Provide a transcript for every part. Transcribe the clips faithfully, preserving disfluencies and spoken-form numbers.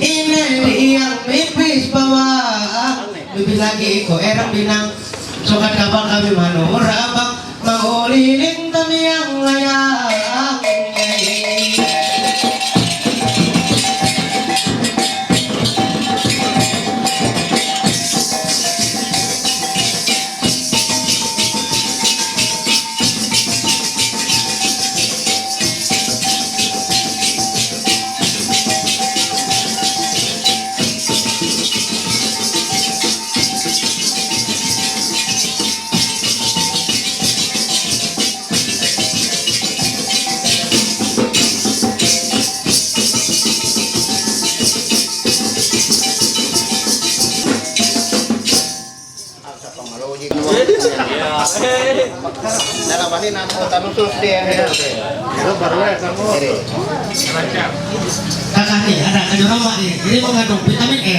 Ineliang mipis bawa, mipis lagi ko erang binang, sokat kapal kami manurabak, mauliling tamiang layang. Kakak ni, ada kerja rumah ni. Ini mengandung vitamin E.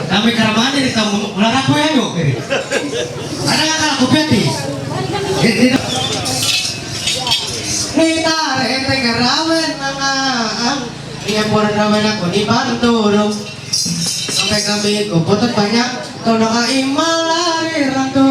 Kami keramahan ini kamu olahraga ya yuk. Ada nggak kalau kopi hati? Ini, ini. Ni tare te karawen nanga. Iya pura rawen aku ni bantu dong. Sampai kami kuputan banyak. Tono ka imalari rantu.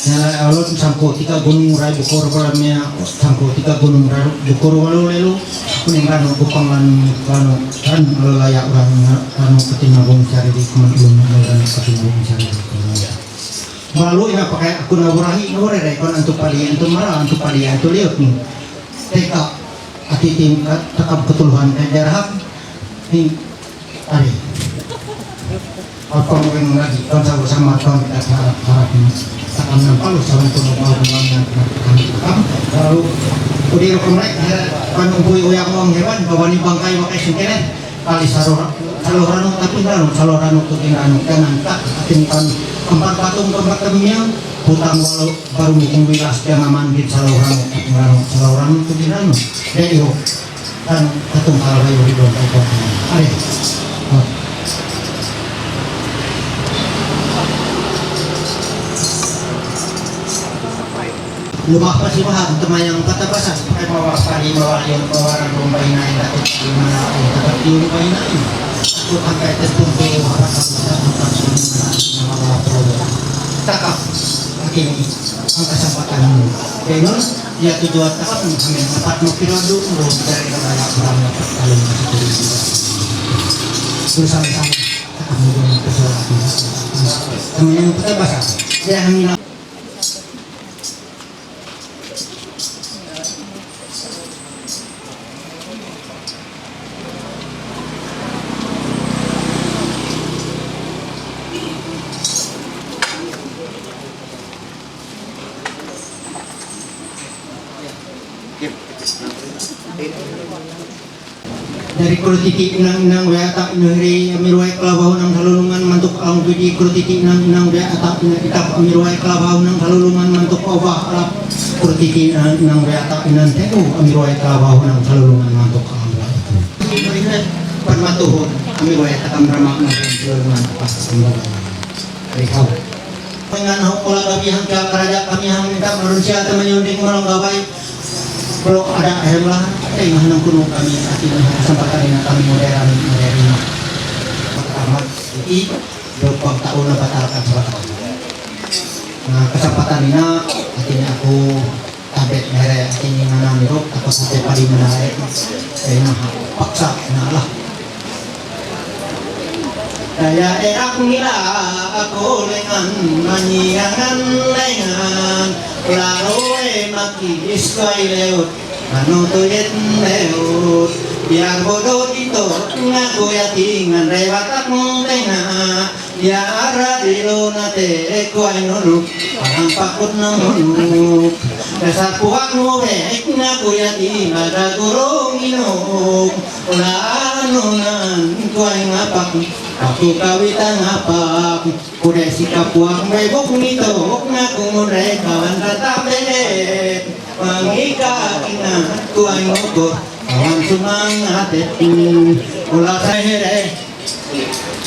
Nyala alot sangko tika gunung rai bukor palamia, sangko tika gunung rai bukor walu lelu, kuning ranu kupang lan ranu ran lelaya uran ranu katina bung sari di kuman ulun ranu katina bung sari di kuman. Malu ina pakai aku nawurahi nawurere kon antu pali antu mara antu pali antu liut ni. Teka ati tingkat takam ketuluhan kajaraham ni. Ari. Apa mungkin lagi kan sama sama kan kita harap harap ini. Takam yang palu sama itu mau mau yang takam. Lalu udah kemarin kan umpui uyang uang hewan bawa ni bangkai pakai singkene. Kali salora-, saloranu, tapi ranu, saloranu tu kinranu, jangan tak, atin kan, empat patung, empat temiang, hutang walau baru mukung wilas, jangan mandi, saloranu, tapi ranu, saloranu tu kinranu. Ya, iyo, kan, patung kalau bayu di bawah, bawah. Are. Oh. Lumah pa si Wahab, temayang patabasan, ay mawa pari, mawa yun, mawa rang, mawa inain, dati pari, mawa inain, dati pari, mawa inain. Aku pakai tepung, mawa rang, mawa rang, mawa rang. Takap, akin, ang kasapatan mo. Kaya nun, ya tujuan takap, kami, dapat mo pirado, mo, dari ka na lang, dapat kami, bersama-sama, takap mo, yung kasalanan. Temayang patabasan, kaya ang Dari kurutiti inang inang wea tak nuhri amiruai kelabahu nang salulungan mantuk aung pidi kurutiti inang inang wea tak ina kitab amiruai kelabahu nang salulungan mantuk obah alap kurutiti inang inang wea tak inan teku amiruai kelabahu nang salulungan mantuk aung pidi. Permatuhun amiruai tak amramak nang salulungan pas amiruai. Rihau. Dengan hukula kami hangka karaja kami hang minta manusia teman yang di kumalang gawai. Kalau ada air lah, eh, mahanang kuno kami, hati dengan kesempatan ini kami modern, modern. Pertama, ini dua puluh tahun apa tak akan salah. Nah, kesempatan ini, hatinya aku Mere akini nana niro, ako sa te pari mana hai. Eh, maha, paksa, nala. Daya erak nila, ako lengan, manyiangan lengan. Laro e maki, isko ai leut. Ano to yet leut. Biar bodo dito, ngaku yatingan, rewatak mo tenga. Ya ara dilo na te eko ai nunu, parang pakut na nunu. Dasar puak mo be, ngaku ya di mada gurung inu. Ula anu nan kuai ngapak, aku kawita ngapak. Kude si kapuak mebok nito, ngaku mure kawan tatabe. Mangika ina kuai ngoko, kawan sumang ate. Ula sahere.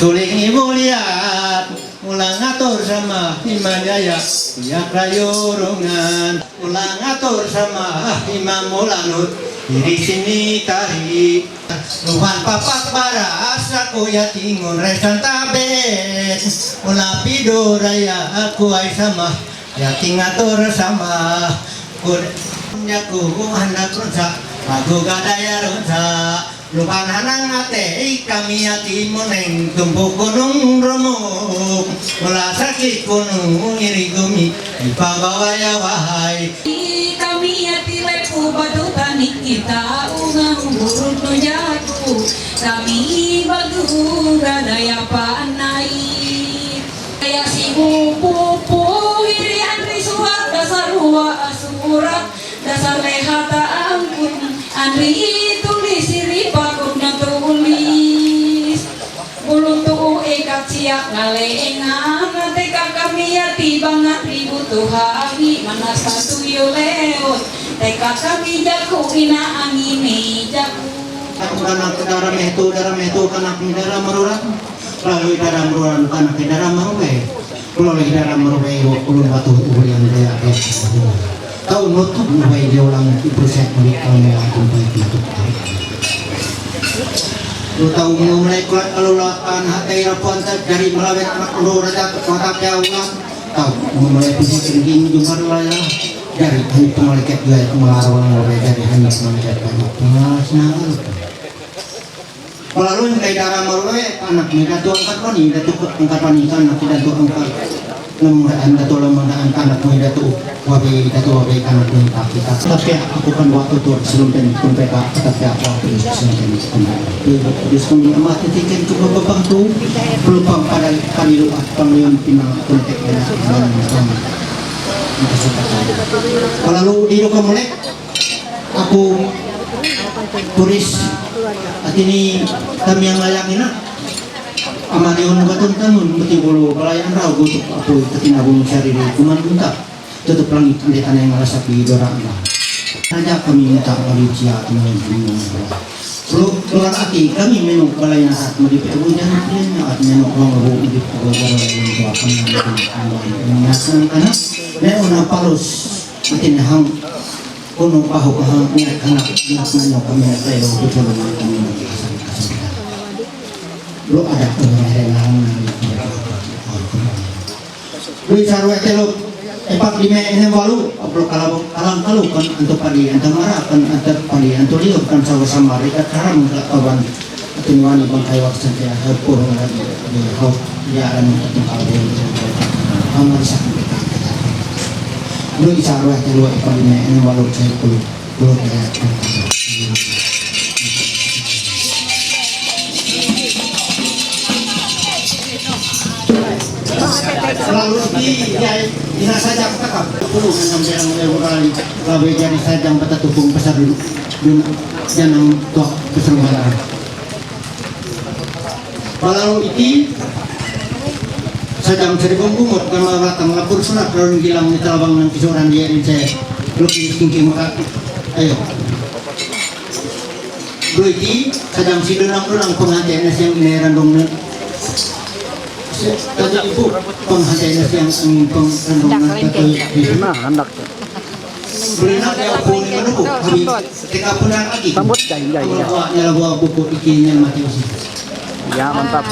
Suling imuliat, ulang atur sama Himalaya, ya kayurungan. Ulang atur sama Imam Mulanut, diri sini tari. Tuhan papak bara asa kuya tingun resan tabet. Ula pido raya aku ai sama, ya tingatur sama. Kun nyaku anak runsa, aku gadaya runsa. Lupan hanang ate, kami ati moneng tumpuk gunung rumuk. Mula sakit gunung iri gumi, ipagawa ya wahai. Kami ati lepu batu tani kita ungang burut no jaku. Kami bagu gadaya panai. Kaya si pupu iri andri suat dasar wa asurat. Dasar lehata angkun, anri tulis iri pakut na tulis. Bulu tu ekat siak ngale engan, teka kami ati bangat ribu tuhahi, mana satu yo leot, teka kami jaku ina angini jaku. Aku kanak dara metu, dara metu, kanak dara maruran. Lalu dara maruran, kanak dara marube. Kulo le dara marube, wo kulo batu ulian daya. Tau notuk marube, dia ulang ibu saya kulit kau ni aku baik itu. Lu tau mau mulai kuat kalau lakan hati rapuan tak dari melawet anak lu raja kekuatan dia ulang. Tau mau mulai pusing tinggi jumpa dulu ya. Dari hanya pengalikat dua itu melarang marube dari hanya pengalikat banyak. Pengalas na. Melalui kay dara marube, anak ni datu angkat pani, datu angkat pani, anak ni datu angkat. Lemang daan datu, lemang daan anak ni datu wabe, datu wabe anak ni tak kita. Tapi aku kan waktu tu sebelum dan kumpeka, tapi aku waktu sebelum dan kumpeka. Di sekolah amat titik tu bebang tu, pelumpang pada kali lu at pangleon pinang kuntek dan. Lalu di lo kamu lek. Aku turis, atini tamiang layang ina. Amari onu batun tanun, beti bulu balayan rau gutuk aku tatina bulu sariri kuman unta. Tutup langit ande tanah yang rasa pi dora anda. Raja kami minta bali cia kami minta. Lu luar ati kami menuk balayan sak madi pe bunjan ati menuk ruang bu madi pe bunjan yang dua kami yang dua kami yang ngasang kana. Ne ona palus atini hang. Kuno paho kahang niya kana anak na nyo kami na tayo ko to na kami na kasang kasang. Lo ada ko na re na na. Lo isarwe telo epak lime enem walu aplo kalabo kalang kalu kan anto pali anto mara kan anto pali anto liyo kan sawa samari ka karam ka awan. Atin wani bang kayo ak sante a hau puro na di hau ya anu atin kau de. Amari sa. Lo isarwe telo epak lime enem walu sa pulu. Lalu di jai ina saja kakak. Puluh enam jarang lewurai. Lawe jari saja bata tupung pasar dulu. Dun janang tok keserumaran. Palalu iti saja mencari bumbu mut kama batang lapur sunat lalu gilang ni talabang nang kisoran dia rin saya. Lukis kingking maka. Ayo. Bro, iki kadang si dunang-dunang pengantin na siyang ineran dong na. Tadi ibu pengantin na siyang ang pengandong na tadi. Nah, anak tu. Bro, nak dia pun ni mana bu? Kami teka pun nak lagi. Sambut dah, iya, iya. Kalau awak ni lah buat buku iki ni mati usi. Ia, mantap.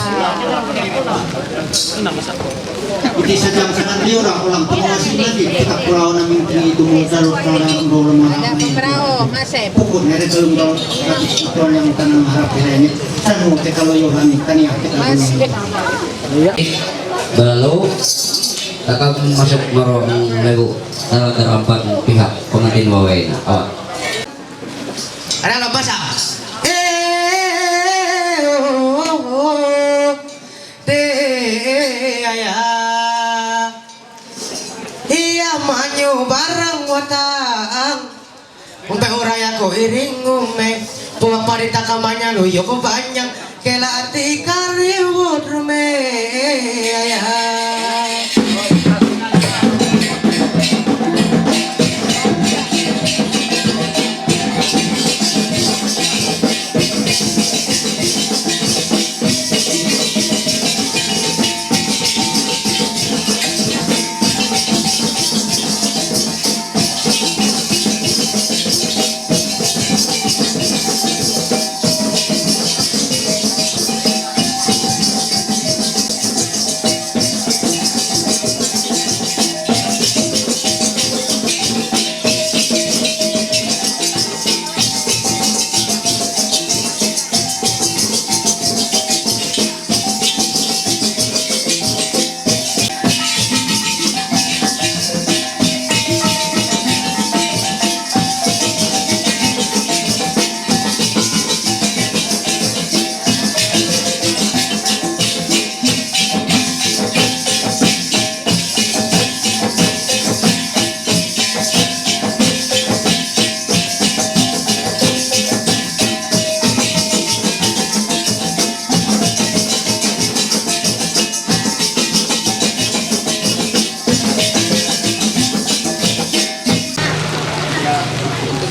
Iti sa jam sangat liur ako lang pangasinan di kita pulaw namin tinitungol sa restaurant ang rolo mga Madam, bravo, Masep. Pukul na rin sa lunggaw sa ito ng tanang harap kaya niya. Sa mo, kita loyo kami, kaniya kita Masep. Iya. Balalu, takam masuk maro ang lagu. Tara, tara, empat pihak pengantin wawai na. Awak. Ada nggak basah? Eh, oh, oh, oh. Te, aya. Iya, manyo barang watang. Umpe uraya ko iring ume. Puma parita kamanya lo yoko banyang. Kela ati kari wodrume. Aya.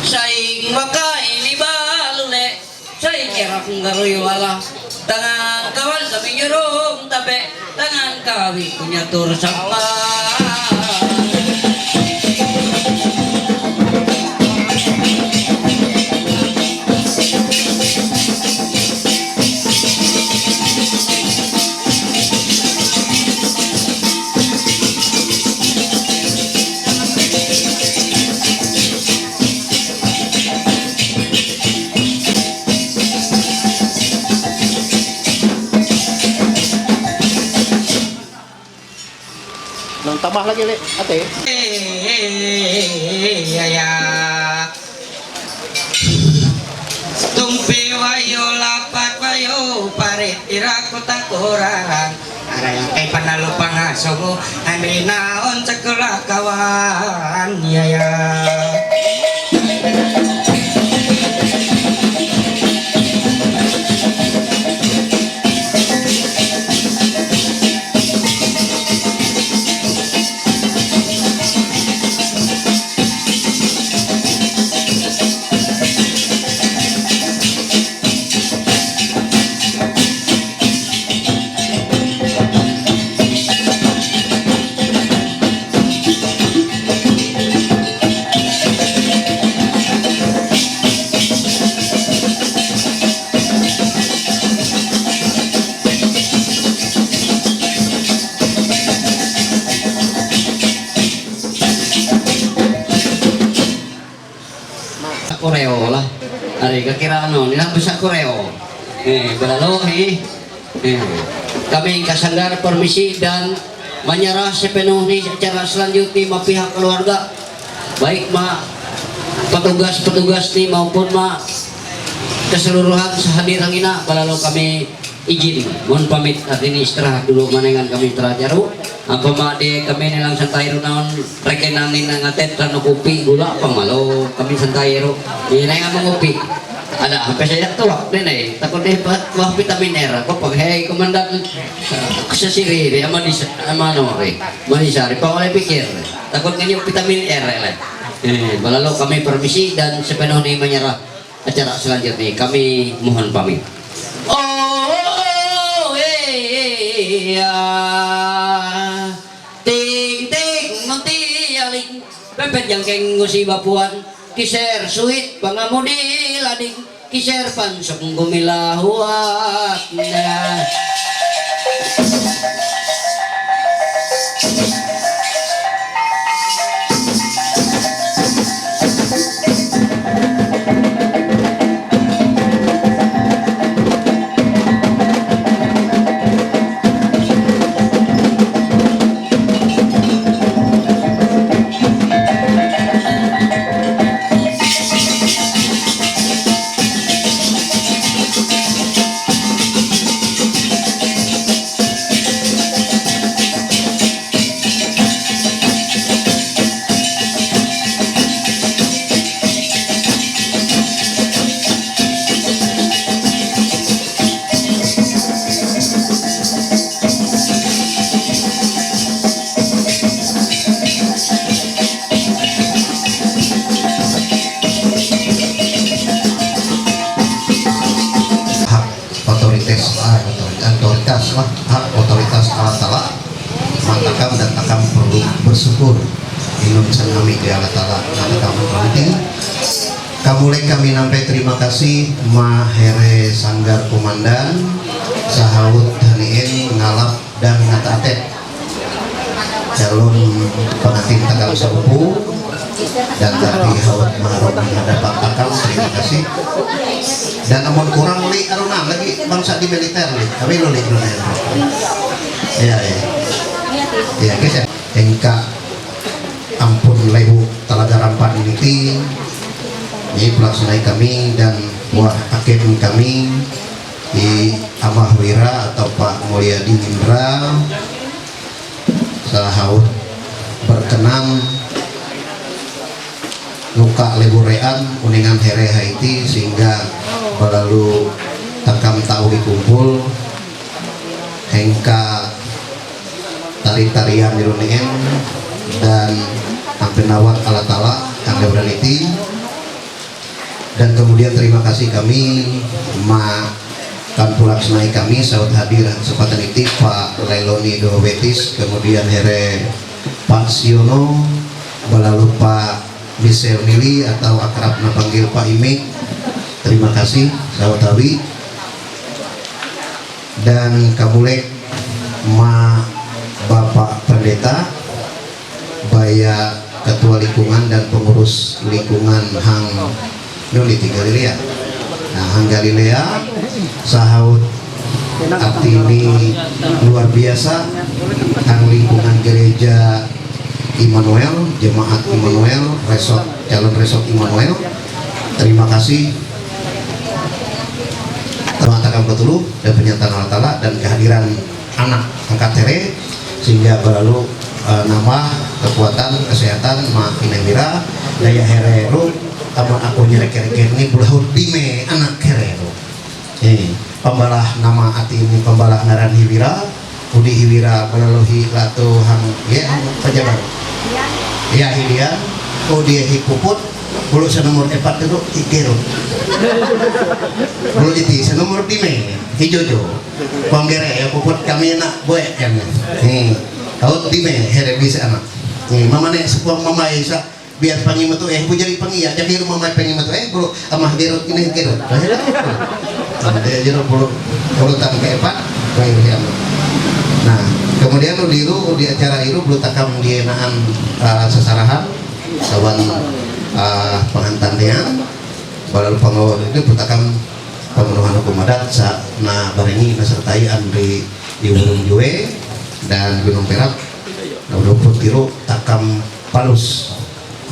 Saing makain ibalule, saing erak ngaruy wala. Tangan kawan kami nyurung tape, tangan kawi punya tur sampah. Nang tambah lagi, Lek, ate. Tumpi wayo lapat wayo parit ira kutang kurarang. Arang kay panalo pangaso mo, ang rinaon sa kulakawan, yaya. Sa Koreo lah. Ari, kakira ano, nilang sa Koreo. Eh, balalo, eh. Eh, kami kasanggar permisi dan menyerah sepenuhnya acara selanjutnya ma pihak keluarga. Baik ma petugas-petugas ni maupun ma keseluruhan sa hadir hangina, balalo kami izin. Mohon pamit, artini istirahat dulu, manengan kami istirahat jaru. Apa ma de kami nilang santai ru naon rekenan ni nang atet rano kopi gula apa malo kami santai ru. Ini nang amang kopi. Ada apa saya tuak ni nai. Takut deh pa-, wah vitamin R. Apa pakai komandan, eh, sesiri re ama di ama no re. Manisari pa oleh pikir. Takut ngenyuk vitamin R lah. Eh, balalo kami permisi dan sepenuhnya menyerah acara selanjutnya. Kami mohon pamit. Oh, eh, eh, eh, ah. Ting, ting, menti, aling. Pepet yang keng ngusi bapuan. Kiser suit pangamudi lading kiser pansok gumila huwak na. Hak otoritas, ah, otori-, otoritas lah, hak otoritas Allah Ta'ala, maka takam dan takam perlu bersyukur. Inun sang nami di Allah Ta'ala, maka takam berhenti. Kamulek kami nampe terima kasih ma here sanggar komandan, sahaut hanien ngalap dan ngata atet calon pengantin takam sapupu dan tadi haut maharong hadapan takam, terima kasih. Dan amun kurang li aruna lagi bangsa di militer li, kami lo li aruna. Ya, ya. Ya, guys, ya. Engka ampun lebu talaga rampan ini ti, ini pelaksanai kami dan buah akhir kami di Amah Wira atau Pak Mulyadi Indra, sahaut berkenan nuka leburean uningan here Haiti sehingga balalu takam tahu dikumpul hengka tari-tarian di runien dan ampe nawat Allah Ta'ala kang leburean iti. Dan kemudian terima kasih kami ma kan pulak senai kami saut hadir kesempatan iti Pak Leloni Dohobetis, kemudian here Pak Siono, balalu Pak Michel Mili atau akrab na panggil Pak Imik. Terima kasih saut hawi. Dan kamulek ma Bapak Pendeta, baya ketua lingkungan dan pengurus lingkungan hang nuni ti Galilea. Nah, hang Galilea sahaut arti ini luar biasa, hang lingkungan gereja Immanuel, jemaat Immanuel, resort, calon resort Immanuel. Terima kasih. Terima kasih dan pernyataan Allah Ta'ala dan kehadiran anak angkat here, sehingga balalu, eh, nambah kekuatan kesehatan ma Ineng Wira, daya here ru, amun aku nyerek-nyerek ini bulahut dime anak here ru. Eh, pembalah nama ati ini pembalah ngaran Hiwira, udi Hiwira balalu hi latu hang ye hang pejabat. Ya, Hilian, udi hi Puput, bulu senomor epat tu hi Gerut. Bulu iti senomor dime, hi Jojo. Panggere ya Puput kami nak buat kan. Hmm. Kau dime here bisa anak. Hmm, mama ne sepuang mama isa biar pangi metu eh bujari pangi ya jadi rumah mai pangi metu eh bulu amah Gerut ini Gerut. Dia jero bulu bulu tang keempat. Nah, kemudian di ru di acara iru bulu takam di naan, uh, sesarahan lawan, uh, pengantin dia balalu pangawal itu bulu takam pemenuhan hukum adat sa na barengi na sertai Andri di Wurung Jue dan Gunung Perak. Nah, udah pun tiru takam palus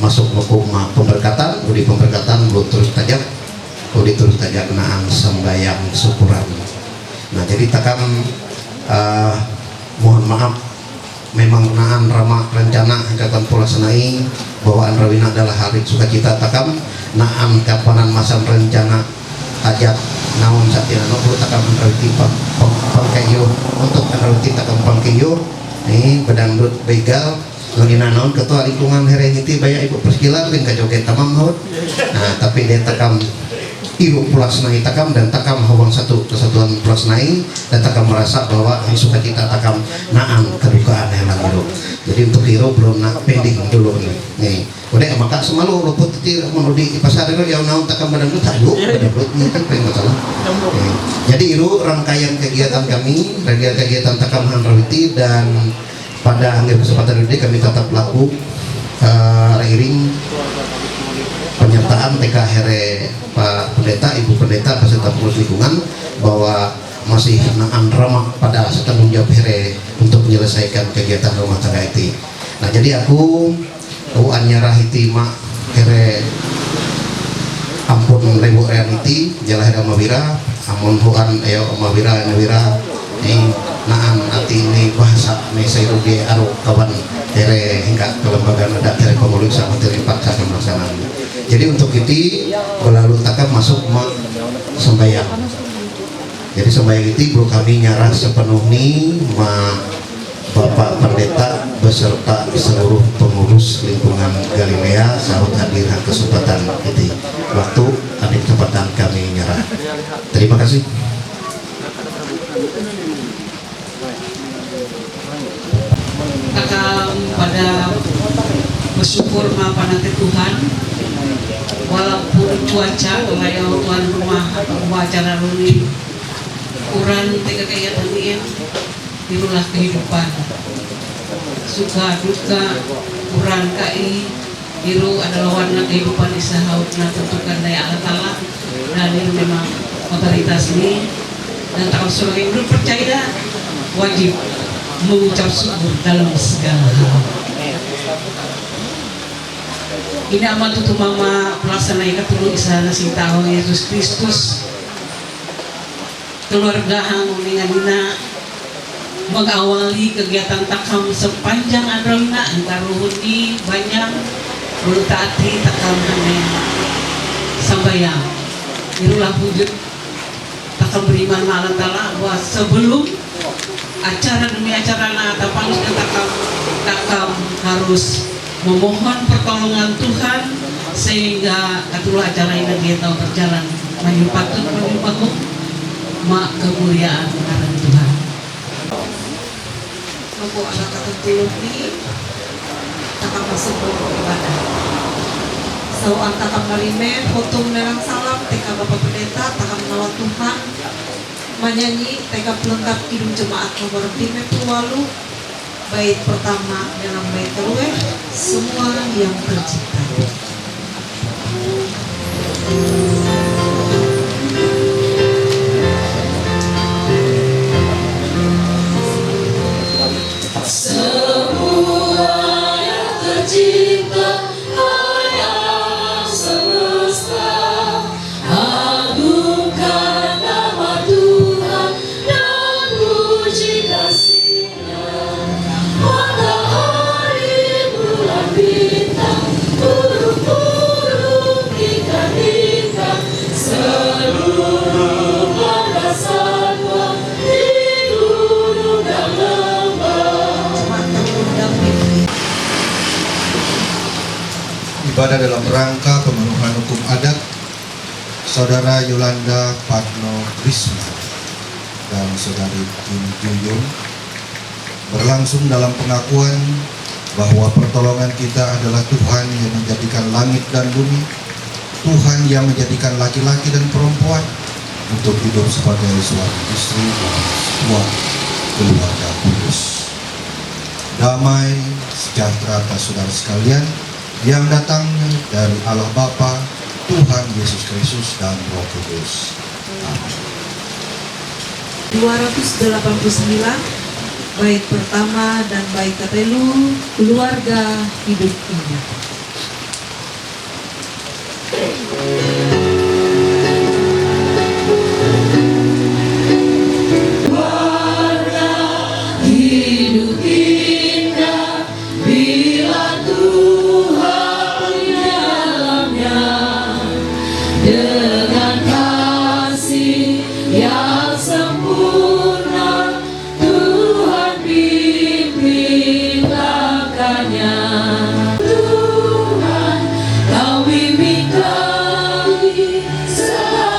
masuk hukum, uh, pemberkatan, udi pemberkatan bulu terus tajak, udi terus tajak naan sembayang syukuran. Nah, jadi takam, uh, mohon maaf, memang naan rama rencana hingga tanpa laksana'i bahwa Andrawina adalah hari sukacita takam, naan kapanan masam rencana hajat naon satia no bulu takam Andrawiti pang-, pang-, pangkayu untuk Andrawiti takam pangkayu ni bedangdut begal. Nunina naon ketua lingkungan here niti baya ibu persekilar ring kajoget tamam haut. Nah, tapi dia takam Iru pulasnai takam dan takam hawang satu kesatuan pulasnai dan takam merasa bahwa yang suka cita takam naan kedukaan yang lalu. Jadi untuk iru belum nak pending dulu nih. Nih. Udah maka semalu luput ti menudi di pasar itu yang naon takam badan itu tahu badan itu ni kan paling masalah. Nih. Jadi iru rangkaian kegiatan kami, rangkaian kegiatan takam han rawiti dan pada kesempatan ini kami tetap laku eh, reiring penyertaan T K Here Pak Pendeta, Ibu Pendeta beserta pengurus lingkungan bahwa masih naan rama pada setanggung jawab here untuk menyelesaikan kegiatan rumah tangga itu. Nah, jadi aku aku anyarah iti mak here ampun lebu reality jalah ada mawira amun huan ayo mawira mawira ni naan ati ni bahasa ni saya rugi aru kawan here hingga kelembagaan adat here pemulung sama terlibat dalam pelaksanaan. Jadi untuk itu berlalu takkan masuk mak sembahyang. Jadi sembahyang itu belum kami nyarah sepenuhnya ma Bapak Pendeta beserta seluruh pengurus lingkungan Galilea sahut hadir ha kesempatan ini. Waktu ada kesempatan kami nyerah. Terima kasih. Takam pada bersyukur ma panate Tuhan, walaupun cuaca kemarin tuan rumah acara runi kurang tiga kaya tadi ya, itulah kehidupan. Suka duka kurang kai iru adalah warna kehidupan isa haut na tentukan daya Allah Ta'ala. Dan iru memang otoritas ni dan takam sebagai menurut percaya wajib mengucap syukur dalam segala hal. Ini amal tutu mama pelaksana ikat tulu isa na sing tahu Yesus Kristus keluarga hang uningan ina mengawali kegiatan takam sepanjang adolna antar ruhun di banyak belum taati takam hane sambayang. Irulah wujud takam beriman ma Allah Ta'ala bahwa sebelum acara demi acara na tapalus dan takam takam harus memohon pertolongan Tuhan sehingga katulah acara ini dia tahu berjalan maju patut maju bahu mak kemuliaan ngaran Tuhan. Mako ala kata tulung ni takam masuk ke ibadah. Sau takam marime foto menerang salam teka Bapak Pendeta takam nawa Tuhan. Manyanyi teka pelengkap kidung jemaat nomor lima puluh walu. Bait pertama dalam bait kedua, semua yang tercipta. Semua yang tercipta, hai alam semesta, agungkan nama Tuhan dan puji kasih. Matahari, bulan, bintang, burung-burung, ikan-ikan, seluruh marga satwa di gunung dan lembah. Ibadah dalam rangka pemenuhan hukum adat Saudara Yolanda Padno Krisma dan Saudari Kim Ju Young berlangsung dalam pengakuan bahwa pertolongan kita adalah Tuhan yang menjadikan langit dan bumi, Tuhan yang menjadikan laki-laki dan perempuan untuk hidup sebagai suami istri dan sebuah keluarga kudus. Damai sejahtera atas saudara sekalian yang datang dari Allah Bapa, Tuhan Yesus Kristus dan Roh Kudus. Amin. Dua ratus delapan puluh sembilan, bait pertama dan bait katelu, keluarga hidup indah. Keluarga hidup indah, bila Tuhan di dalamnya, dengan kasih yang sempurna, Tuhan pimpin langkahnya. Tuhan, kau pimpin kami, selalu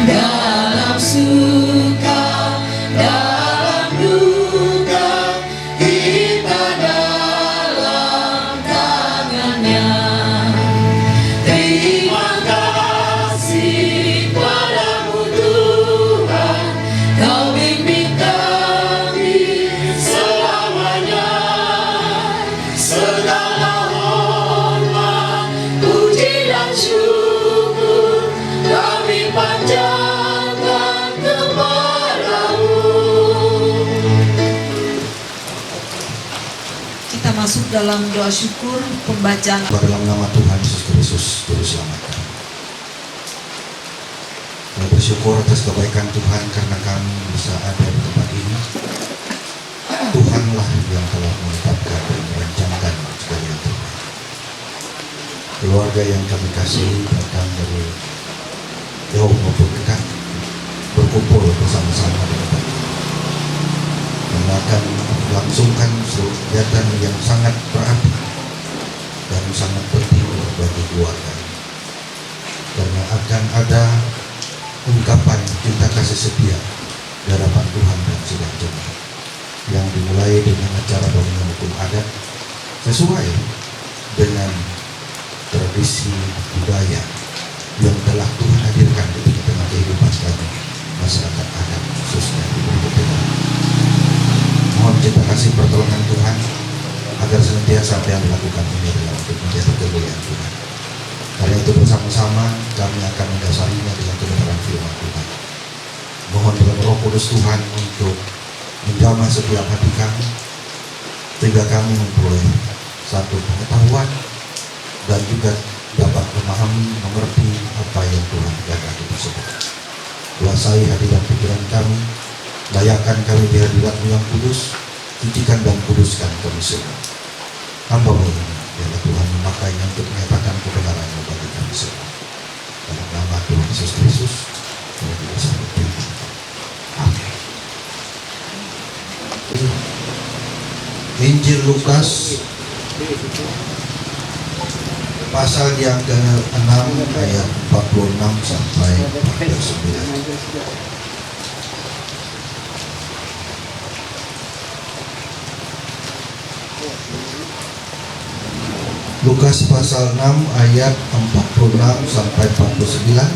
Dalam suka, dalam duka, kita dalam tangan-Nya. Terima kasih padamu, Tuhan, Kau bimbing kami selamanya. Segala hormat, puji dan syukur kami panjatkan kepada-Mu. Kita masuk dalam doa syukur pembacaan. Dalam nama Tuhan Yesus Kristus, Juru Selamat kami. Kami bersyukur atas kebaikan Tuhan karena kami bisa ada di tempat ini. Tuhanlah yang telah menetapkan dan merencanakan segala yang terbaik. Keluarga yang kami kasihi datang dari jauh maupun dekat berkumpul bersama-sama di tempat ini. Kami akan langsungkan sebuah kegiatan yang sangat berarti dan sangat penting bagi keluarga. Karena akan ada ungkapan cinta kasih setia di hadapan Tuhan dan sidang jemaat, yang dimulai dengan acara bangunan hukum adat sesuai dengan tradisi budaya yang telah Tuhan hadirkan di tengah-tengah kehidupan kami, masyarakat adat khususnya di Bukit Tengah. Mohon cinta kasih pertolongan Tuhan agar senantiasa apa yang dilakukan ini adalah untuk menjadi kemuliaan Tuhan. Karena itu bersama-sama kami akan mendasarinya dengan kebenaran firman Tuhan. Mohon dalam Roh Kudus Tuhan untuk menjamah setiap hati kami, sehingga kami memperoleh satu pengetahuan dan juga dapat memahami, mengerti apa yang Tuhan kehendaki tersebut. Kuasai hati dan pikiran kami, layakan kami di hadirat-Mu yang kudus, sucikan dan kuduskan kami semua. Hamba-Mu ini, biarlah Tuhan memakainya untuk menyatakan kebenaran-Mu bagi kami semua. Dalam nama Tuhan Yesus Kristus, kami berdoa. Amin. Injil Lukas, pasal yang keenam, ayat empat puluh enam sampai empat puluh sembilan. Lukas pasal enam ayat empat puluh enam sampai empat puluh sembilan,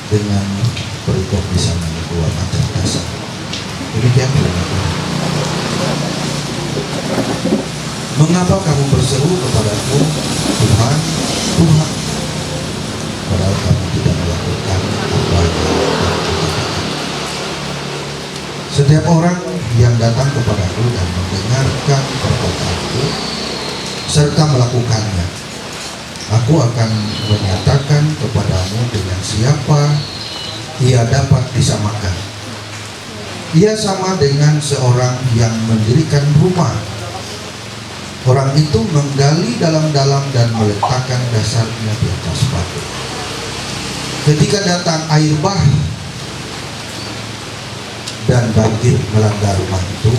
dengan perikop di sana dua macam dasar. Demikian firman Tuhan. Mengapa kamu berseru kepadaku, "Tuhan, Tuhan," padahal kamu tidak melakukan apa yang aku katakan? Setiap orang yang datang kepadaku dan mendengarkan perkataanku, serta melakukannya, aku akan menyatakan kepadamu dengan siapa ia dapat disamakan. Ia sama dengan seorang yang mendirikan rumah. Orang itu menggali dalam-dalam dan meletakkan dasarnya di atas batu. Ketika datang air bah dan banjir melanda rumah itu,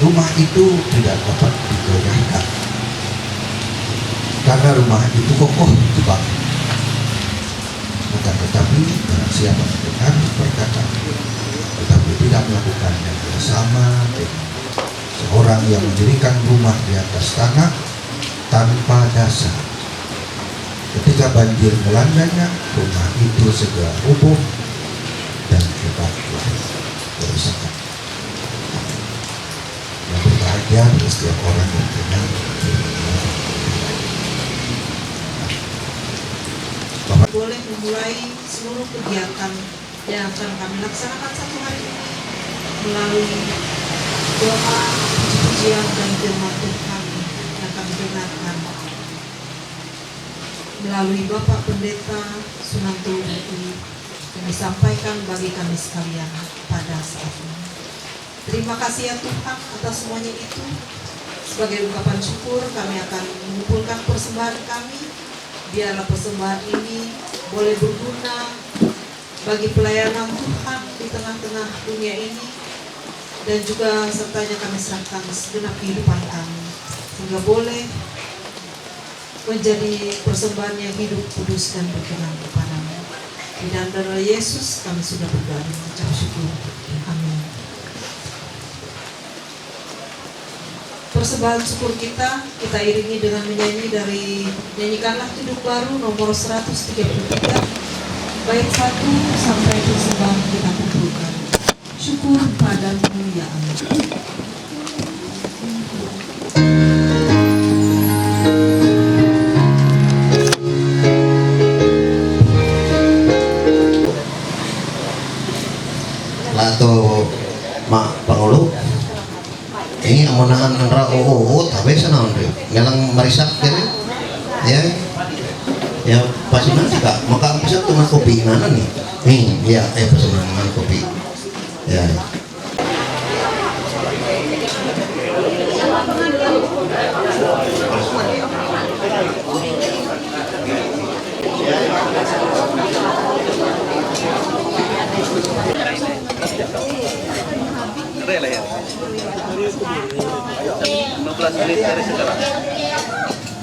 rumah itu tidak dapat digoyahkan, karena rumah itu kokoh dibangun. Akan tetapi, barang siapa mendengar perkataan, tetapi tidak melakukannya, ia sama dengan seorang yang mendirikan rumah di atas tanah tanpa dasar. Ketika banjir melandanya, rumah itu segera rubuh dan hebatlah kerusakan. Yang berbahagia adalah setiap orang yang dengar firman Tuhan. Bapak boleh memulai seluruh kegiatan yang akan kami laksanakan satu hari ini melalui doa, puji-pujian, dan firman Tuhan yang kami dengarkan melalui Bapak Pendeta Sunanto U I yang disampaikan bagi kami sekalian pada saat ini. Terima kasih ya Tuhan atas semuanya itu. Sebagai ungkapan syukur, kami akan mengumpulkan persembahan kami. Biarlah persembahan ini boleh berguna bagi pelayanan Tuhan di tengah-tengah dunia ini. Dan juga sertanya kami serahkan segenap kehidupan kami. Sehingga boleh Menjadi persembahan yang hidup, kuduskan perkenan kepadamu. Di dalam nama Yesus kami sudah berdoa dan mengucap syukur. Amin. Persembahan syukur kita, kita iringi dengan menyanyi dari Nyanyikanlah Hidup Baru nomor seratus tiga puluh tiga, bait satu sampai persembahan kita kumpulkan. Syukur padamu, ya Allah. Lato ma Pangulo. Ini amonahan anra o o o tabe sana andre. Ngelang marisak kene. Ya. Ya, pasunan sih, Kak. Maka bisa tuh mas kopi nana nih. Nih, ya, eh pasunan mas kopi. Ya. Relay ya. Lima belas menit dari sekarang.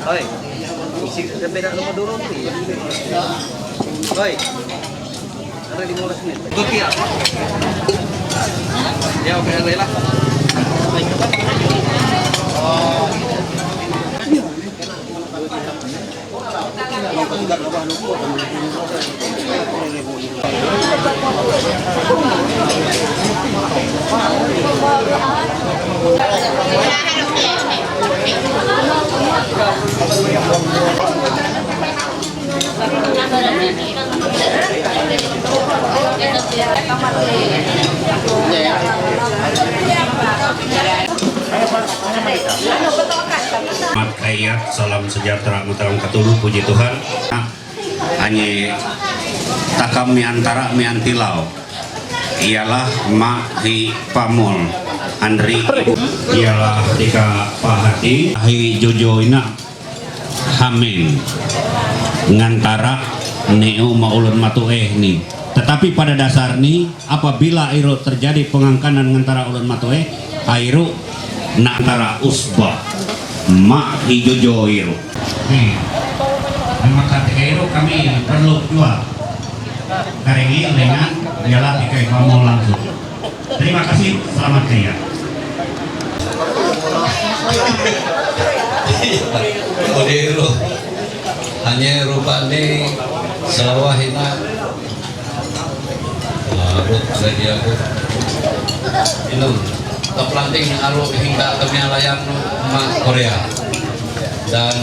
Oi. Isi sepeda nomor dulu nih. Oi. Ada lima belas menit. Oke ya. Ya, oke, relay lah. Mat kaiat, salam sejahtera, mataram katulu, puji Tuhan. Hanye takam mi antara mi antilau. Ialah ma hi pamol. Andri ialah tika pahati. Hi jojo ina. Hamen. Ngantara neo ma ulun matu eh ni. Tetapi pada dasar ni, apabila iru terjadi pengangkanan ngantara ulun matu eh, airu na antara usbah. Ma hi jojo iru. Nih, memang ketika itu kami perlu dua. Karingi dengan jalan tiga Imam langsung. Terima kasih, selamat kerja. Odero. Hanya rupani selawa hina. Larut lagi aku. Inum. Kaplanting aru hingga kemialayan ma Korea. Dan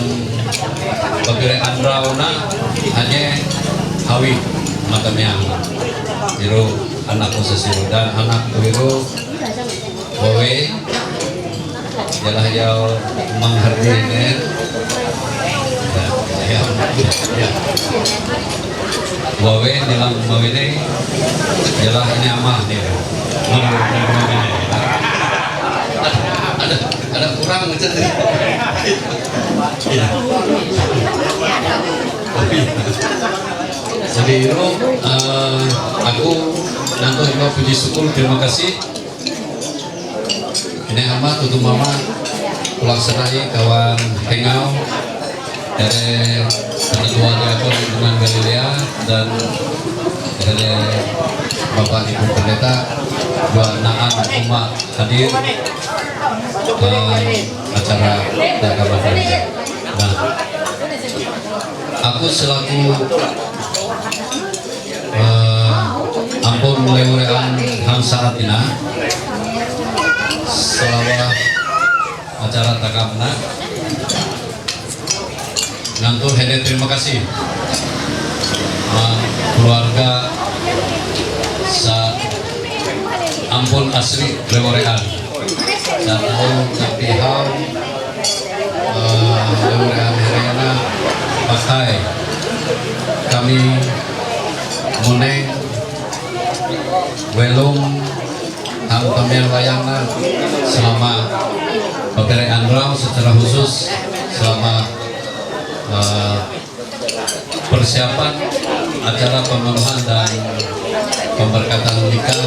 pagire andrau na hanya hawi matamiang. Iru anakku sesiro dan anakku iru Wawe. Yalah ya manghardi ne. Ya, ya, ya. Wawe nilang mawene. Yalah ini amah ni. Ada, ada, ada kurang macam ni. Ya. Jadi, Ro, eh, aku nanti mau puji syukur, terima kasih. Ini amat untuk mama, pulang senai kawan hengau dari ketua diakon dengan Galilea dan dari Bapak Ibu Pendeta, dua naan umat hadir, eh, acara dan kabar. Nah, aku selaku, eh, ampun lewerean hangsa atina selama acara takamna. Ngantuk hene terima kasih, eh, keluarga sa ampun asli lewerean. Sa tahu tapi hal, eh, lewerean herena pakai kami muneng welum hang pamel wayangna selama pemberean rau secara khusus selama, eh, persiapan acara pembunuhan dan pemberkatan nikah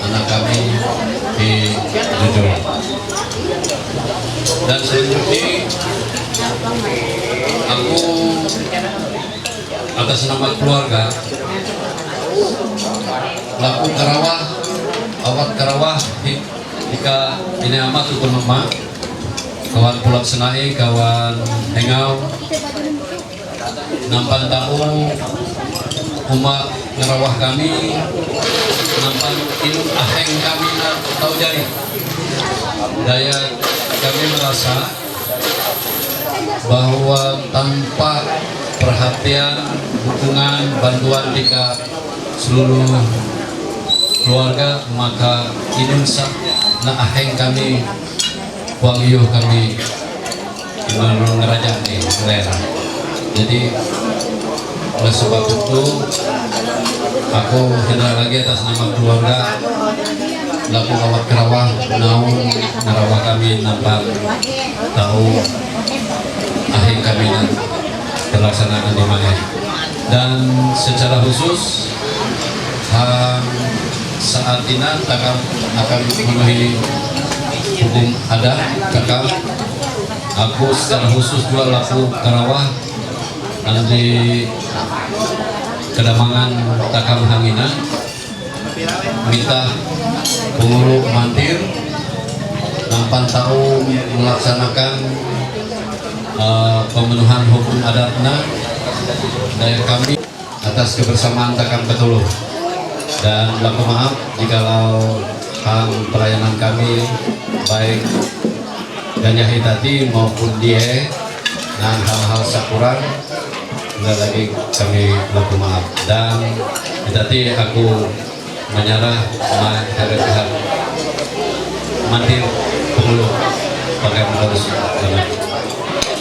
anak kami di Jujur. Dan selanjutnya aku atas nama keluarga laku karawah, awak karawah, hika ini amat tu mama, kawan pulak senai, kawan hengau, nampan tahu umat ngerawah kami, nampan inum aheng kami na tahu jari. Daya kami merasa bahwa tanpa perhatian, dukungan, bantuan tika seluruh keluarga, maka inum sa na aheng kami, kuang iyo kami, mengerajani, ngelera. Jadi oleh sebab itu aku hendak lagi atas nama keluarga laku awak kerawah, naun ngerawah kami nampak tahu aheng kami nan terlaksana di mana. Dan secara khusus, ha, saat ini takam akan memenuhi hukum adat takam. Aku secara khusus juga laku karawah nanti kedamangan takam hangina minta pengurus mantir nampan tahu melaksanakan eh, pemenuhan hukum adatnya dari kami atas kebersamaan takam ketuluh. Dan laku maaf jikalau hal pelayanan kami baik dan Yahya tadi maupun dia dan hal-hal sakurang nggak lagi kami laku maaf. Dan tadi aku menyerah ma-, terhadap mantir pengulu pakai menerus dengan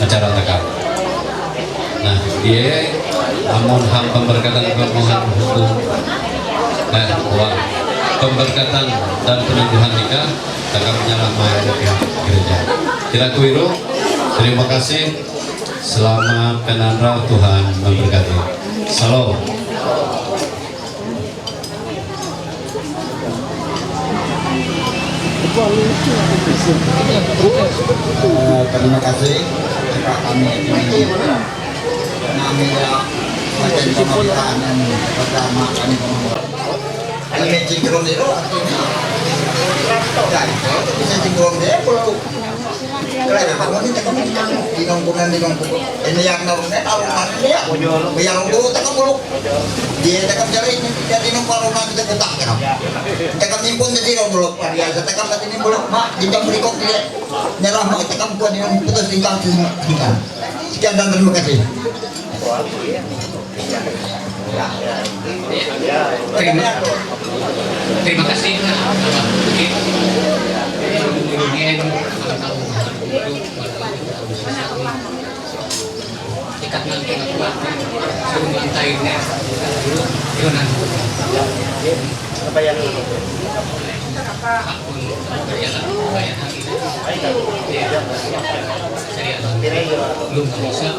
acara takam. Nah, dia amun ham pemberkatan pemohon hukum, eh, wah, pemberkatan dan penangguhan nikah takam menyerah ma-, pihak gereja. Kira kuiru, terima kasih. Selamat penandra, Tuhan memberkati. Salam. Eh, terima kasih. Kami ini nami ya, macam pemerintahan yang pertama kami pembuat. Ini cingkrong itu artinya. Ya, itu bisa cingkrong dia perlu. Kaya na, ako ni taga Mindanao. Dinong ko na, dinong ko. Inayak na rin, eh, ako na rin niya. Mayarong duro, taga Bulok. Di, taga Jaray, di, di, dinong ko, ako na, taga Butak, you know. Taga Mimpon na dinong Bulok, pariya sa taga Matinong Bulok, ma, di ka Bulikok, di. Nyarama, taga ko, dinong putos, di ka, di ka. Sekian dan terima kasih. Terima, terima kasih. Ikat ng pinagkuha. Suruh lantai niya. Yun ang. Ano ba yan? Hapon, kaya lang, kaya lang. Lumang isa,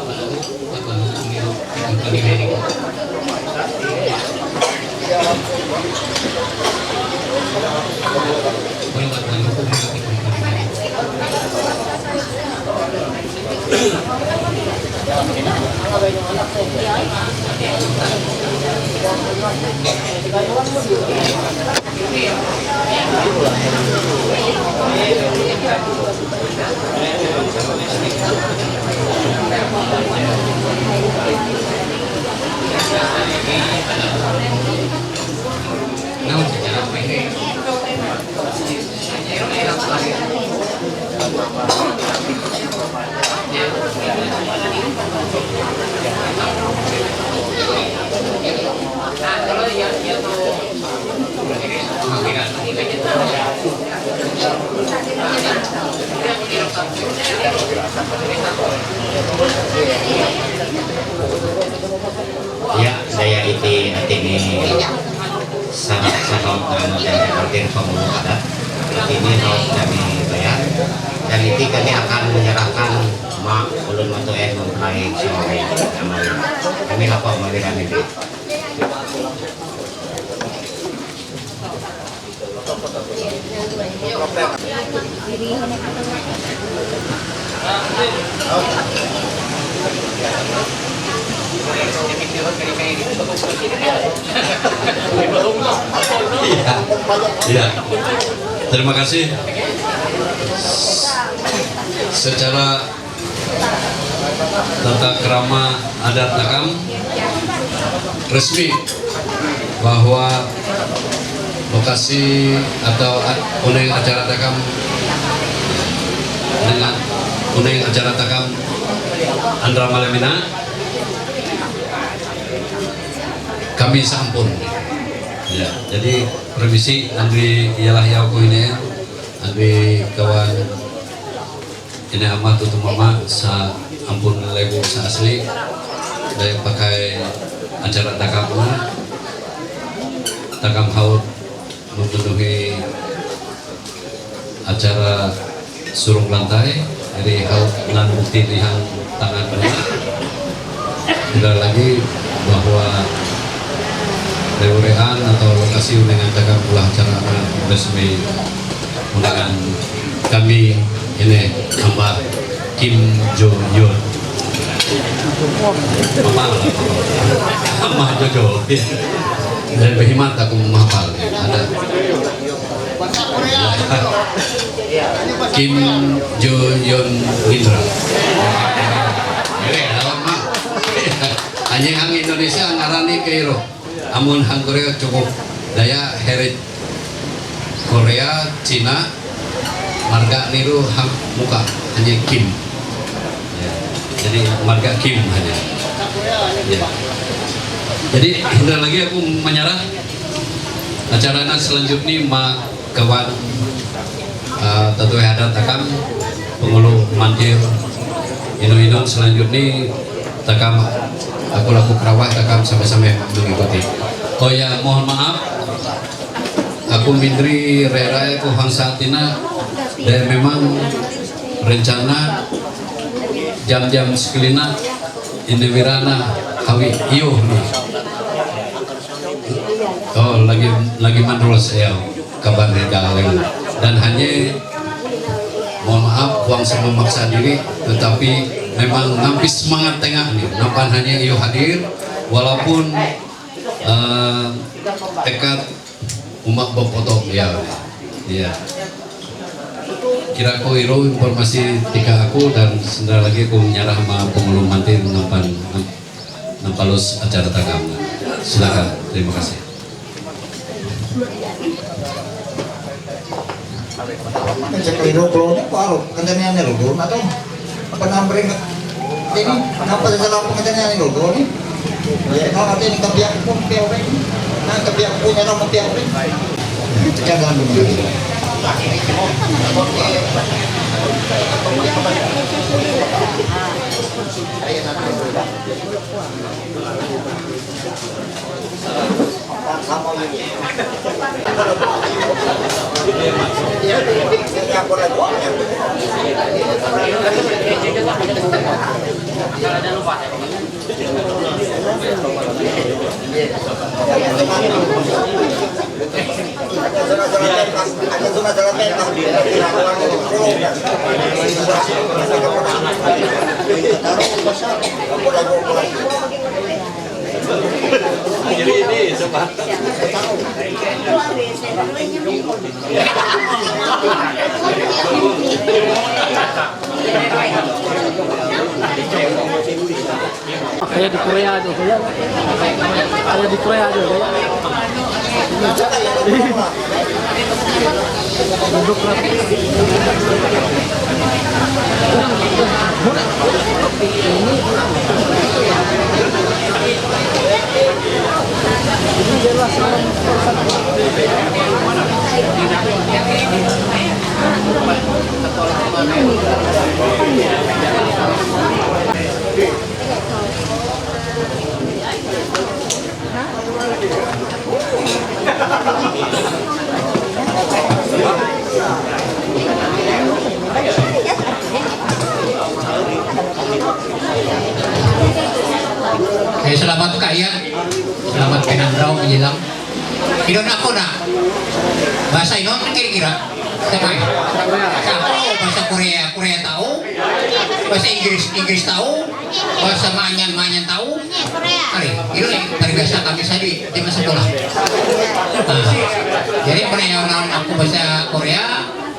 Ya, daya iti hati ini sangat sangat anu dan hadir pemulung adat. Ini harus kami bayar. Dan itu kami akan menyerahkan mak ulun matuin mempelai suami. Kami lapor mawiran ini. Ya, ya. Terima kasih. Secara tata krama adat Takam resmi bahwa lokasi atau a- uneng acara Takam dengan uneng acara Takam Andra Malamina kami sampun. Ya, jadi permisi, Andri ialah yau ko ini, Andri kawan ini ama tutu mama sa ampun lebu sa asli. Daya pakai acara Takam na, Takam haut memenuhi acara surung lantai, jadi haut nan bukti lihan tangan dulu. Tidak lagi bahwa reurean atau lokasi unengan Takam ulah acara resmi unengan kami ini Amah Kim Jo Yoon. Amah, Amah Jojo. Dan berhemat aku menghafal. Ada. Kim Jo Yoon Indra. Ini lawan mah. Hanya yang Indonesia ngarani Kairo. Amun hang Korea cukup daya heret Korea, Cina, marga niru hang muka hanya Kim. Ya. Jadi marga Kim hanya. Ya. Jadi hindar lagi aku menyerah. Acarana selanjutnya ma kawan uh, tatu hadat Takam pengulu mantir ino-ino selanjutnya Takam aku laku kerawah Takam sama-sama mengikuti. Oh ya, mohon maaf. Aku mindri rera aku hangsa tina dan memang rencana jam-jam sekelina ini wirana hawi iyo ni. Oh, lagi lagi mandros ya kabar ni daling. Dan hanya mohon maaf, uang saya memaksa diri, tetapi memang nampi semangat tengah ni. Nampan hanya iyo hadir, walaupun eh, tekad umak berpotong ya, ya. Kira ko iro informasi tika aku dan sebentar lagi aku menyerah sama pengulu mantir nampan nampalos acara Takam. Silakan, terima kasih. Cek iro belum ni baru kerjanya ni dulu atau apa namanya ini apa salah apa kerjanya ni dulu ni. Ya, kalau ada ni kebiak pun piawai ni. Nah, kebiak pun ada mau piawai. Cek dalam dulu. Kaya di Korea aja, kaya. Kaya di Korea aja, kaya. Duduk lah. Eh, salamat kaya. Salamat pinandraw, menyilang. Իրոն ակոնա, բասա իրոն կերկիրա, տեմայ, ակո, բասա Կորեա, Կորեա տաու, բասա Ինգրիս, Ինգրիս տաու, բասա Մանյան, Մանյան տաու, արի, իրոն պերգասա կամիսարի, դեմասա կոլա։ Երեք Կորեա, ակո բասա Կորեա,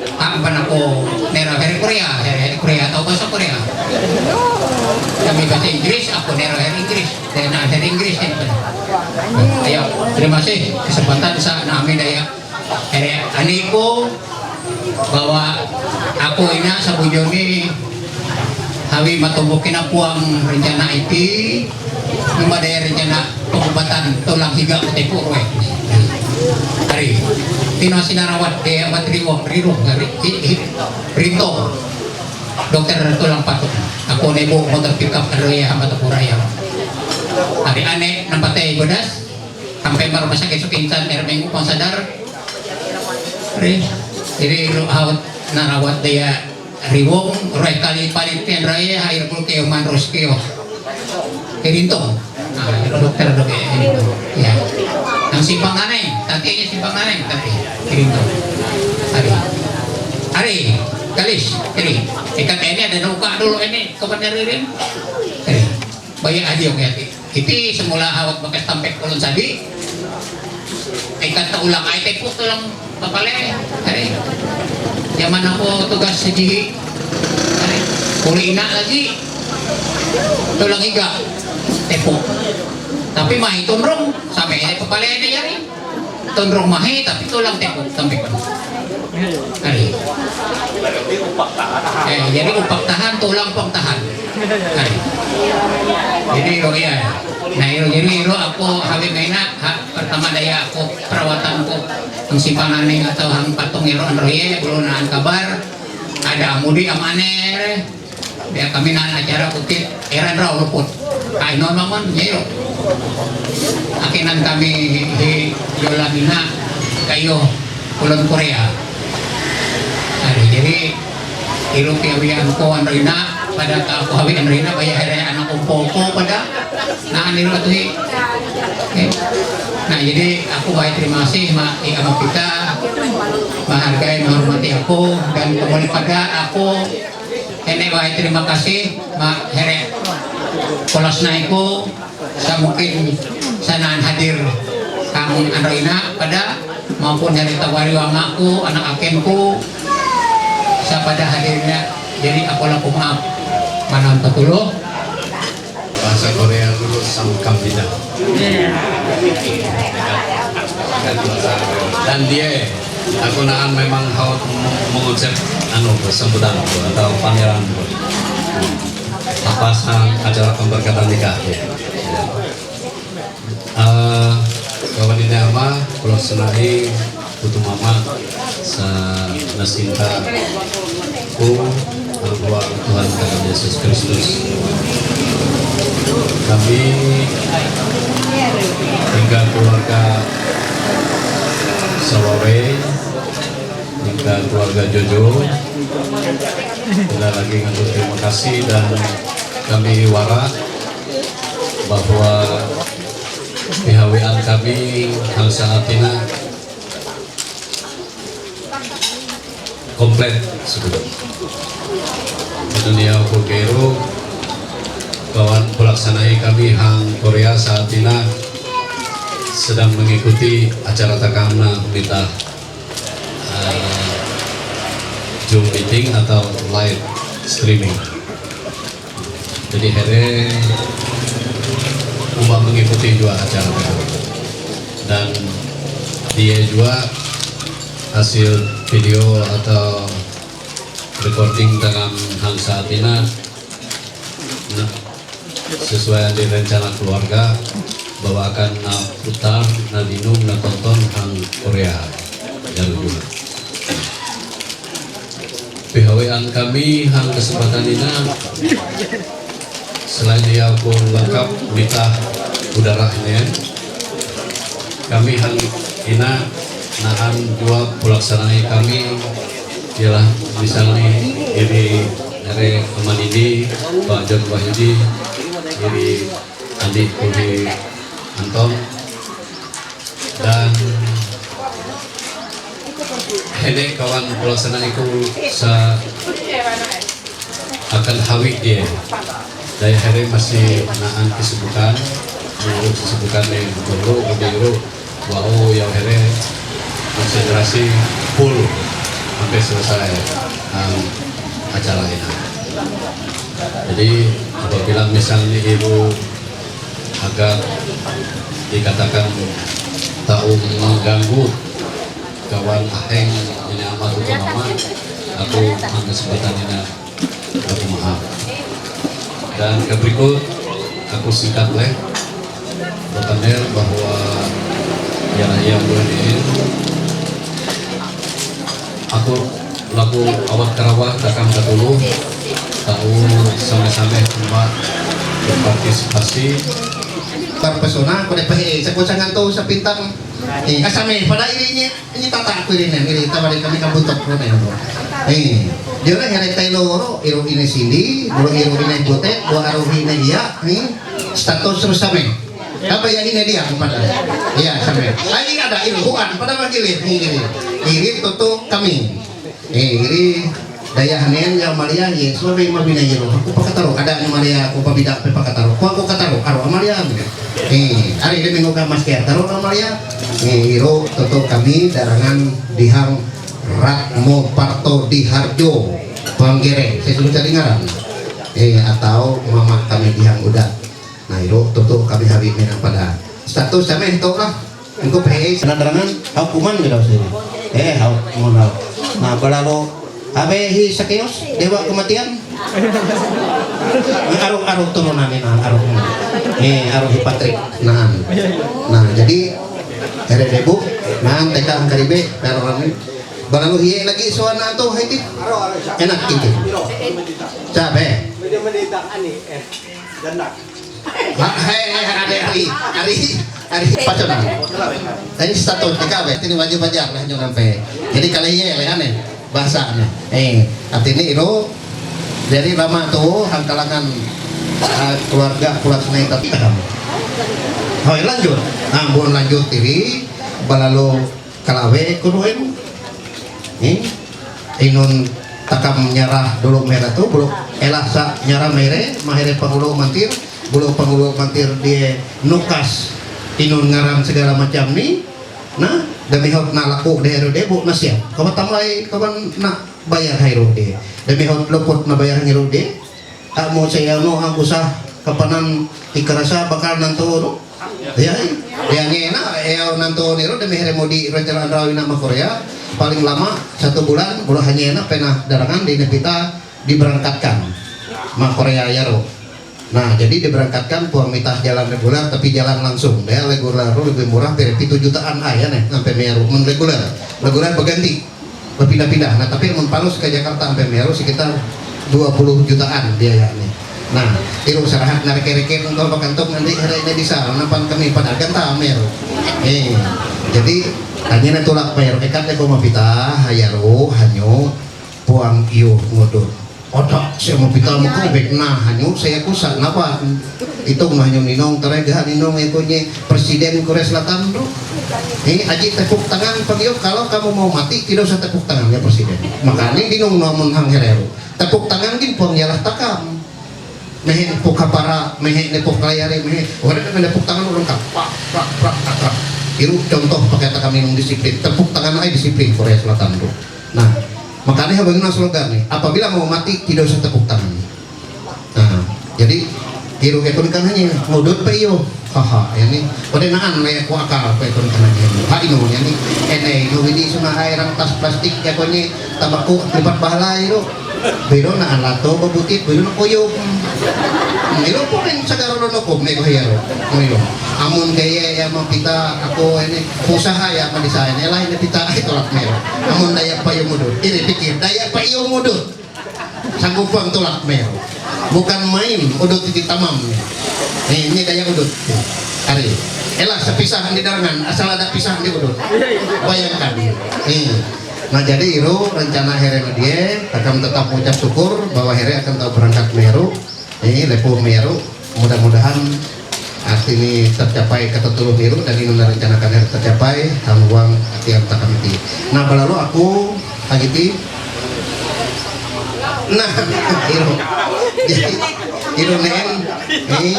Ակմբանակո ներա հերկուրիա, հերկուրիա, տոկոսա կուրիա։ Կամի բաց Ինգլիս, ակո ներա հեր Ինգլիս, դենա հեր Ինգլիս են բնա։ Այո, դրեմասի, կսպանտան սա նամին այա։ Հերը անիկո, բավա, ակո ինա, սա բուջոնի, հավի մատոմոկինա պուան ռնջանա իտի, Ima de rejana pagubatan tulang higa ko te puro eh. Ari, tino sinarawan de abat riwong, rirong, ri, i, i, rito. Dokter tulang patok. Ako nebo motor pickup aro ya hamba to pura ya. Ari ane nampatay ibadas. Sampai rumah sakit sukintan er minggu pang sadar. Ari, jadi ro haut narawat dia riwong, roe kali palit ken roe, hair pul keo man ros keo. Kirinto. Ah, dokter dok ya. Ang simpang naneng, tati aja simpang naneng, tati. Kirinto. Ari. Ari, kalis, kiri. Ikat ini ada nungka dulu ini, kebenerin. Ari. Bayi aja yang hati. Iti semula hawat bakas tampek ulun sadi. Ikat ta ulang ai tepuk tulang papale. Hari. Zaman aku tugas sejihi. Hari. Kuli ina lagi. Tulang iga. Tepuk. Tapi mah itu rong sampai ini papale ini yari. Tunrong mahi, tapi tulang tepuk, tampik. Ari. Eh, jadi upak tahan, tulang pang tahan. Ari. Jadi iro ya. Nah, iro jadi iro aku hawi maina, ha, pertama daya aku perawatan ku ang sipanganing atau hang patung iro anroye, belum naan kabar. Ada amudi amane. Ya, kami na acara kuti eran raw luput. Ay, no, mamon, nyeyo. Akinan kami hi Yolamina kayo kulon Korea. Ari, jadi, iru piawian ko anrina, pada ka ako hawi anrina, baya here anak umpo ko pada, na aniro tu hi. Eh, Nah, jadi aku baik terima kasih, Mak, ya, Mak kita menghargai, menghormati aku, dan kembali pada aku Ene wahai terima kasih, ma here kolas naiku, sa mungkin sanaan hadir kang anroina pada maupun here tawari wamaku, anak akenku, sa pada hadirnya. Jadi aku laku maaf, manam patuluh. Bahasa Korea dulu samkam tidak. Dan dia, aku naan memang hau mengucap anu sambutan atau pameran apa sang acara pemberkatan nikah. Eh, kawan ini ama, kalau senai, butuh mama, sa nasinta, ku, Tuhan kami Yesus Kristus. Kami hingga keluarga Sawawe, hingga keluarga Jojo, sekali lagi ngatur terima kasih dan kami wara bahwa pihawian kami hang saat ini komplit sebelum dunia kukero kawan pelaksanai kami hang Korea saat ini sedang mengikuti acara takana minta eh, Zoom meeting atau live streaming. Jadi here umat mengikuti juga acara itu. Dan dia juga hasil video atau recording dengan Hang Satina. Nah, sesuai dengan rencana keluarga bahwa akan na putar, na dinum, na tonton hang Korea. Jalu juga. Pihawian kami hang kesempatan ina selain dia pun lengkap mita udara ini. Kami hang ina nahan dua pelaksanai kami ialah misalnya iri Ere Amanidi, Pak John Wahyudi, iri Andi Kudi Anton, Dan hene kawan pelaksana iku sa akan hawik dia. Daya here masih naan kesibukan, dulu kesibukan ni dulu, dulu, wau ya here konsentrasi full sampai selesai um, acara ini. Jadi apabila misalnya ibu agak dikatakan tahu mengganggu kawan aheng ini amat ke mama, aku ambil kesempatan ini aku maaf. Dan ke berikut aku singkat leh, bertanya bahwa ya yang ini aku lagu awak karawat takam katulu tahu sama-sama semua berpartisipasi. Par persona ko de pehe sa ko sangan to sa pintang. Eh, kasame pada ini ni ini tata ko ini ni tama de kami kabutok ko na yun. Eh, dia orang yang tayo ro iro ini sili, iro iro ini bote, iro aro ini iya ni status terus same. Apa yang ini dia kepada? Iya same. Ini ada iro huan pada magilit ni ini. Ini toto kami. Eh, iri daya hanen ya Maria ye suami mabina yero. Aku pakataro ada ni Maria aku pabida pe pakataro. Ku aku kataro aro Maria. Eh, hari ini minggu kamas kaya taro Maria. Eh, iro toto kami darangan dihang Ratmo Parto di Harjo Panggere. Saya suruh cari ngaran. Eh, atau mama kami dihang udah. Nah, iro toto kami hari ini pada status kami itu lah. Engko pe sana terangan, hau kuman gitu sih. Eh, hau mau hau. Nah, kalau abe hi Sakeos, dewa kematian. Aruk aruk turunan ini nah, aruk. Eh, aruk hi Patrick. Nah. Nah, jadi ere debu, nah teka angkaribe, kalau kami. Balalu hiye lagi suana tu haiti. Enak gitu. Cabe. Ha, he, he, hari, hari, hari, hari, pacona. Ini status di kabe, ini wajib ajar lah nyo nampe. Jadi kalau iya lah aneh bahasa aneh. Eh, artinya iro jadi lama tu hang kalangan ah, keluarga keluarga senai tapi. Hoi lanjut. Nah, bulan lanjut diri balalu kalawe kuruin. Eh, inun takam nyarah dulu mera tu, bulu elah sa nyarah mere, mahere pangulu mantir, bulu pangulu mantir dia nukas inun ngaran segala macam ni. Nah, demi hot na laku deh ero deh bu nasiam. Kawan tamlai kawan nak bayar hai ero deh. Demi hot lopot na bayar hai ero deh. Amo saya no ang usah kapanan ikarasa bakal nanto no. Ya, ya ngena eo nanto nero demi here modi rencana andrawina ma Korea paling lama satu bulan bulan hanya na pernah darangan di nepita diberangkatkan ma Korea yaro. Nah, jadi diberangkatkan puang mitah jalan reguler tapi jalan langsung. Dia reguler lebih murah dari pitu jutaan aja nih sampai meru men reguler. Reguler berganti berpindah-pindah. Nah, tapi mun palus ke Jakarta sampai meru sekitar dua puluh jutaan biayanya. Nah, iru sarahat na reke-reke mun kalau kantok nanti hari ini bisa napan kami pada ganta meru. Eh, jadi hanya na tulak meru ekat leko mapita hayaru hanyo puang iyo ngudut. Otak saya mau pita mau kubek nah hanyo saya kusak napa itu mah hanyo ninong teregahan ninong ya kunye presiden Korea Selatan tu. Ini aji tepuk tangan pagio kalau kamu mau mati tidak usah tepuk tangannya presiden. Makanya ninong namun hang hereru. Tepuk tangan gin puang yalah takam. Mehe nepuk kapara, mehe nepuk layare, mehe. Orang kan nepuk tangan orang kan. Pak, pak, pak, pak, pak. Itu contoh pakai takam minum disiplin. Tepuk tangan aja disiplin Korea Selatan tu. Nah, makanya bagaimana slogan nih? Apabila mau mati tidak usah tepuk tangan. Nah, jadi iru ekon kan hanya ngudut pe iyo. Haha, ini pada naan le aku akal pe ekon kan hanya. Ha ino yani ene ino ini suna hai rang tas plastik ya konye tabaku lipat bahala iru. Pero na alato babutit pero na koyo. Iru po rin sa garo no ko me ko hiyaro. Koyo. Amun kaya ya mapita ako ini usaha ya malisa ini lah ini pita ay tulak mero. Amun daya pa iyo mudut. Ini pikir daya pa iyo mudut. Sanggup ang tulak mero. Bukan main, udah titik tamam. Nih, ini daya udut. Hari. Elah sepisah di darangan, asal ada pisah di udut. Bayangkan. Nih. Nah, jadi iru rencana hereno dia akan tetap mengucap syukur bahwa here akan tahu berangkat meru. Ini lepo meru. Mudah-mudahan Արտինի տատյապայ կտտուրու հիրու, դալինու նարնջանականեր տատյապայ, համուվան ատի անտակամիտի։ Նա բլալու ակու, հագիտի, նա, հիրու, հիրու նեն, մի,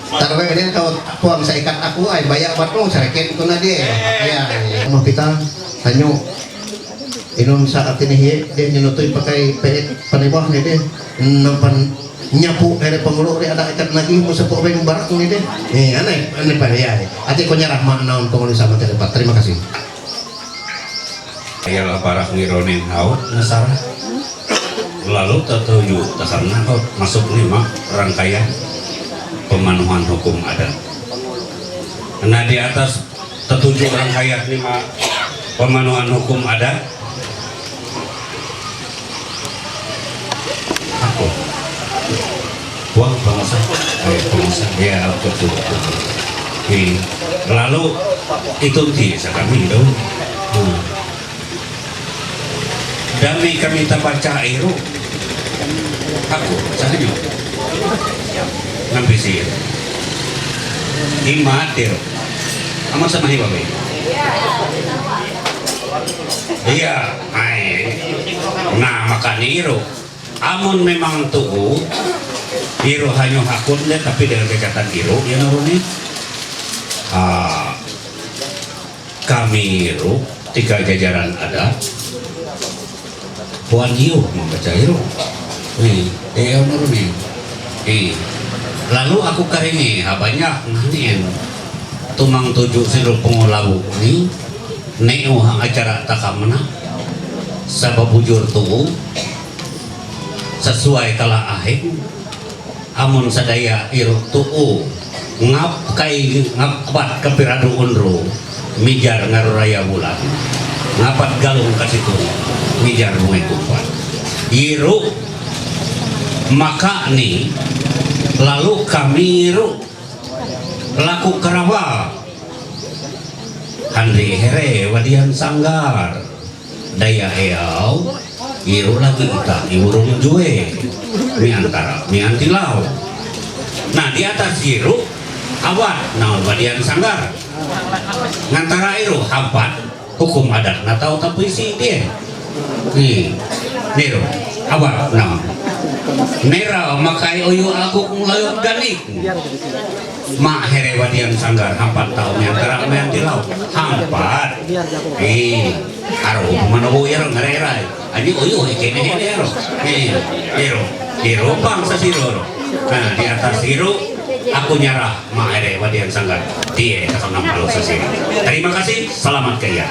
տարվե վրեն կա, ակու ամսայ կատ ակու, այ բայա բատնու, չարակեն կունադի, այ, այ, այ, մոպիտա, թանյու, Inun sa atin hi de nino to ipakay pehit panibah ni de nampan nyapu ere panglo re ada ikat lagi mo sa po ben barak ni de. Eh, aneh, aneh pa ya. Ate ko niya rahma naon panglo sa mata dapat. Terima kasih. Ayalah barak ni Ronin haut nasara. Lalu tatuju takarna haut masuk ni mak rangkaian pemanuhan hukum adat. Nah, di atas tatuju rangkaian ni mak pemanuhan hukum adat. Aku. Wah, pengusaha. Eh, pengusaha. Ya, betul, betul. Oke. Lalu itu ti sa kami tu. Hmm. Dami kami tabaca iru. Aku, sa inyo. Nampi si iru. Imat iru. Amat sa mahiwa ba? Iya, ay. Na, makaniru. Amun memang tuu, iru hanyo hakun de, tapi dengan kecatan iru, ya, nuruni. Ah, kami iru, tiga jajaran ada. Puan iu membaca iru. Ni, eh, nuruni. Ni. Lalu aku karingi, ha, banyak, nganin. Tumang tuju siru pengolabu ni, neo hang acara takamna. Sabab bujur tuu, sesuai kala ahing, amun sadaya iru tuu, ngap kai ngap abat kapiradu unru, mijar ngaru raya bulan, ngapat galung kasitu, mijar bungai kumpat. Iru maka ni, lalu kami iru laku karawa. Handri here wadian sanggar. Daya eau, iru lagi ita iurung jue. Miantara, miantilau. Nah, di atas iru, awat, naon wadian sanggar. Ngantara iru, hampat, hukum adat, natau tapi si dia. Ni, niru, awat, naon. Nera, makai oyu aku ngelayut ganik. Mak here wadian sanggar, hampat tau miantara miantilau. Hampat. Eh, aro, manobo iro ngare-rai. Ani oyo, eh, kene, kene, aro. Eh, iro, iro, bang sa siro, ro. Nah, di atas iro, aku nyarah, mak here wadian sanggar. Dia, kakak nampalo sa siro. Terima kasih, selamat kerja.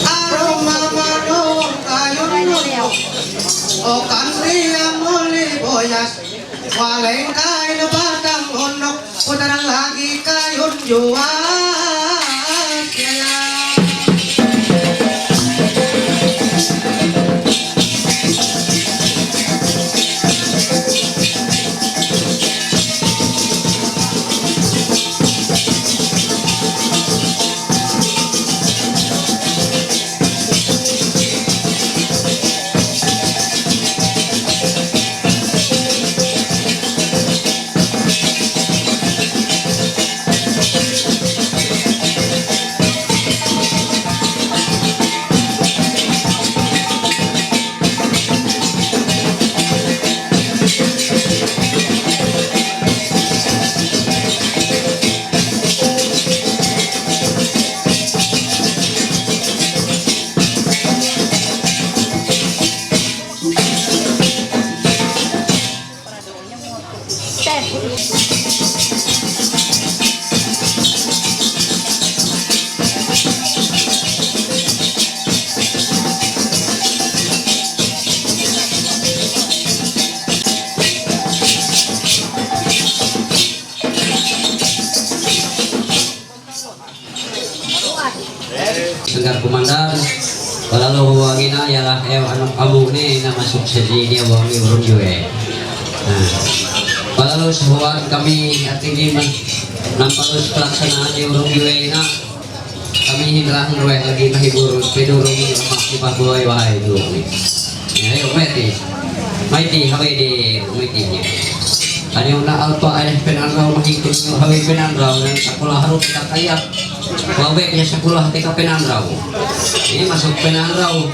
Aroma mano kayun nuno, o kandia moli boyas, waleng kain batang honok, putaran lagi kayun juas, ya, ya. Sanggar komandan, palalu huwagina ialah eu anak abu ni nama sukses ini wangi urung jue. Nah, palalu sebuah kami artinya men-, nampalus pelaksanaan di urung jue ina kami hindrahan ruweh lagi mahibur pedurung lemak di pahbulai wahai dulu. Ya, ayo, meti. Maiti, hawidi, maiti. Ani una alpa ayah penanrau mahi kunu hawi penanrau dan sekolah haru kita kaya. Wawek ya sekolah tika penanrau. Ini masuk penanrau.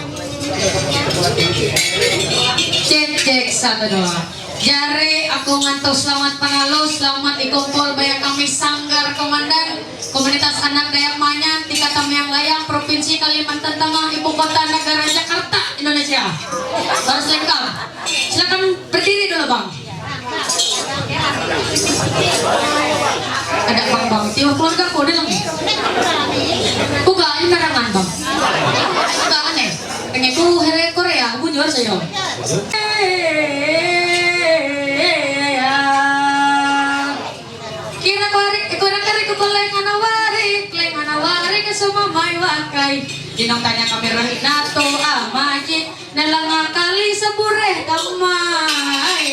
Cek, cek, satu, dua. Jari aku ngantuk, selamat panalu, selamat dikumpul banyak kami Sanggar Komandan. Komunitas anak Dayak Manyan, tingkat tamiang layang, Provinsi Kalimantan Tengah, Ibu Kota Negara Jakarta, Indonesia. Harus lengkap. Silakan berdiri dulu, Bang. Ada Bang, Bang. Tiwar keluarga ko, ada lagi. Kuga, ini narangan, Bang. Kuga, aneh. Pengen ku, here Korea, aku juara saya. Kira ko ari, ko na kari ko ko leng ana wari, leng ana wari ka suma mai wakai. Dinong tanya kami rahi nato amaji, na langa kali sa bureh kamai.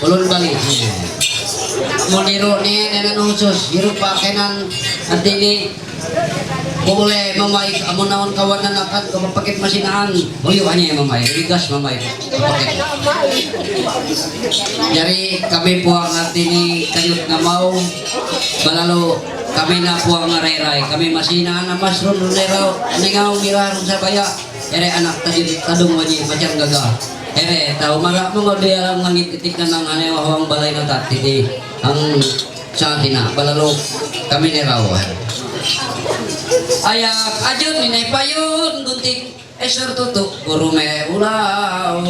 Ulun balik. Mun iru ni nenen khusus, iru pakenan arti ni. Kung boleh mamaik, amun naon kawanan akan ka mapakit masinaan. Uyu anya mamaik, rigas mamaik. Mapakit. Jari kami puang arti ni kayut ngamau, balalu kami na puang ngarerai, kami masinaan amas run nerau, nengau ngira run sabaya. Ere anak tadi tadung waji macam gaga. Ere tau mara mengode alam langit ketik nanang ane wahwang balai natat titi. Ang sa tina balalu kami ni rawa. Ayak ajun ni payun gunting esor tutu guru me ulau.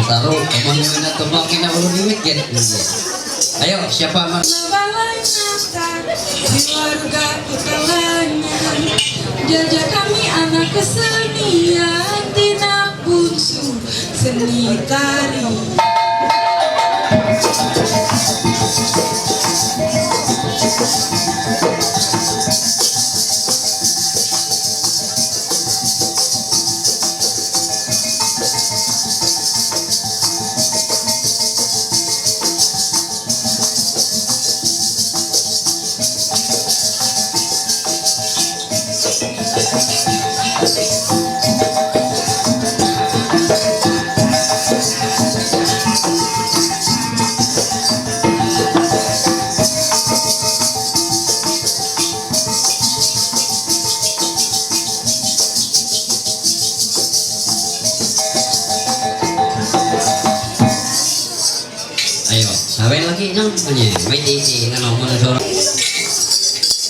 Taru, kamu yang nak tembak, kita belum ingat, ya? Ayo, siapa, Mas? Jajah kami anak kesenian, tindak bungsu seni tari. Ayo, sabi lagi nang ano, may D J na naman na sa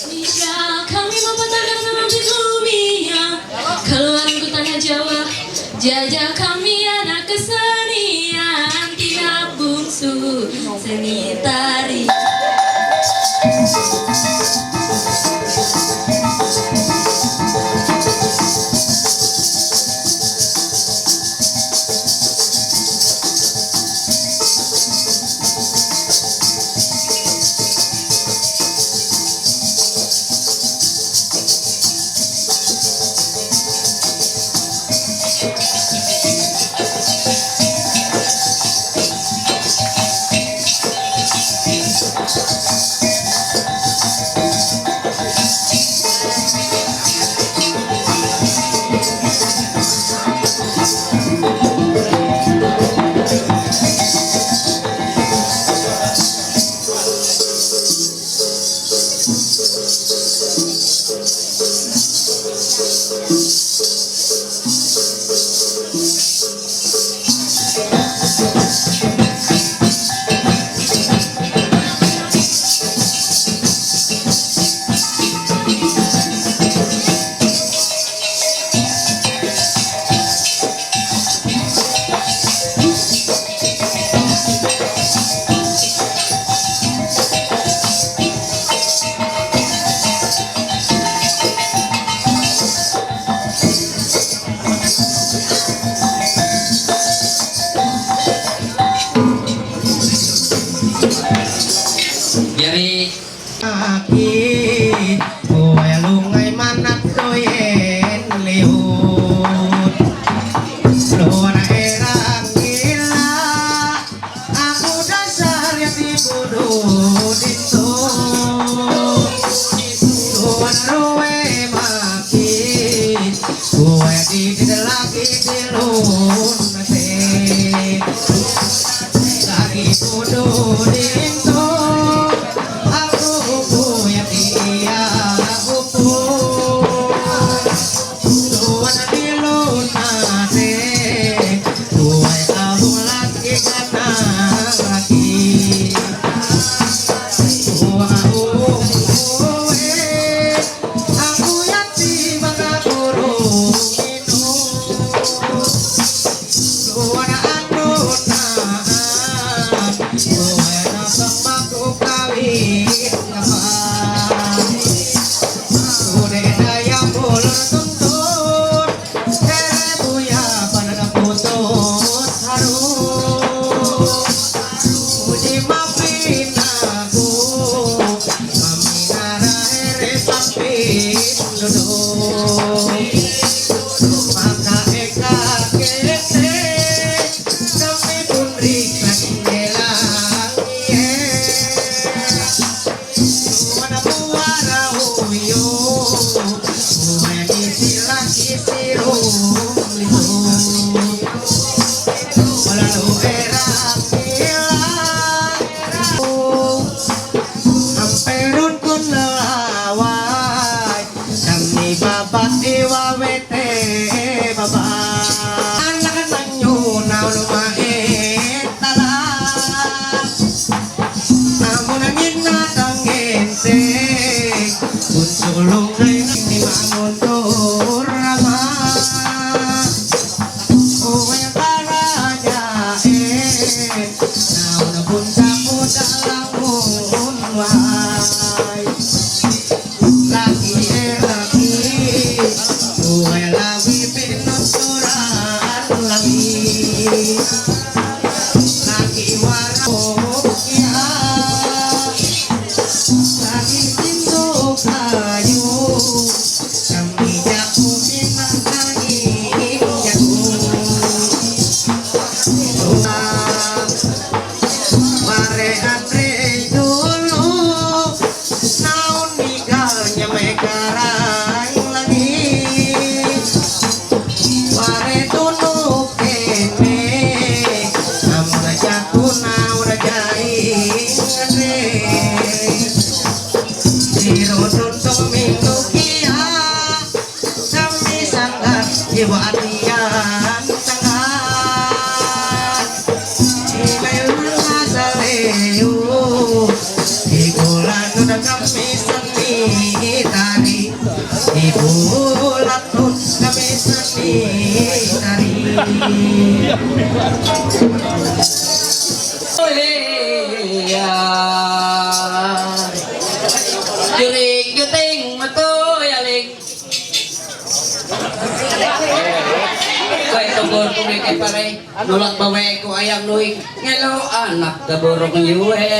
Indonesia, kami mapatagal na magbibumi. Keluar ke tanah Jawa, jajah kami anak kesenian, tindak bungsu seni tari. Jadi, Aki, kowe lungai manat doyen liut. Luar erang gila, aku dasar yang dibunuh itu. Luar ruwe makin, kowe di lagi di lunate. Lagi bunuh itu. Amperun kun lawai, kami babat iwa wete babat. Anak manyu naun main talak. Namun angin natang ente, kun sulung nai nang ni mangun turama. Uwe baraja Juring juting matoy aling. Kue tubur kumi ke pare. Nulak bawe ku ayam nuing. Ngelo anak keburung yue.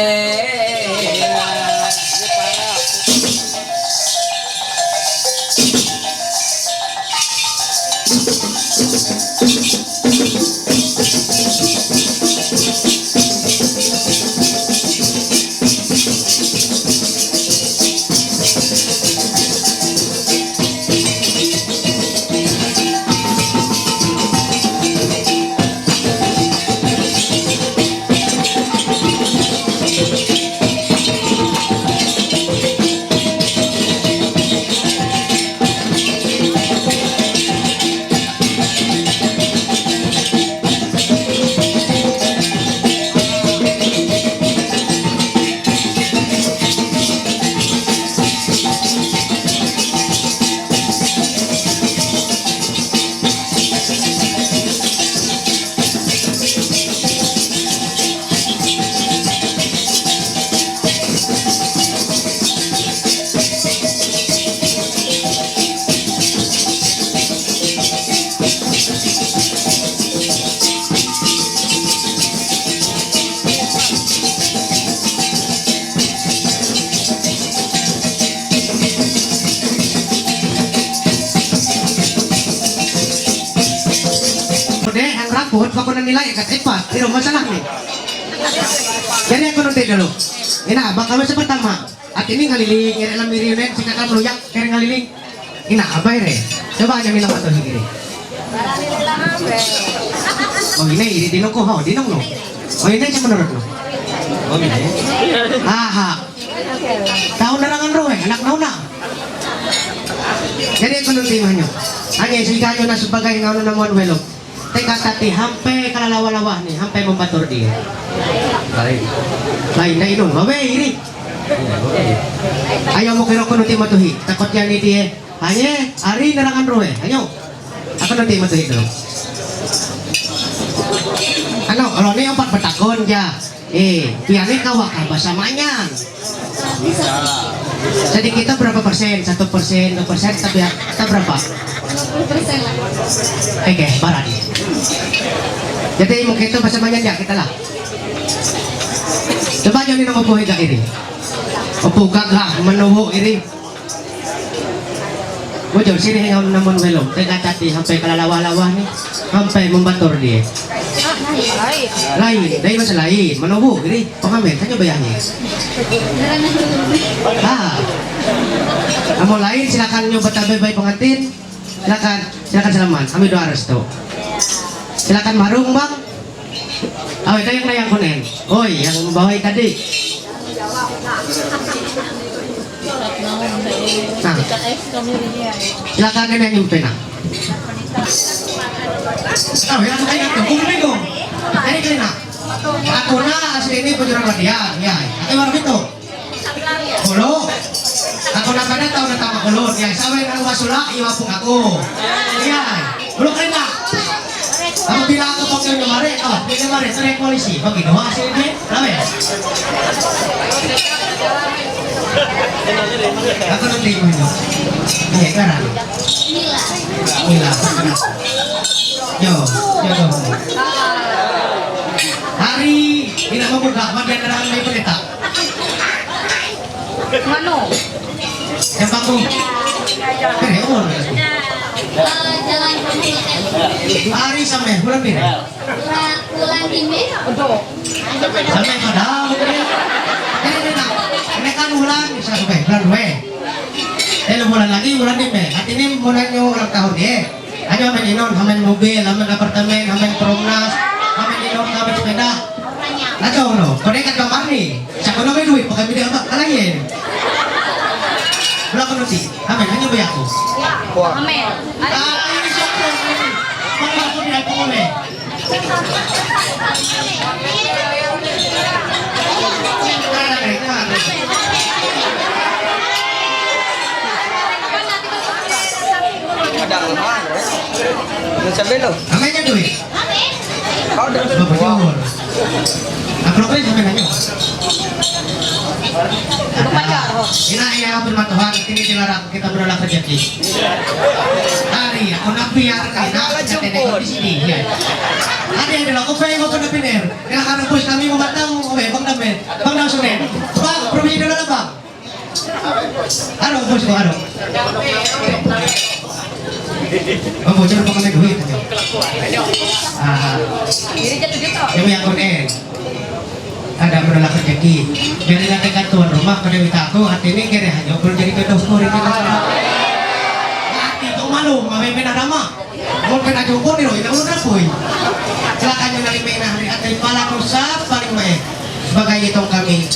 Pwede, ang rapot, pag ko nanilay, ikat ipat, pero masalah ni. Jadi ako nung dulu. Ina, baka mo sa pertama. At ini ngaliling, ina lang miriunin, sinakan luyak, kaya ngaliling. Ina, abay re. Coba aja minum atau higiri. Oh, ini, ini dinong ko, ho, dinong no. Oh, ini siya menurut no. Oh, ini. Aha. Taon na rangan ro eh, anak na una. Jadi, ako nung tingnan nyo. Hanya, sige nyo na sa bagay nga ano naman, welo. Teka, tati, hampe kalalawa-lawa ni, hampe membatur dia. Lain. Lain, na inong, babe, iri. Ayaw mo kiro ko nung timatuhi. Takot yan ni tiye. Hanya, ari na rangan ro eh. Ayaw. Ako nung timatuhi to. Ano, kalau ni empat betakon ya. Eh, biar ni kawa ka bahasa manyan. Jadi kita berapa persen? Satu persen, dua persen, tapi kita berapa? Oke, barat. Jadi mungkin itu bahasa manyan ya kita lah. Coba aja ni nama pohon gak ini. Opo gagah menuhu ini. Bujur, sini hingaw naman welo. Teka tati, hampay kalalawa-lawa ni. Hampay membatur dia. Lain, dahil mas lain. Manobo, gini. Pangamen, kanya bayangin. Ah. Kamu lain, silakan nyo batabe bay pengantin. Silakan, silakan salaman. Kami doa restu. Silakan marung, Bang. Awe, kayang na yang kunen. Oy, yang bawah tadi. Nah. Silakan ini yang pena. Awe, yang kaya itu, kung bingo. Ini kena. Aku na asli ini pejuran latihan, ya. Tapi baru itu. Kulo. Ako na pada taon na tama kulo. Ya, sawe na wasula, iwa pung ako. Ya. Kulo kena. Ako pila ako pag yung mare, oh, pila mare, sa polisi. Pag ginawa sila, alam mo yan? Ako nang tingin mo. Hindi, karami. Mila. Yo, yo, yo. Hari, hindi mo kung dapat yan na lang may balita. Mano? Siapa ko? Pere, umur. Hari sa me, bulan pere. Bulan lima. Sa me, pada, pere. Ini, ini, ini kan bulan, sa me, bulan dua. Telo bulan lagi, bulan lima. At ini bulan yung ulang tahun dia. Ano, amin inon, amin mobil, amin apartemen, amin perumnas, amin inon, amin sepeda. Nato, no? Kau dekat kamar ni. Siapa nama duit, pakai bida apa? Kalayin. Lo conocí. Amén. Año voy a tu. Amén. Ah, ay, yo soy. Vamos a poner al pobre. Ada lemah, bro. Lu sambil lu. Amén ya tuh. Kau udah. Apa jawab? Apa lo kayak sampai nanya? Ina, ina, firman Tuhan, ini dilarang kita menolak rezeki. Hari, aku nak biar, ina, kita tengok di sini, ya. Hari ada lo, apa yang mau kena pinir? Kena kena bos kami mau matang, oke, bang Damen, bang Damen. Bang, permisi dulu lah, bang. Ano, bos ko, ano? Ang butcher pa kami duit. Ah, kami ako din. Ada menolak rezeki. Dari nanti kan tuan rumah pada minta aku, hati ini kira hanya ukur jadi jodoh ko rin. Hati itu malu, mami pinadama. Kung pinajungkon nyo, ina mo na po eh. Sila kanyo na rin may nahari at ay pala ko sa paling may bagay itong kami.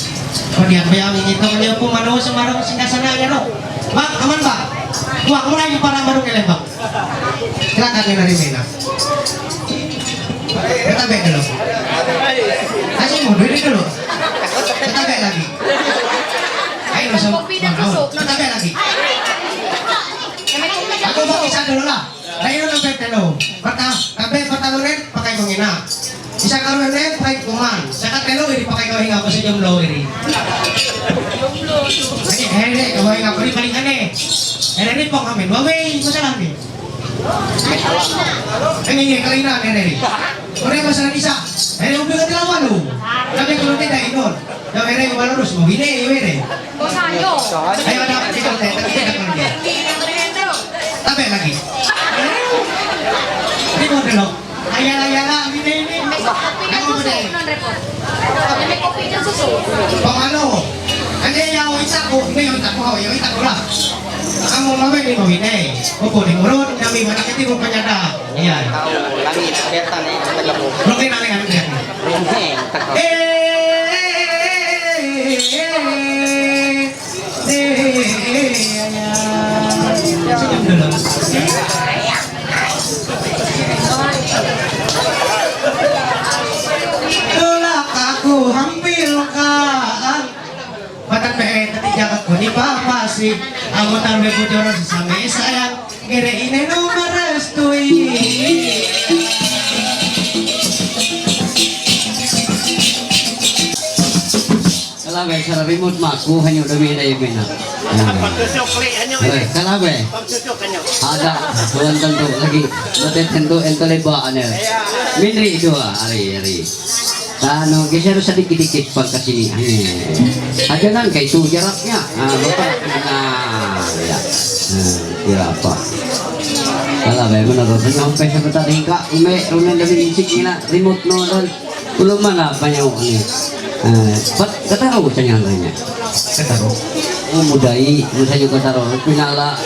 Kundi ang bayang itong niyo po mano sa marong sinasana niya no. Bak, aman ba? Kuha ko na yung para marong ilan ba? Sila kanyo na rin may na. Katabi dulu. Kasi mo, dili dulu. Katabi lagi. Ay, no, sa, katabi lagi. Ako ba isa dulu na? Dayon ang pagtalo. Bata, tabi, patalo rin, pakay kong ina. Isa ka rin rin, pakay kuman. Sa katalo, iri pakay ko hinga ko sa jomlo, iri. Ay, eh, eh, kaway nga ko, iri balikan eh. Eh, iri po kami, waway, ko sa lami. Ay, hindi, kalina, eh, iri. Ore ko sa isa. Eh, ubi ka tilawan, oh. Sabi ko, "Hindi, dahil nun." Daw, iri, wala rus mo, hindi, eh, iri. Ayaw na, ikaw, te, te, te, te, te. Tabi lagi. Di mo, dilo. Ayala, ayala, hindi, hindi. Ako mo, te. Pangalo. Hindi, yaw, isa ko, hindi, yung isa ko, yung isa ko lang. Ang mga may, di mo, hindi. Opo, di mo, ron, kami, malaki, di mo, panyada. Iya. Kami, kelihatan, eh, taga po. Ron, kinala, kami, kelihatan. Ron, eh, taga. Eh, eh, eh, eh, eh, eh. Tulak aku hampir ka. Batang pe, tadi jaga ko ni papa si. Amo tarbe bujur sa me sayang. Gere ine no marastui. Kalau biasa remote mah, aku hanya udah beda ya, beda. Eh, kalau be? Ada, tuan tentu lagi. Mate tentu ente leba ane. Minri dua hari-hari. Ano, geser sedikit-dikit pangkas ini. Eh. Aja nan kayak itu jaraknya. Ah, lupa. Nah, ya. Nah, kira apa? Kalau be, menurut saya sampai sebentar hingga ime runan dari insik ina remote no dan Belum mana banyak ni. Eh, pat, kataro ko sa niya rin niya. Kataro. O, mudai, masaya kataro, pinala.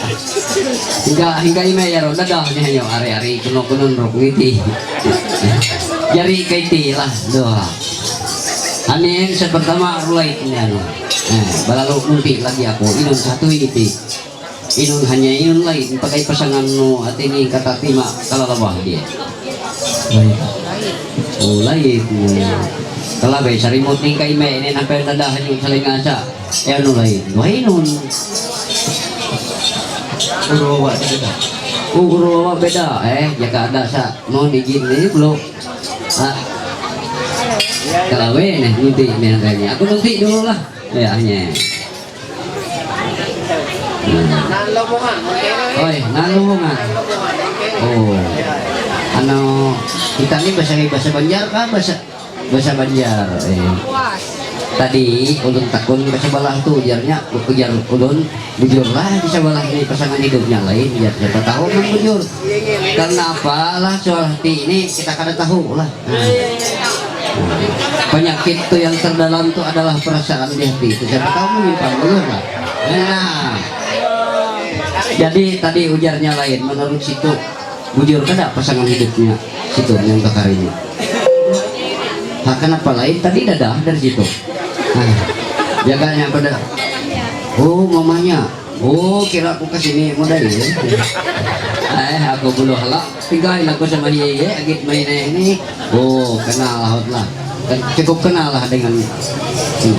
Hingga, hingga ime yaro, dada niya yo, ari-ari, kuno-kuno rok ngiti. Yari kay ti lah, doha. Anin, sa pertama, rulay niya, no. Eh, balalo munti lagi ako, inom satu ngiti. Inun hanya inun lain, pakai pasangan no, ati ni kata tima kalalabah dia. Lain. Oh, lain. Kalau be, sarimut ni kay me, ini nampai nada hanya saling asa. Ya, no lain. Wah, inun. Uruwa beda. Oh, uruwa beda. Eh, jaga ada sa, mau digin ni, bro. Ah. Kalau be, nih, nanti, nih, nanti. Aku nanti dulu lah. Ya, hanya. Hmm. Oi, nalungan. Oh. Ano, kita ni bahasa, bahasa Banjar kah? Bahasa, bahasa Banjar. Eh. Tadi ulun takun bahasa balah tu ujarnya, ujar ulun, bujurlah bahasa balah ni pasangan hidupnya lain, ya siapa tahu kan bujur. Karena apalah soal hati ini kita kada tahu lah. Nah. Penyakit tu yang terdalam tu adalah perasaan di hati itu. Siapa tahu menyimpan dulu lah. Nah. Jadi tadi ujarnya lain menurut situ. Bujur kada pasangan hidupnya situ yang kekar ini. Ha, kenapa lain tadi dadah dari situ? Nah, jaganya pada, oh, mamanya. Oh, kira ko kasi ni mo dai. Ay, ako bulo hala. Tingay lang ko sa mahiye, agit may nehni. Oh, kana lahot la. Cukup kenal lah dengan. Hmm.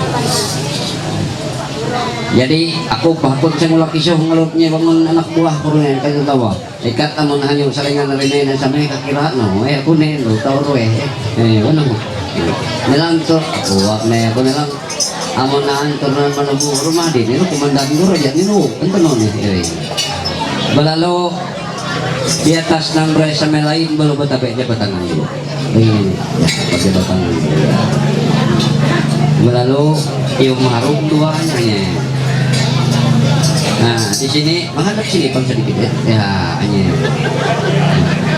Jadi, aku bahkan saya mulai kisah ngelut niya bangun anak buah ko rin, kaya tawa. Ikat amon hanyo salingan na rin na sa may kakira, no? Eh, ako na yun, no? Tauro eh. Eh, ano mo? Nilang to, ako, ako na yun, ako nilang. Amon na ang turnan manubu rumah di, nilo kumandan ko rin yan, nilo, ang tanong ni, eh. Balalo, di atas ng bre sa may lain, balo ba tabi, di ba tanong nilo? Eh, ya, pag di ba tanong nilo? Balalo, yung maharong tuwa niya, eh. Nah, di sini, mahadap sini pang sedikit, eh. Ya, hanya.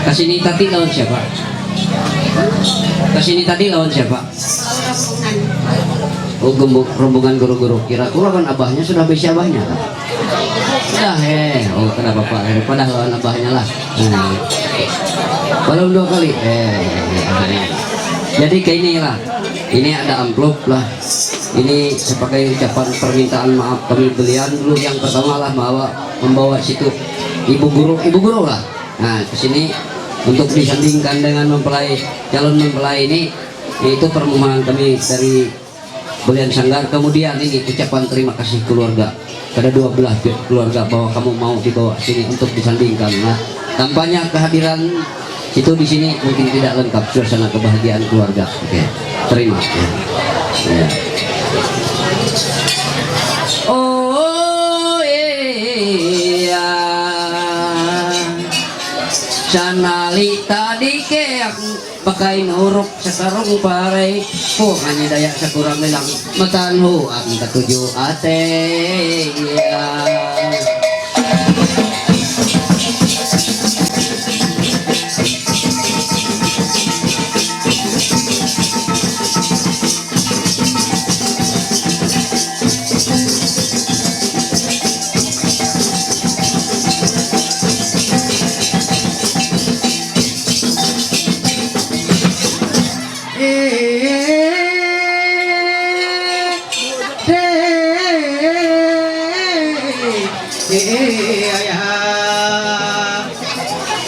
Kasini tadi lawan siapa? Kasini tadi lawan siapa? Rombongan. Oh, gumbu-, rombongan guru-guru. Kira-kira kan abahnya sudah bisa abahnya, kan? Sudah, eh. Oh, kenapa, Pak? Eh, padahal lawan abahnya lah. Eh. Belum dua kali. Eh. Jadi kayak inilah. Ini ada amplop lah. Ini sebagai ucapan permintaan maaf kami belian dulu. Yang pertama lah bawa, membawa situ ibu guru, ibu guru lah. Nah, ke sini untuk disandingkan dengan mempelai, calon mempelai ini, yaitu permohonan kami dari belian sanggar. Kemudian ini ucapan terima kasih keluarga. Pada dua belah pi-, keluarga bahwa kamu mau dibawa sini untuk disandingkan. Nah, tanpanya kehadiran itu di sini mungkin tidak lengkap suasana kebahagiaan keluarga. Oke, terima. Ya. Ya. Oh, iya. Sanali tadi ke aku pakai nuruk sekarung parai. Oh, hanya daya sekurang bilang. Matanhu ang katuju ate. Ya.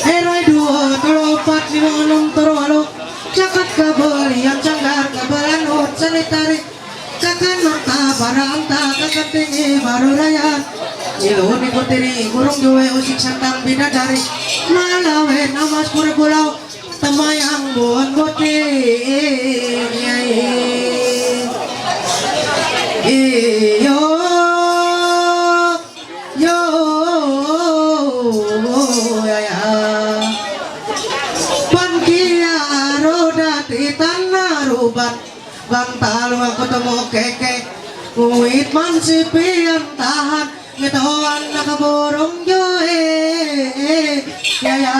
Erai dua, telu, opat, lima, enam, turu, walu. Cakat kabel, yang canggar, kabelan, hut, sanitari. Kakan nota, barang ta, kakan tinggi, baru raya. Ilu ni kutiri, burung juwe, usik santang, bidadari. Malawe, namas, pura pulau. Tamayang buwan buti. Iyo. Yo. Ya, ya. Pan kia roda ti tanah rubat. Bang talung aku temu keke. Kuit man si pian tahan. Ngetoan nakaborong yo, eh, eh, eh, ya, ya.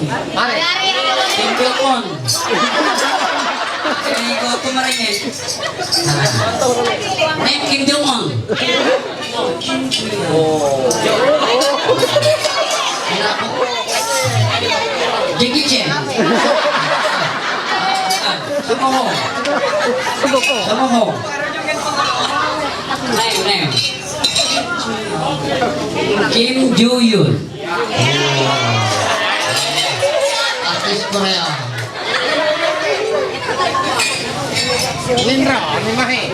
Kim Jong Un. Kim Jong Un. Name Kim Jong Un. Jackie Chan. Sammo hung. Sammo hung. Name, name. Kim Jong Un. Artis Korea. Indra, ano nga eh?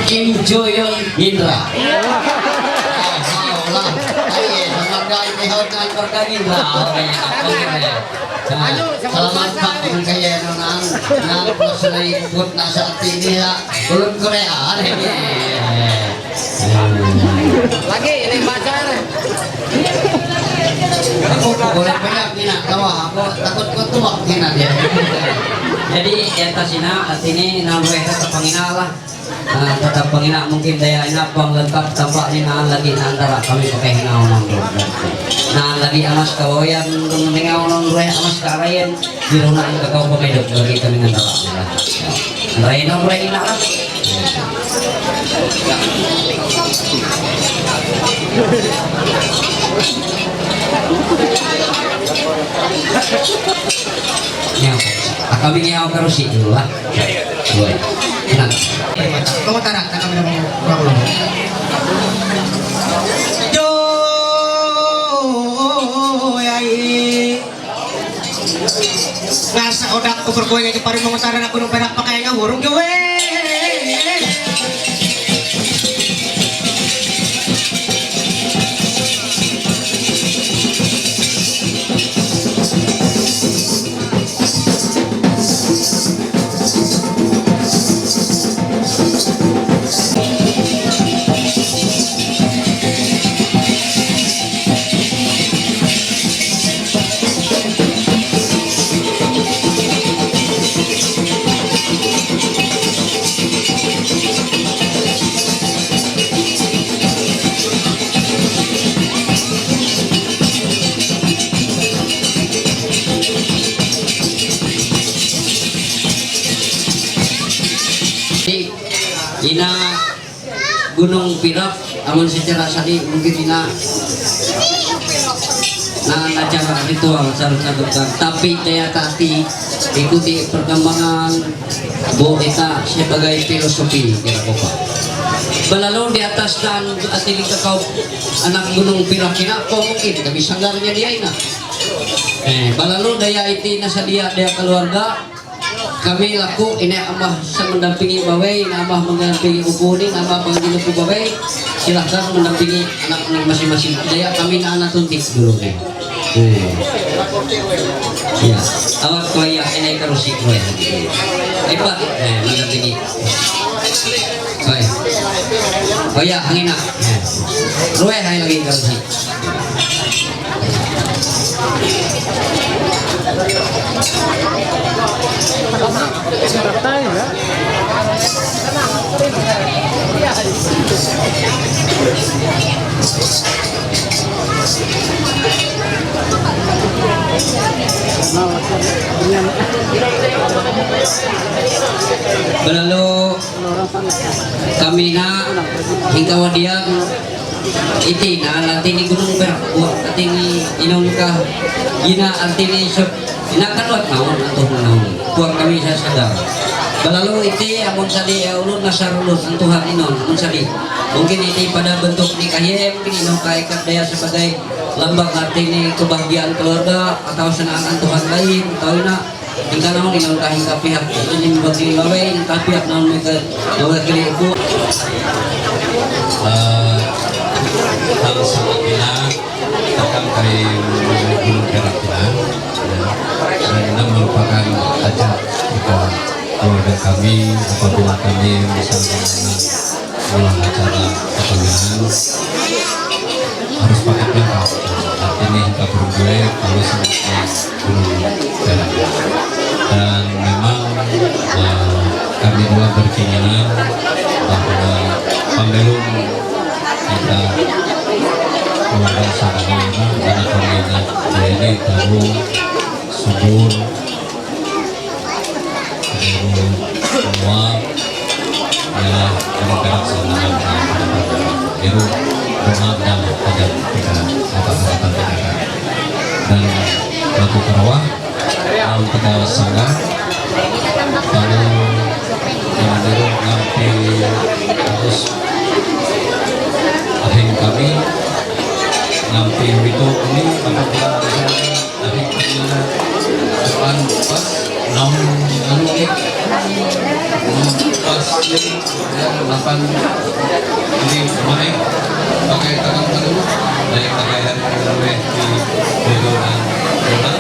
Kim Jong Un Indra. Ah, wala. Ay, eh, sa mga guys, may hawak na ang barkada, Indra. Okay, okay. Ah, salamat pa kung kaya, ano, nang, nang, plus na ikot na sa atin nila. Ulun Korea, ano, eh. Lagi, ini pacar. Boleh banyak ni nak tawa, aku takut kuat tuak ni nak dia. Jadi, ya, tas ina, artinya, nang, weh, tetap pangina lah. Ah, tetap pangina mungkin daya ina pang lengkap tampak ni nang lagi nang antara kami pakai hina orang tu. Nang lagi amas kawayan, dengan orang tu, amas karayan. Di rumah ang kakao pa may dok, lagi kami ng taba nila. Ang rain, ang rain na. Yan. Ah, kami niya ako karusi, di ba? Uy. Yan. Kamu tarak, tak kami naman kurang. Yo, ay. Nasa odak ko berkuai aja paling mau taran aku nung perak pakai nggak burung gue. Ina Gunung Pirak, amun secara sadi mungkin ina na, na cara ritual seharusnya bukan. Tapi daya tati ikuti perkembangan bo eta sebagai filosofi kira kopa. Balalu di atas dan atili kakau anak Gunung Pirak ina, kok mungkin kami sanggarnya dia ina. Eh, balalu daya iti na sadia dia keluarga, kami laku, ini amah sa mendampingi bawai, ini amah mendampingi upu ni, ini amah panggil upu bawai, silahkan mendampingi anak ni masing-masing. Daya kami na anak tuntik dulu ni. Eh. Ya, awak kuaya, ini karusi kuaya. Hebat, eh, mendampingi. Kuaya. Kuaya, angin nak. Eh. Ruai hai lagi karusi. Balalu kami na hingkawa diyan. Iti na, nanti ni Gunung Pirak, buat nanti ni inong ka, ina nanti ni sep, ina kaluat naon, antuh naon. Buat kami sa sadar. Balalu iti, amun sadi, ya ulun, nasar ulun, antuhan inon, amun sadi. Mungkin iti pada bentuk nikah ya, mungkin inong ka ikat daya sebagai lambang nanti ni kebahagiaan keluarga, atau senang antuhan lain, atau ina, Hingga naon inong ka hingga pihak ini membagi bawai, hingga pihak naon mereka bawai kiri ibu. Eh, hal sama ina, takkan kari gunung perak ina. Ya. Dan ini merupakan hajat kita, keluarga kami, apabila kami misalnya melaksanakan kepemimpinan harus pakai pelengkap. Artinya kita berdua kalau sebagai gunung perak. Dan memang eh, kami dua berkeinginan bahwa pemilu kita keluarga sama anak kami dan Tabo, Subur, Tabo, Noa, ya, ini berak sama dengan Iru, Roha, dan pada kita apa-apa kita. Dan lagu Karawa, yang kita sanggah, lalu yang Iru ngampi terus ahing kami, ngampi Wito kami, apabila ada Tuan pas, naon anu eh, naon pas ini, ya, lapan ini kemarin pakai tangan baru, dari pakai hari kemarin di Bodo dan Bodo,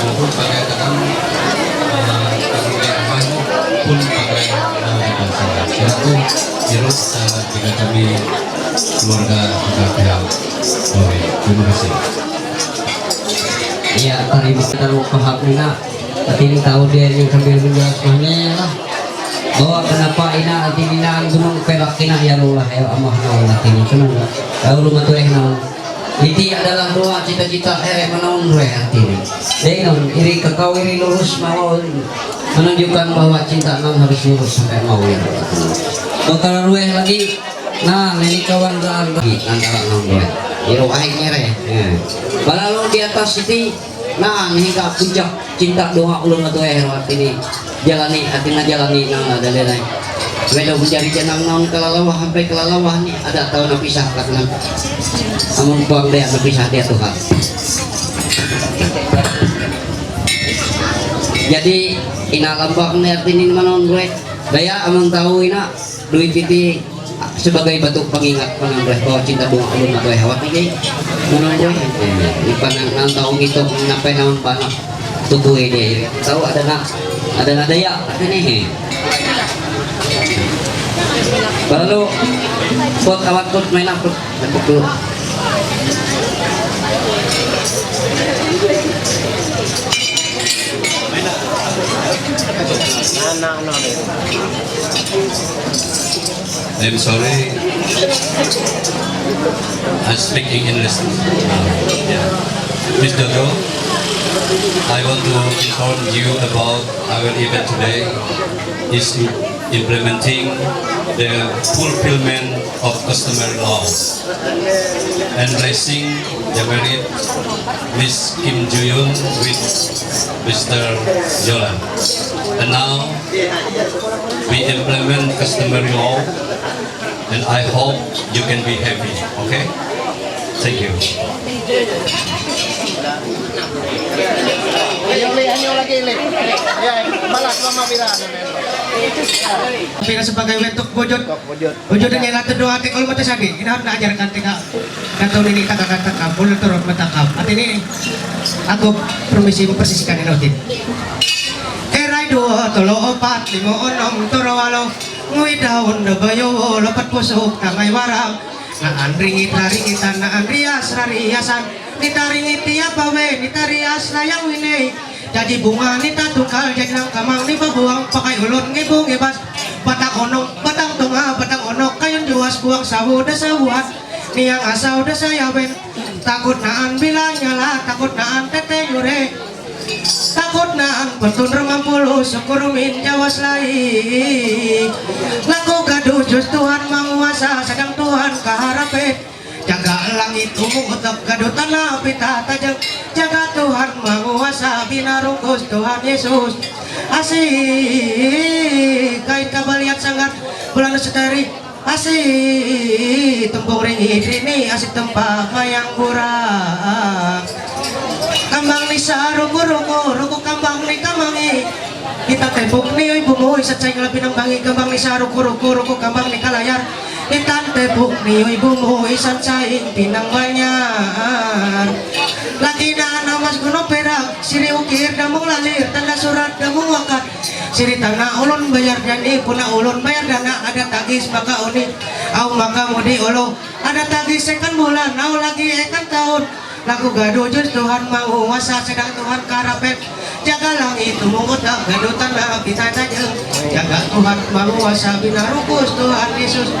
maupun pakai tangan, eh, pakai apa pun pakai, eh, di pasar. Selaku Iru, eh, jika kami keluarga juga pihak. Oke, terima kasih. Iya, tadi kita lupa hak mina. Tapi ini tahu dia yang sambil menjelaskannya ya lah. Bahwa kenapa ina hati mina gunung pelak ina ya Allah ya Allah Allah ini senang. Tahu rumah tuh eh naon. Iti adalah doa cita-cita eh menaun ruh hati ini. Dai naon iri kekau iri lurus mau menunjukkan bahwa cinta naon harus lurus sampai mau ya. Bakal ruh lagi. Nah, ini kawan lagi antara naon ruh. Iru aing ngere. Ya. Balalu di atas iti, nah, hingga puncak cinta doa ulun atuh eh ini jalani, artinya jalani, nah, nah, dan lain-lain. Beda mencari jenang naon kelalawah sampai kelalawah nih ada tahu napisah karena amun puang dia napisah dia Tuhan. Jadi ina lambang nih artinya mana gue daya amun tahu ina duit piti sebagai bentuk pengingat menambah bahwa cinta bunga ulun atau hewat ini menambah di panang nang tahu gitu menampai naon panah tubuh ini tahu ada nak ada nak daya ini lalu pot awat pot main apa pot I'm sorry. I'm speaking English. Uh, yeah. Mister Joe, I want to inform you about our event today. Is implementing the fulfillment of customary laws and raising the married Miss Kim Juyun with Mister Jolan. And now we implement customary law, and I hope you can be happy. Okay? Thank you. Ayo, Li, ayo lagi, Li. Ya, balas mama bila. Pira sebagai wetok bojot. Bojot. Bojot ini ratu doa te kalau mata sadi. Ini harus ajarkan tiga. Kata ini tak kata kampul turun mata kampul. Ini aku permisi mempersisihkan ini rutin. Kerai dua, tolo opat, lima onom, toro walo. Ngui daun da bayo, lopat pusuk, tangai warang. Naan ringit rarigitan, naan rias rariasan. Nita ringit tia pawe, nita rias layang winei. Jadi bunga nita tukal, jadi nang kamang ni babuang, pakai ulun ngibu ngibas. Batang onok, batang tunga, batang onok, kayun juas buang sawu da sawuhan. Niang asau da sayawen. Takut naan bila nyala, takut naan tete nyure. Takut naan petun rumah puluh, syukur min jawas lai. Laku gaduh jus Tuhan menguasa, sedang Tuhan kaharape. Jaga langit umur utak gaduh tanah pita tajam. Jaga Tuhan menguasa, bina rungkus Tuhan Yesus. Asik, kain kabalian sangat, bulan seteri. Asik, tempung ringi rini, asik tempa mayang burang. Kambang ni sa ruku ruku, ruku kambang ni kamangi. Kita tepuk ni oi bumui, satsai ngala pinang bangi, kambang ni sa ruku ruku, ruku kambang ni kalayar. Kita tepuk ni oi bumui, satsai pinang banyar. Lagi na namas gunung perak, siri ukir damung lalir, tanda surat damung wakat. Siri tana ulun bayar jani, puna ulun bayar dana, ada tagis maka uni, au maka mudi ulu. Ada tagis second bulan, au lagi ekan tahun. Lagu gaduh jus Tuhan mau, wasa sedang Tuhan karapet. Jaga langit tumung utak, gaduh tanah kita tajam. Jaga Tuhan mau, wasa bina rukus Tuhan Yesus.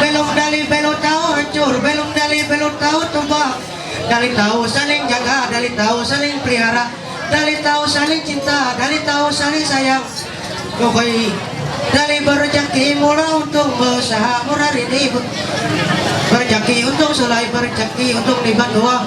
Belum dali belum tahu hancur, belum dali belum tahu tumbang. Dali tahu saling jaga, Dali tao saling pelihara, dali tao saling cinta, dali tao saling sayang. Kokoy, dali berjaki mula untung berusaha murari di but. Berjaki untung sulai, berjaki untung di banua.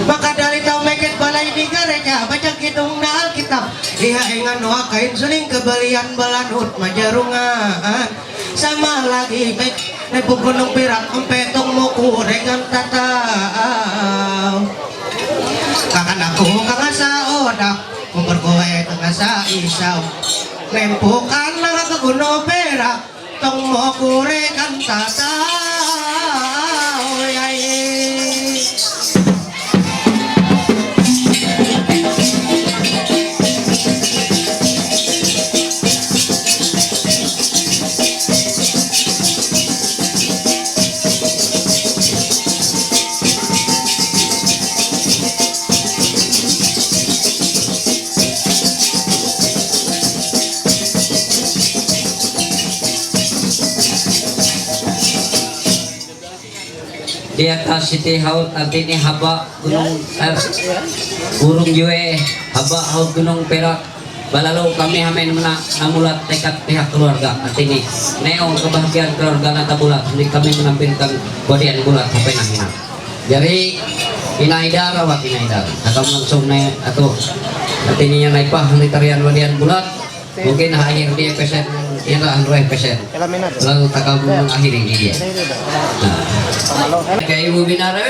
Maka dali tao meket balai di gereja, baca kidung na Alkitab. Iha engan noa kain suling kebalian belanut majarungan. Sama lagi baik. Nepu gunung pirak empe tong moku regan tatau. Kakan aku kangasa odak, kumpul kowe kangasa isau. Nempu kan nang ke gunung pirak, tong moku regan tatau. Yai. Di atas siti haut artini haba gunung, eh, urung jue haba haut gunung perak. Balalu kami hamen mena namulat tekad pihak keluarga artini neo kebahagiaan keluarga nata bulat, hindi kami menampilkan bodian bulat hape nahina. Jadi ina idar awak ina idar. Takam langsung ne atau artini yang naipah ni tarian bodian bulat. Mungkin akhir dia pesen, dia lah anreh pesen. Lalu takam akhir ini dia. Nah. Kayak ibu binara.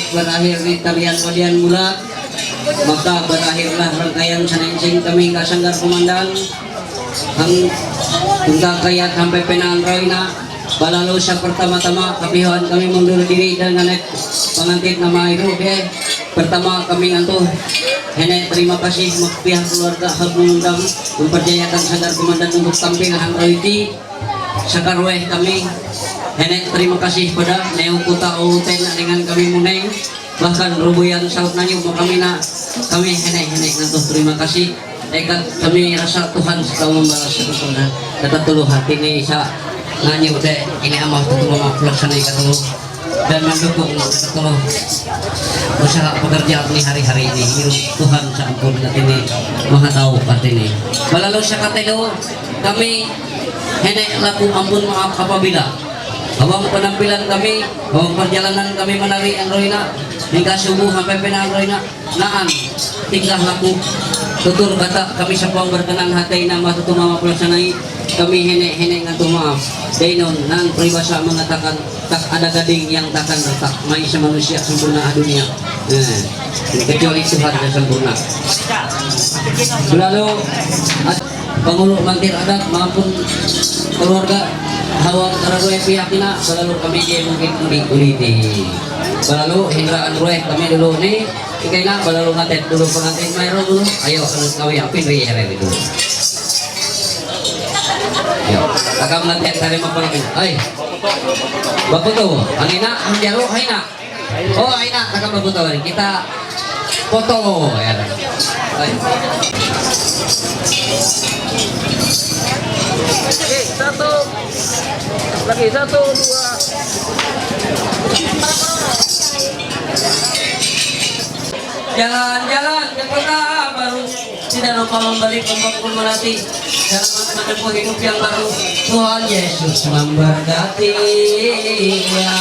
Berahir di tarian walian mula, maka berakhirlah rangkaian senensing kami kasanggar komandan. Hang tunggal kayat sampai penang roina. Balalu sa pertama-tama kapihoan kami mundur diri dengan pengantin nama itu, oke. Pertama kami ngantuh, nenek, terima kasih pihak keluarga hak mengundang mempercayakan sanggar komandan untuk tampil hang roiti. Sakarueh kami, nenek, terima kasih pada neo kota Outen dengan kami muneng, bahkan rubuyan saut nanyu mau kami nak, kami nenek, nenek ngantuh terima kasih. Eka kami rasa Tuhan sudah membalas kepada kata tulu hati ni sa nanyu de ini amah tu mama pelaksana kata tulu dan mendukung kata tulu usaha pekerjaan ni hari-hari ini. Hiru Tuhan sampun ini maha tahu arti ini. Balalu sakatelu kami nenek laku ampun maaf apabila awang penampilan kami, awang perjalanan kami menari Androina hingga subuh sampai pena Androina naan tingkah laku tutur kata kami sapang berkenan hati nama tutu mama pelaksanai kami nenek, nenek ngantuh maaf. Dainon nan peribahasa mengatakan tak ada gading yang takkan retak. Mai samanusia sempurna dunia. Eh, kecuali Tuhan yang sempurna. Balalu, ad-, pangulu mantir adat maupun keluarga hawa karagoe pihak ina, balalu kami dia mungkin uli uli di. Balalu Hendra Androe kami dulu ni, ikaina balalu ngatet dulu pengantin Mairo dulu. Ayo, kalau kau yang pinri ya itu. Yo, agam ngatet dari apa lagi? Hai. Bapak tu, anina, anjaro, hai nak. Oh, hai nak, agam bapak tu. Kita foto ya. Hai. Oke, satu. Lagi satu, dua. Jalan-jalan ke kota baru, tidak lupa membeli pembekul melati. Selamat menempuh hidup yang baru. Tuhan Yesus memberkati. Ya.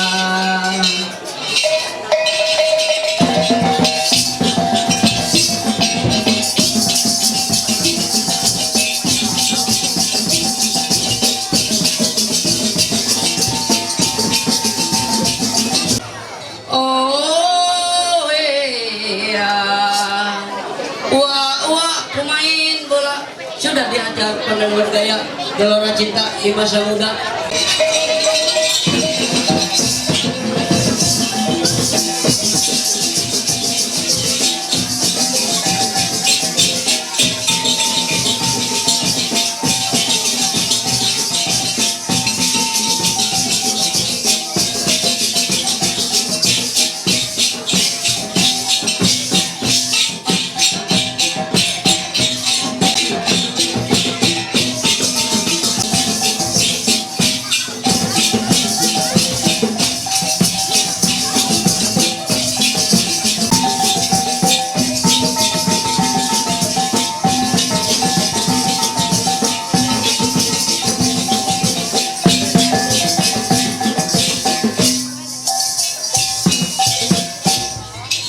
Oh, iya. Wah, wah, pemain bola sudah diajar pemain gaya gelora cinta di masa muda.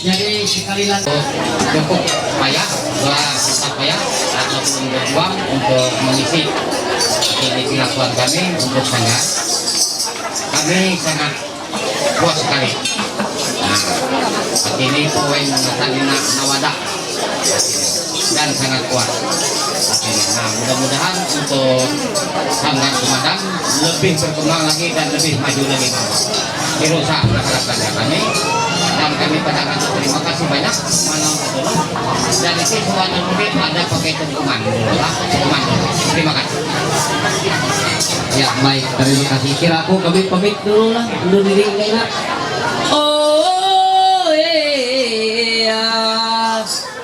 Jadi sekali lagi cukup payah, luar biasa payah ataupun berjuang untuk mengisi ini kelakuan kami untuk sanggar. Kami sangat puas sekali. Nah, ini poin tadi nak nawadah dan sangat puas. Nah, mudah-mudahan untuk sanggar Sumedang lebih berkembang lagi dan lebih maju lagi. Tidak usah harapkan dari kami. Dan kami pada terima kasih banyak. Mana betul? Dan itu semuanya mungkin ada pakai hukuman. Hukuman. Terima kasih. Ya, baik. Terima kasih. Kira aku kami pamit dulu lah. Undur diri, enggak, enggak. Oh, iya.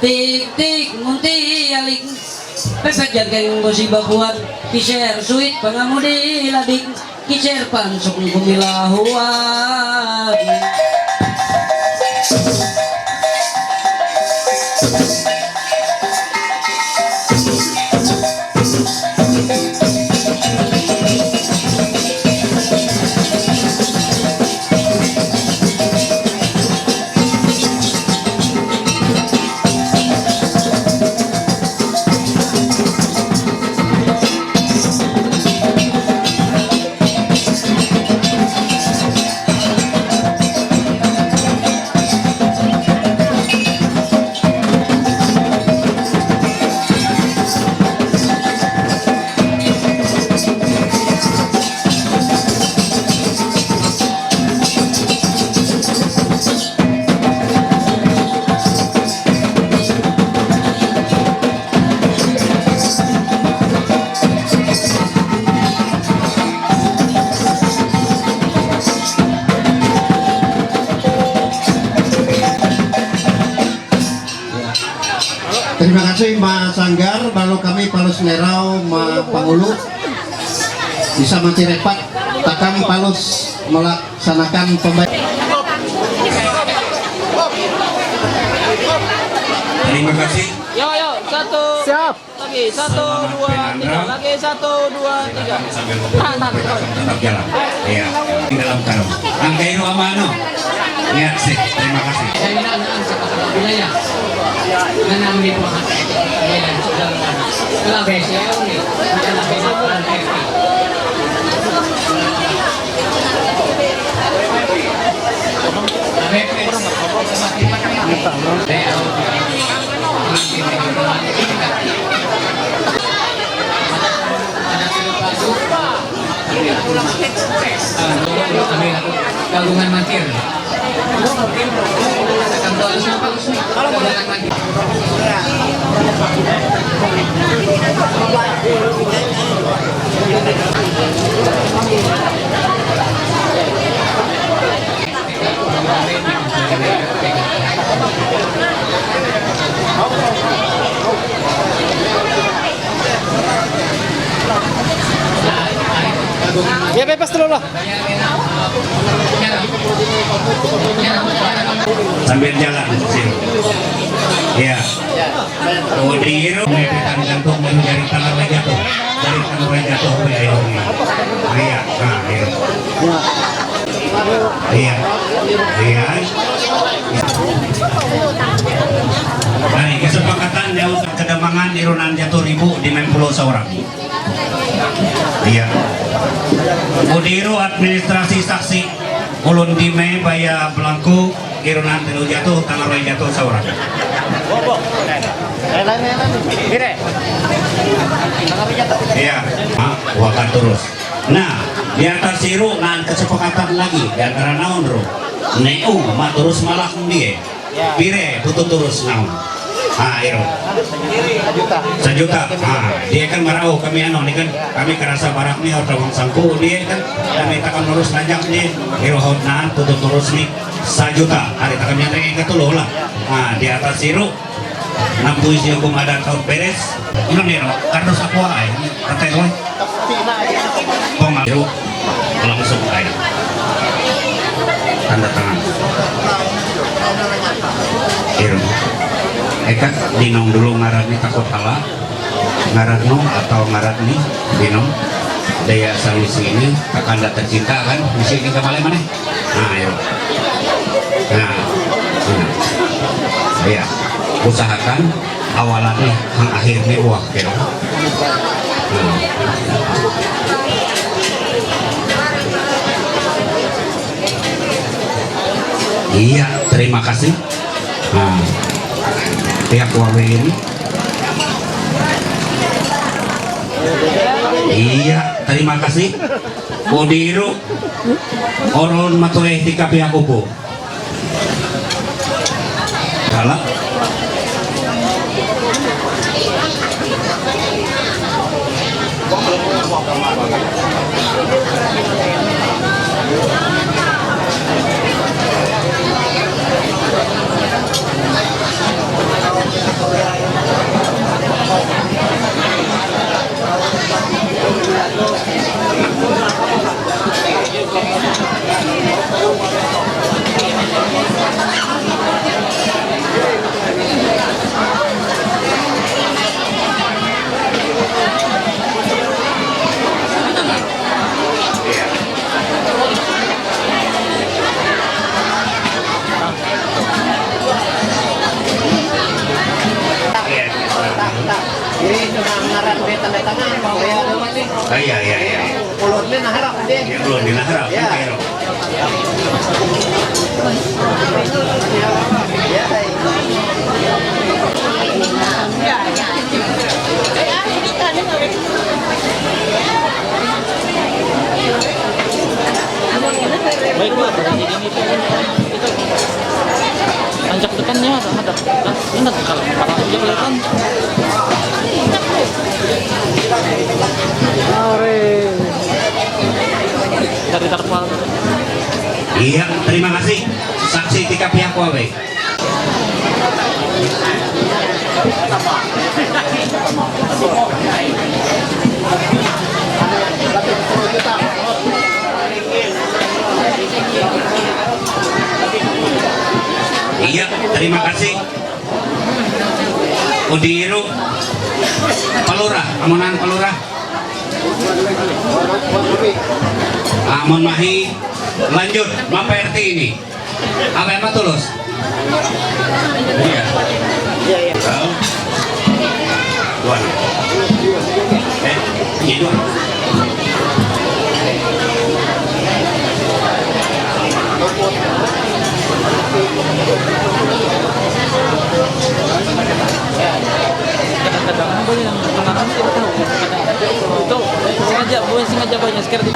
Tik, tik, munti, alik. Pepet jageng bosi babuan. Kiser suit pengemudi ladik. Kiser pansuk kumilahuan. Terima kasih, Mas Anggar. Balo kami palus nerau ma pangulu. Bisa mancirepet takam palus melaksanakun pembayaran. Terima kasih. Yo, yo, satu. Siap. Lagi, satu, dua, tiga. Lagi, satu, dua, tiga. Sambil ngobrol, tahan, tahan, tahan. Tetap jalan. Iya, di dalam karung. Angkairu ama anu. Ya, sih. Terima kasih. Gabungan mangkir. Kalau Ya, bebas dulu lah. Sambil jalan, sini. Iya. Oh, di Iro, mepetan gantung menuju dari tangga jatuh. Dari tangga jatuh, ya, ya. Iya, nah, iya. Iya. Iya. Nah, kesepakatan jauh kedemangan irunan jatuh ribu di main pulau seorang. Iya. Mudiru administrasi saksi ulun dime baya belangku irunan telu jatuh tanggal dua jatuh seorang. Iya. Waka terus. Nah, di atas siru nan kesepakatan lagi di antara naon ro. Neu ma terus malah dia. Pire butuh terus naon. Ah, iro. Sajuta. Ah, dia kan marau kami anu, ini kan kami kerasa barak nih, ada uang sangku, dia kan kami takkan terus nanjak nih, iro hot nan butuh terus nih sajuta. Hari takkan yang ring itu loh lah. Ah, di atas siru enam puluh siu kumada tahun beres. Ini nih, Ro, kartu sapua ay, kata gue. Pong aku langsung ay. Tanda tangan. Iru. Eka, dinong dulu ngaran ni takut hala. Ngaran no atau ngaran ni dinong. Daya solusi ini kakanda tercinta kan di sini kembali mana? Nah, ayo. Nah, nah. Ya, usahakan awalannya, yang akhirnya wah, gitu. Hmm. Iya, terima kasih. Nah, pihak warga ini. Iya, terima kasih. Mudiru, oron matueh di kapihakuku. Kala. Jadi itu ngaran dia tanda tangan, mau ya. Ah, iya, iya, iya. Ulun ni naharap dia. Ya, ulun ni naharap. Ya. Iya, Ro. Ya, saya. Baik, Pak. Anjak depan ya, ada, ada. Ini kalau parah aja kelihatan. Dari tarpal. Iya, terima kasih. Saksi tiga pihak, Wawe. Iya, terima kasih. Udiro, Palura, amunan Palura. Amun mahi, lanjut, mapa R T ini. Apa yang matulus? Iya. Tahu? Tuan. Eh, ini dua. Kadang-kadang apa yang tengah kita tahu. Itu sengaja, bukan sengaja banyak sekali.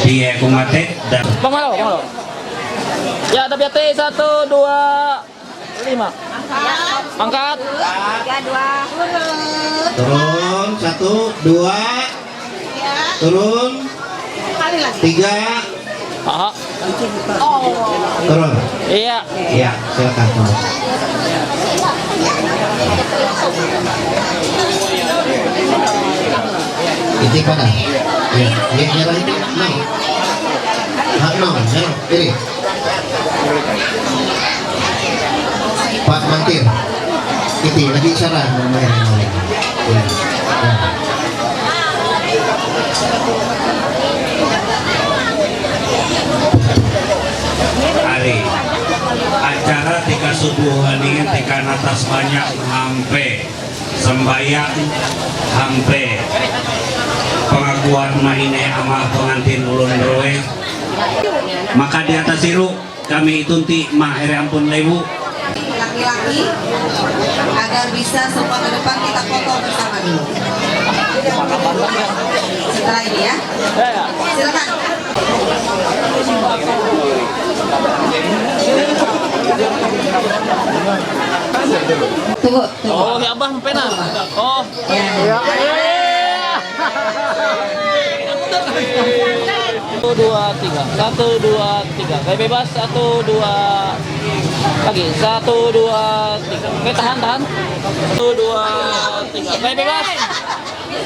Dia kumatit dan Bang Malo, Bang Malo. Ya, ada biate, satu, dua, lima. Angkat. Tiga, dua. Turun, satu, dua. Turun. Tiga. Aha. Turun. Iya. Iya, silakan turun. Ini pada. Iya, iya, iya, iya. No. Hak no, no, kiri. Pak Mangkir. Iti, lagi isara. Ya. Ya. Ari, acara tika subuh ini tika natas banyak sampai sembahyang sampai pengakuan mahine ama pengantin ulun roe. Maka di atas siru kami itunti mah ere ampun lewu. Laki-laki, agar bisa semua ke depan, kita foto bersama dulu. Setelah ini ya. Silakan. Tunggu, tunggu. Oh, ya abah pena. Oh. Ya. Satu, dua, tiga. Satu, dua, tiga. Kayak bebas. Satu, dua. Lagi. Satu, dua, tiga. Oke, tahan, tahan. Satu, dua, tiga. Kayak bebas.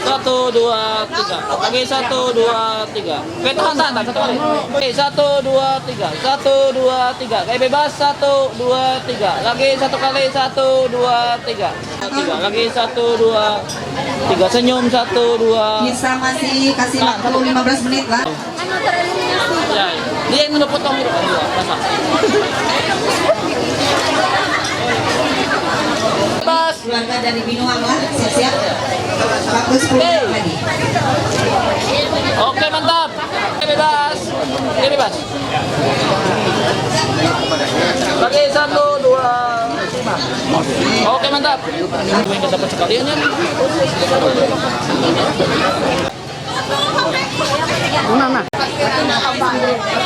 Satu, dua, tiga. Lagi. Satu, dua, tiga. Oke, tahan, tahan, tahan. Satu kali. Oke, satu, dua, tiga. Satu, dua, tiga. Kayak bebas. Satu, dua, tiga. Lagi. Satu kali. Satu, dua, tiga. Tiga lagi, satu, dua, tiga. Senyum, satu, dua. Kita masih kasih waktu lima belas menit lah. Ya, ya. Dia yang udah potong itu. Masa? Pas. Keluarga dari Binuang lah, siap-siap. Waktu sepuluh menit lagi. Oke, mantap. Bebas. Bebas. Lagi, satu, dua, lima. Oke, mantap. Gue yang dapat sekalian ya. Mana, mana?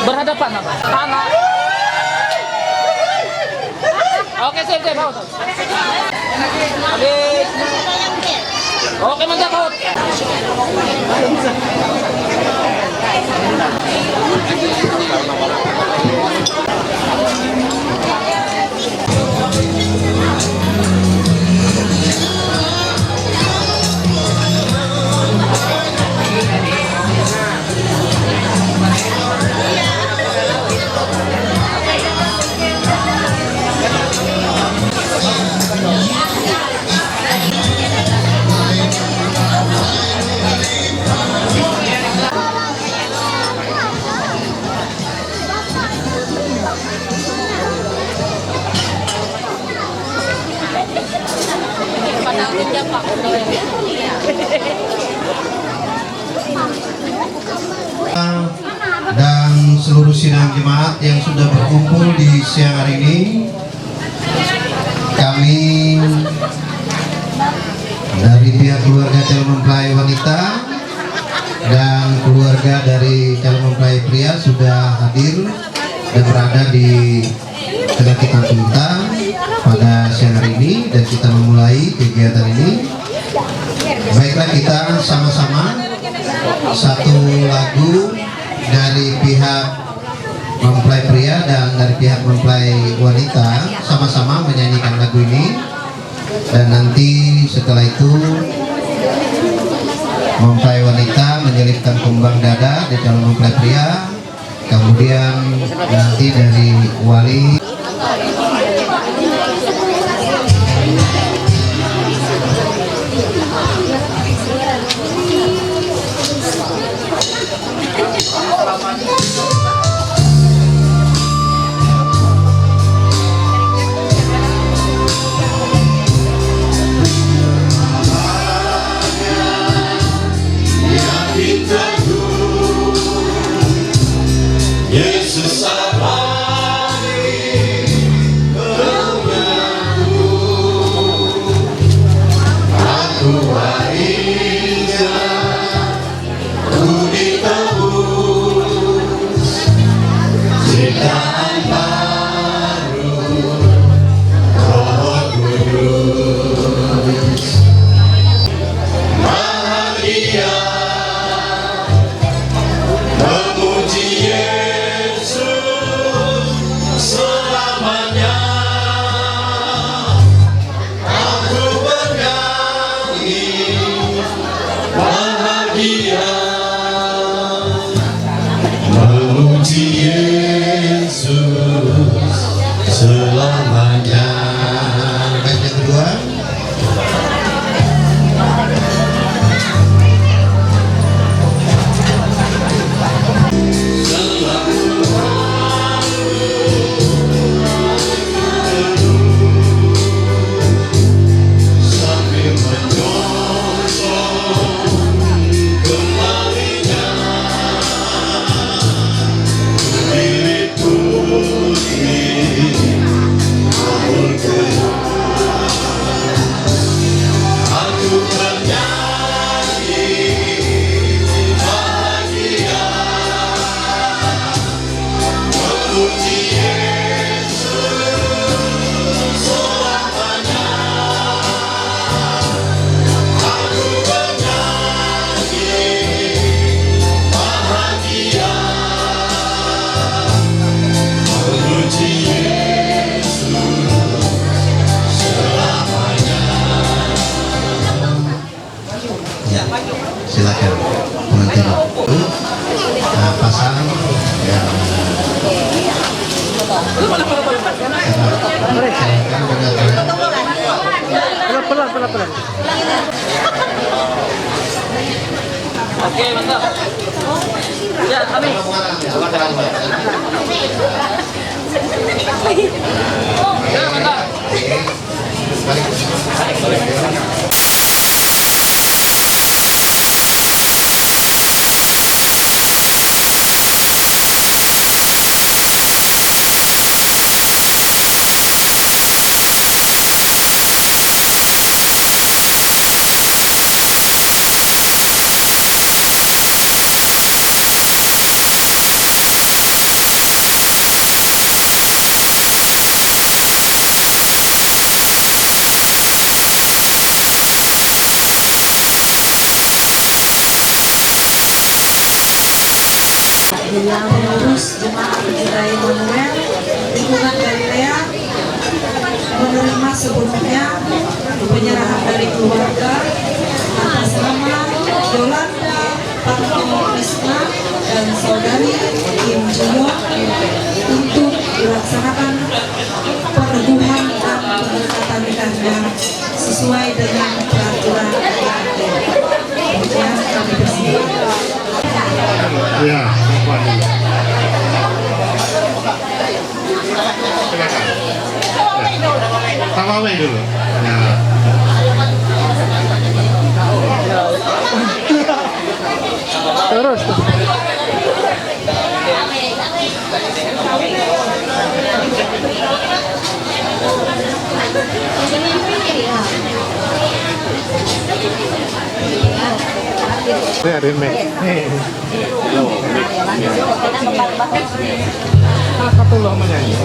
Berhadapan apa? Tanah. Oke, siap, siap, bagus. Oke, mantap, Pak. Dan seluruh sidang jemaat yang sudah berkumpul di siang hari ini, kami dari pihak keluarga calon mempelai wanita dan keluarga dari calon mempelai pria sudah hadir dan berada di tengah kita cinta pada siang hari ini dan kita memulai kegiatan ini. Baiklah, kita sama-sama satu lagu dari pihak Mempelai pria dan dari pihak mempelai wanita sama-sama menyanyikan lagu ini. Dan nanti setelah itu mempelai wanita menyelipkan kembang dada di calon mempelai pria. Kemudian nanti dari wali. Yang kedua. Ya, silakan pengantin. Ah, pasang. Ya. Silakan, silakan, silakan. Pelan, pelan, pelan, pelan. Oke, mantap. Ya, amin. Ya, mantap. Yang mengurus jemaah kita Immanuel di Bulan Galilea menerima sepenuhnya penyerahan dari keluarga atas nama Yolanda Parto Isma dan saudari Kim Juyong untuk dilaksanakan peneguhan dan pengikatan nikahnya sesuai dengan peraturan yang ada. Demikian kami persilakan. Ya, Pak. Silakan. Ya. Tamamai dulu. Ya. Terus. Saya ada mic. Nih. Nah, satu loh menyanyi.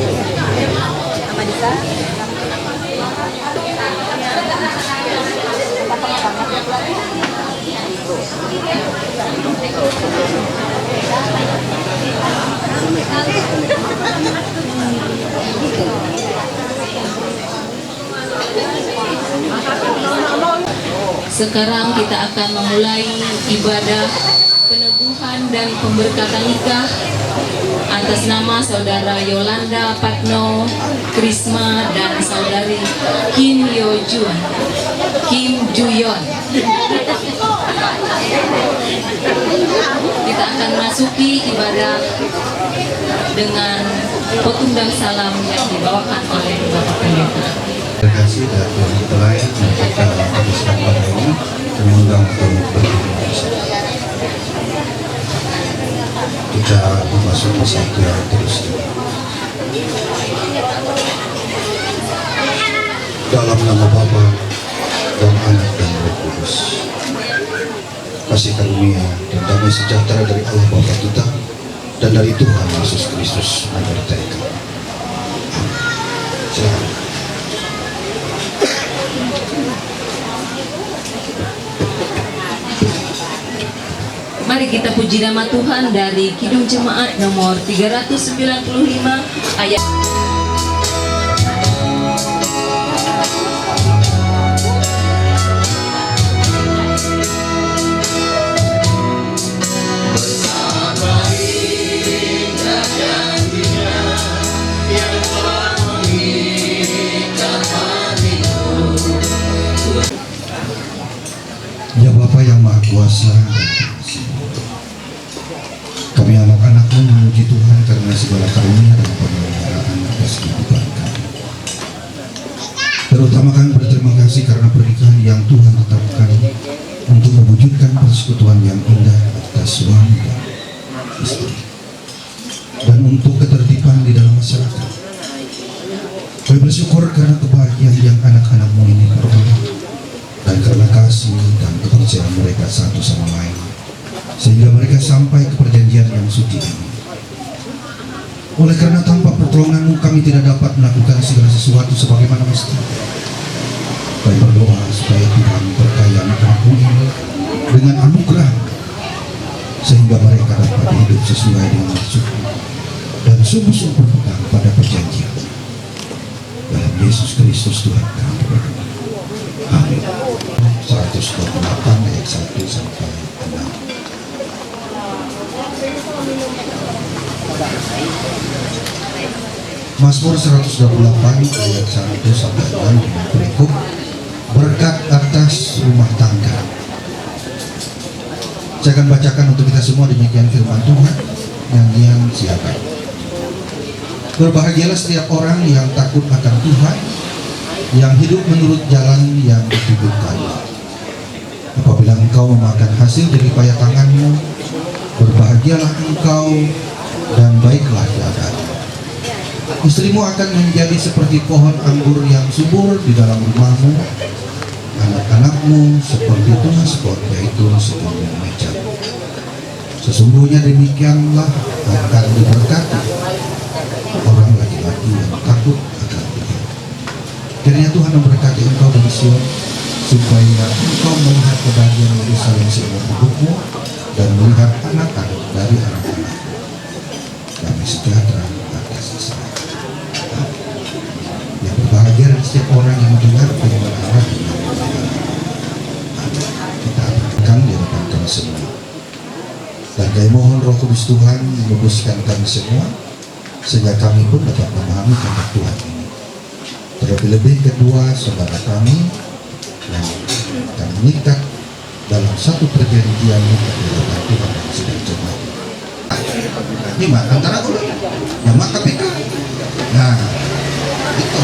Sekarang kita akan memulai ibadah peneguhan dan pemberkatan nikah atas nama Saudara Yolanda Patno Krisma dan Saudari Kim Yo Jun, Kim Ju Yon. Kita akan masuki ibadah dengan potong dan salam yang dibawakan oleh Bapak Pendeta. Terima kasih dan yang lain yang kita habiskan pada ini mengundang untuk bergabung bersama. Kita memasuki satu yang terus. Dalam nama Bapa dan Anak dan Roh Kudus. Kasih karunia dan damai sejahtera dari Allah Bapa kita dan dari Tuhan Yesus Kristus menyertai kita. Amin. Silakan. Mari kita puji nama Tuhan dari Kidung Jemaat nomor tiga ratus sembilan puluh lima, ayat. Ya Bapa yang Maha Kuasa, kami anak-anakmu memuji Tuhan karena segala karunia dan pemeliharaan atas kehidupan kami. Terutama kami berterima kasih karena pernikahan yang Tuhan tetapkan untuk mewujudkan persekutuan yang indah atas suami dan istri, dan untuk ketertiban di dalam masyarakat. Kami bersyukur karena kebahagiaan yang anak-anakmu ini peroleh, dan karena kasih dan kepercayaan mereka satu sama lain, sehingga mereka sampai ke perjanjian yang suci ini. Oleh karena tanpa pertolonganmu, kami tidak dapat melakukan segala sesuatu sebagaimana mesti. Kami berdoa supaya Tuhan berkaya anak-anakmu ini dengan anugerah, sehingga mereka dapat hidup sesuai dengan maksudmu dan sungguh-sungguh berpegang pada perjanjian. Dalam Yesus Kristus Tuhan kami. Amin. Seratus dua puluh delapan ayat satu sampai enam. Mazmur seratus dua puluh delapan ayat satu sampai enam dengan berikut, berkat atas rumah tangga. Saya akan bacakan untuk kita semua, demikian firman Tuhan. Nyanyian siapa? Berbahagialah setiap orang yang takut akan Tuhan, yang hidup menurut jalan yang ditunjukkan. Apabila engkau memakan hasil dari payah tanganmu, berbahagialah engkau dan baiklah keadaanmu. Istrimu akan menjadi seperti pohon anggur yang subur di dalam rumahmu, anak-anakmu seperti tunas pot, yaitu segunung mejam. Sesungguhnya demikianlah akan diberkati orang laki-laki yang takut akan Tuhan. Kiranya Tuhan memberkati engkau dari Sion, supaya engkau melihat kebahagiaan Yerusalem seumur hidupmu, dan melihat anak-anak dari anak-anakmu. Damai sejahtera atas Israel. Yang berbahagia adalah setiap orang yang mendengar firman Allah dan melakukan. Amin. Kita akan di hadapan kami semua. Dan kami mohon Roh Kudus Tuhan menuduskan kami semua, sehingga kami pun dapat memahami kehendak Tuhan ini. Terlebih-lebih kedua saudara kami yang kami mengikat dalam satu perjanjian nikah di hadapan Tuhan dan sidang jemaat. Ini mah antara dulu. Nama K P K. Nah, itu.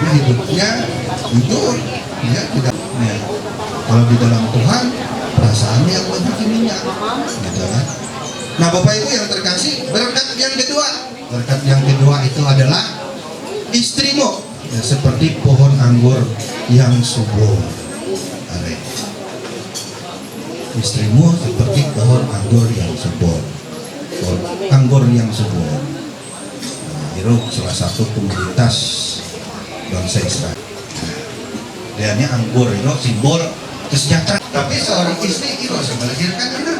Nah, hidupnya jujur, ya, tidak. Ya. Kalau di dalam Tuhan, perasaannya yang menghakiminya. Gitu kan? Nah, Bapak Ibu yang terkasih, berkat yang kedua. Berkat yang kedua itu adalah istrimu, ya, seperti pohon anggur yang subur. Are. Istrimu seperti pohon anggur yang subur. Pohon anggur yang subur. Nah, itu salah satu komoditas bangsa Israel. Dia ini anggur itu simbol kesejahteraan. Tapi seorang istri itu harus melahirkan anak.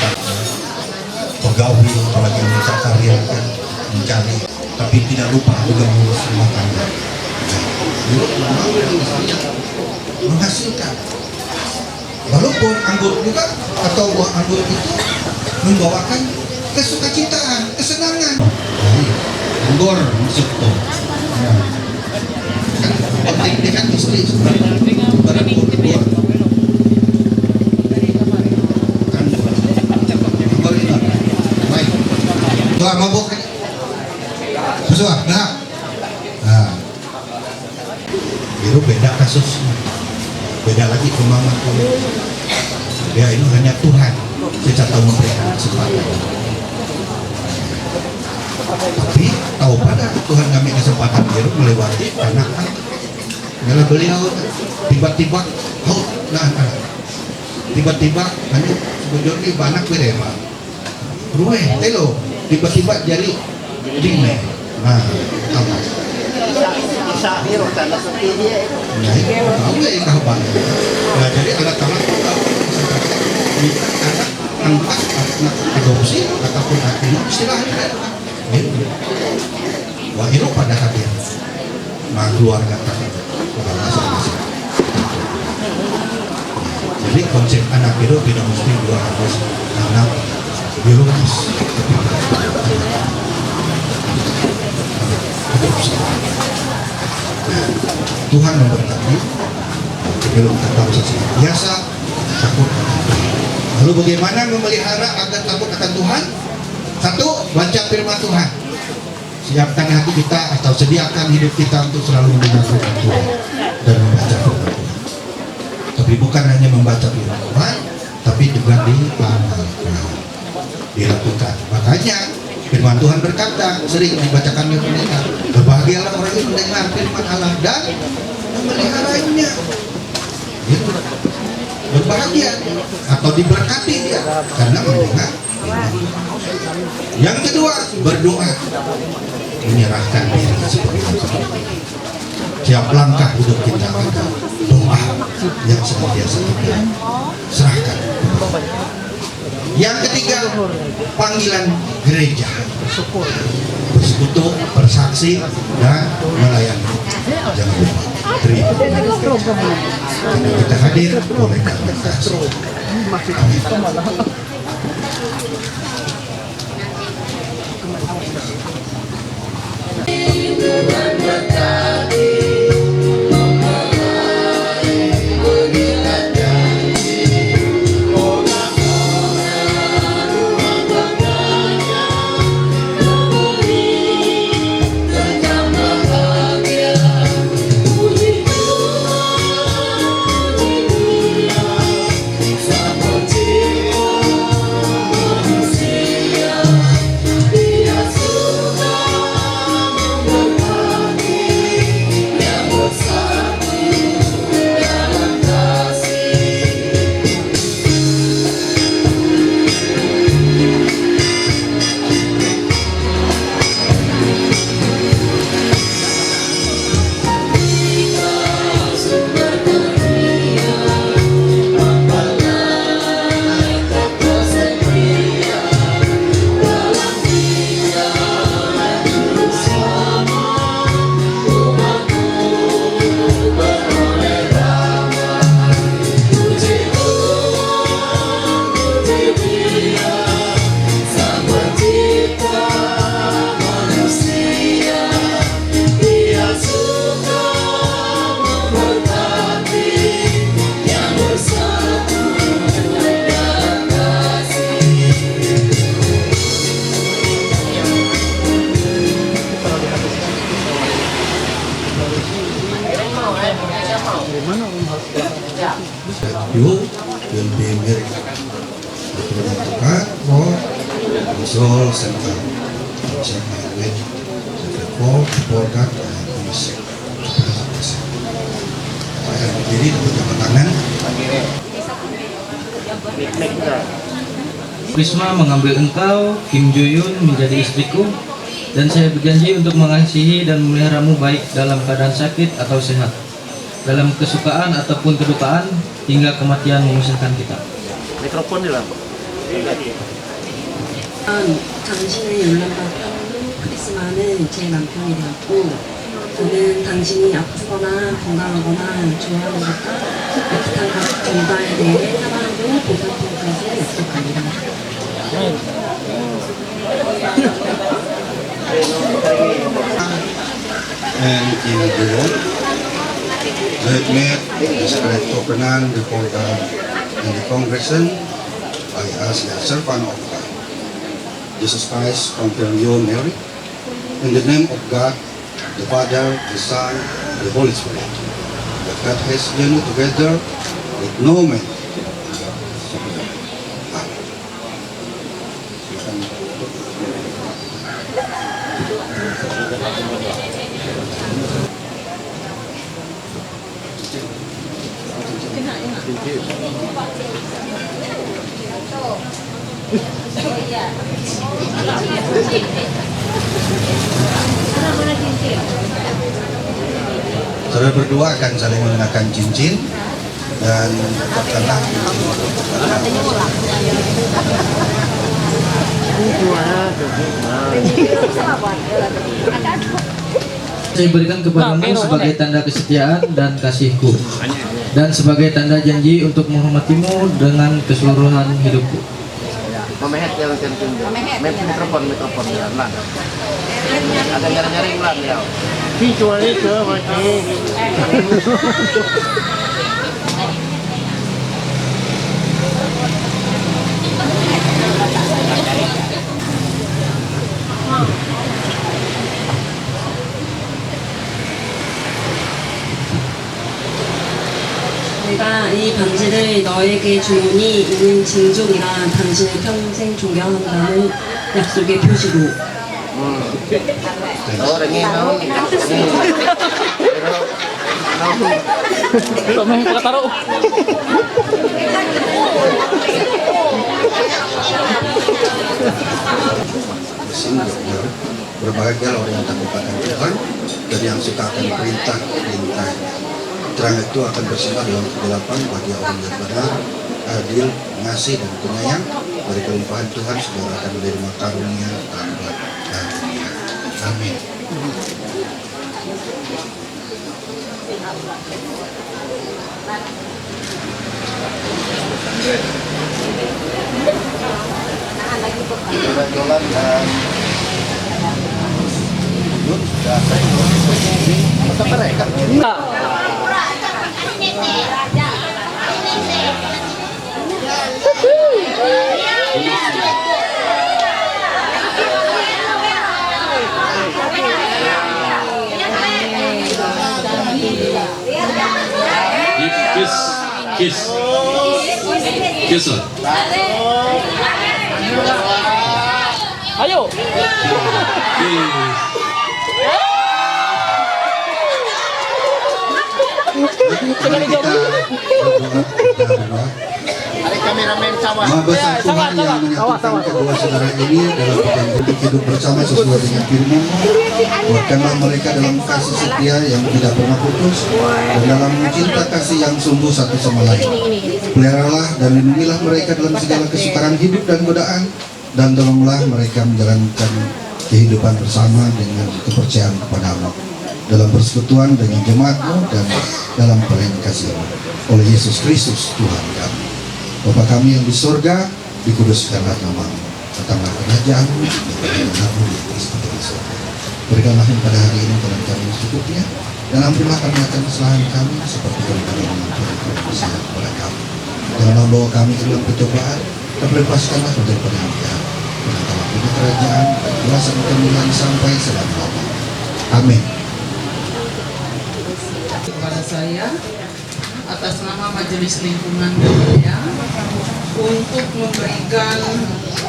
Pagawin, pagawin sa karya ka, ang dami. Tapi tinalo pa ako ng mga sumakang. Menghasilkan. Walaupun anggur juga atau buah anggur itu membawakan kesukacitaan, kesenangan. Anggur maksud tu. Kan penting dia kan istri sebenarnya. Barang anggur. Kan anggur ini. Baik. Tuh mabuk kan? Susah, nah. Nah. Biru beda kasusnya. Beda lagi pemahaman. Ya, ini hanya Tuhan. Saya tak tahu memberikan kesempatan. Tapi tahu pada Tuhan ngambil kesempatan biru melewati anak angkat. Kalau beliau tiba-tiba, hau, nah, nah. Tiba-tiba, hanya sebujurnya ibanak berema. Ruweh, telo, tiba-tiba jadi dime. Nah, apa? Nah, itu tahu ya, yang kapan. Nah, jadi anak-anak tuh tahu, misalkan, ini kan anak angkat, anak adopsi, ataupun anak ini istilahnya. Gitu. Wah, itu pada hadir. Nah, keluarga tadi. Jadi konsep anak itu tidak mesti dua harus anak biologis. Tuhan memberkati. Belum kata biasa takut. Lalu bagaimana memelihara agar takut akan Tuhan? Satu, baca firman Tuhan. Siapkan hati kita atau sediakan hidup kita untuk selalu mendengar firman Tuhan dan membaca firman Tuhan. Tapi bukan hanya membaca firman Tuhan, tapi juga diamalkan, dilakukan. Makanya firman Tuhan berkata, sering dibacakan oleh pendeta, "Berbahagialah orang yang mendengar firman Allah dan memeliharanya." Gitu. Berbahagia atau diberkati dia karena mendengar. Yang kedua, berdoa. Menyerahkan diri seperti itu. Setiap langkah hidup kita ada doa yang senantiasa kita serahkan. Yang ketiga, panggilan gereja. Bersekutu, bersaksi, dan melayani. Jangan lupa. Terima. Karena kita hadir oleh karena kasih. Amin. You will be married. Kat mo, isol, sangkal. Sangkal, wait. Sangkal, po, po, kat, ah, pulis. Jadi, untuk dapat tangan. Prisma mengambil engkau, Kim Ju Yun menjadi istriku, dan saya berjanji untuk mengasihi dan memeliharamu baik dalam keadaan sakit atau sehat, dalam kesukaan ataupun kedukaan, hingga kematian memisahkan kita. Mikrofon nila. 당신의 연락받은 크리스마는 제 남편이 되었고, 저는 당신이 아프거나 건강하거나 좋아하는 것과 애틋한 것 전가에 대해 사랑하고 보살필 것을 약속합니다. And in Bhutan, they made the sacred covenant, the program, and the congregation by us, the servant of God. Jesus Christ, confirm you, Mary, in the name of God, the Father, the Son, the Holy Spirit. That God has joined together with no man. Amen. Saudara berdua akan saling mengenakan cincin dan pertengah. Saya berikan kepadamu sebagai tanda kesetiaan dan kasihku, dan sebagai tanda janji untuk menghormatimu dengan keseluruhan hidupku. Memehet ya, memehet. Mikrofon, mikrofon ya, ulang. Ada nyari-nyari, ulang ya. 내가 이 반지를 너에게 주노니 이는 징조이라, 당신을 평생 존경한다는 약속의 표시로. Berbahagialah orang yang takut akan Tuhan dan yang suka akan perintah-perintahnya. Terang itu akan bersinar dalam kegelapan bagi orang yang benar, adil, pengasih, dan penyayang. Dari kelimpahan Tuhan, saudara akan menerima karunia tanpa tandingan. Amin. Kiss, kiss. Kiss her. Ayo. Sekali jauh. Ada kameramen sama. Maha Besar Tuhan yang menyatukan kedua saudara ini dalam perjanjian hidup bersama sesuai dengan firman-Mu. Kuatkanlah mereka dalam kasih setia yang tidak pernah putus dan dalam cinta kasih yang sungguh satu sama lain. Peliharalah dan lindungilah mereka dalam segala kesukaran hidup dan godaan, dan tolonglah mereka menjalankan kehidupan bersama dengan kepercayaan kepada-Mu, dalam persekutuan dengan jemaat-Mu dan dalam pelayanan kasih-Mu. Oleh Yesus Kristus, Tuhan kami. Bapa kami yang di sorga, dikuduskanlah nama-Mu. Datanglah kerajaan-Mu, datanglah kehendakmu di atas seperti di sorga. Berikanlah kami pada hari ini makanan kami yang secukupnya, dan ampunilah kami akan kesalahan kami, seperti kami juga mengampuni orang yang bersalah kepada kami. Janganlah bawa kami ke dalam percobaan, tapi lepaskanlah kami daripada yang jahat. Karena telah punya kerajaan, dan kuasa, dan kemuliaan sampai selama-lamanya. Amin. Kepada saya, atas nama Majelis Lingkungan Gereja, untuk memberikan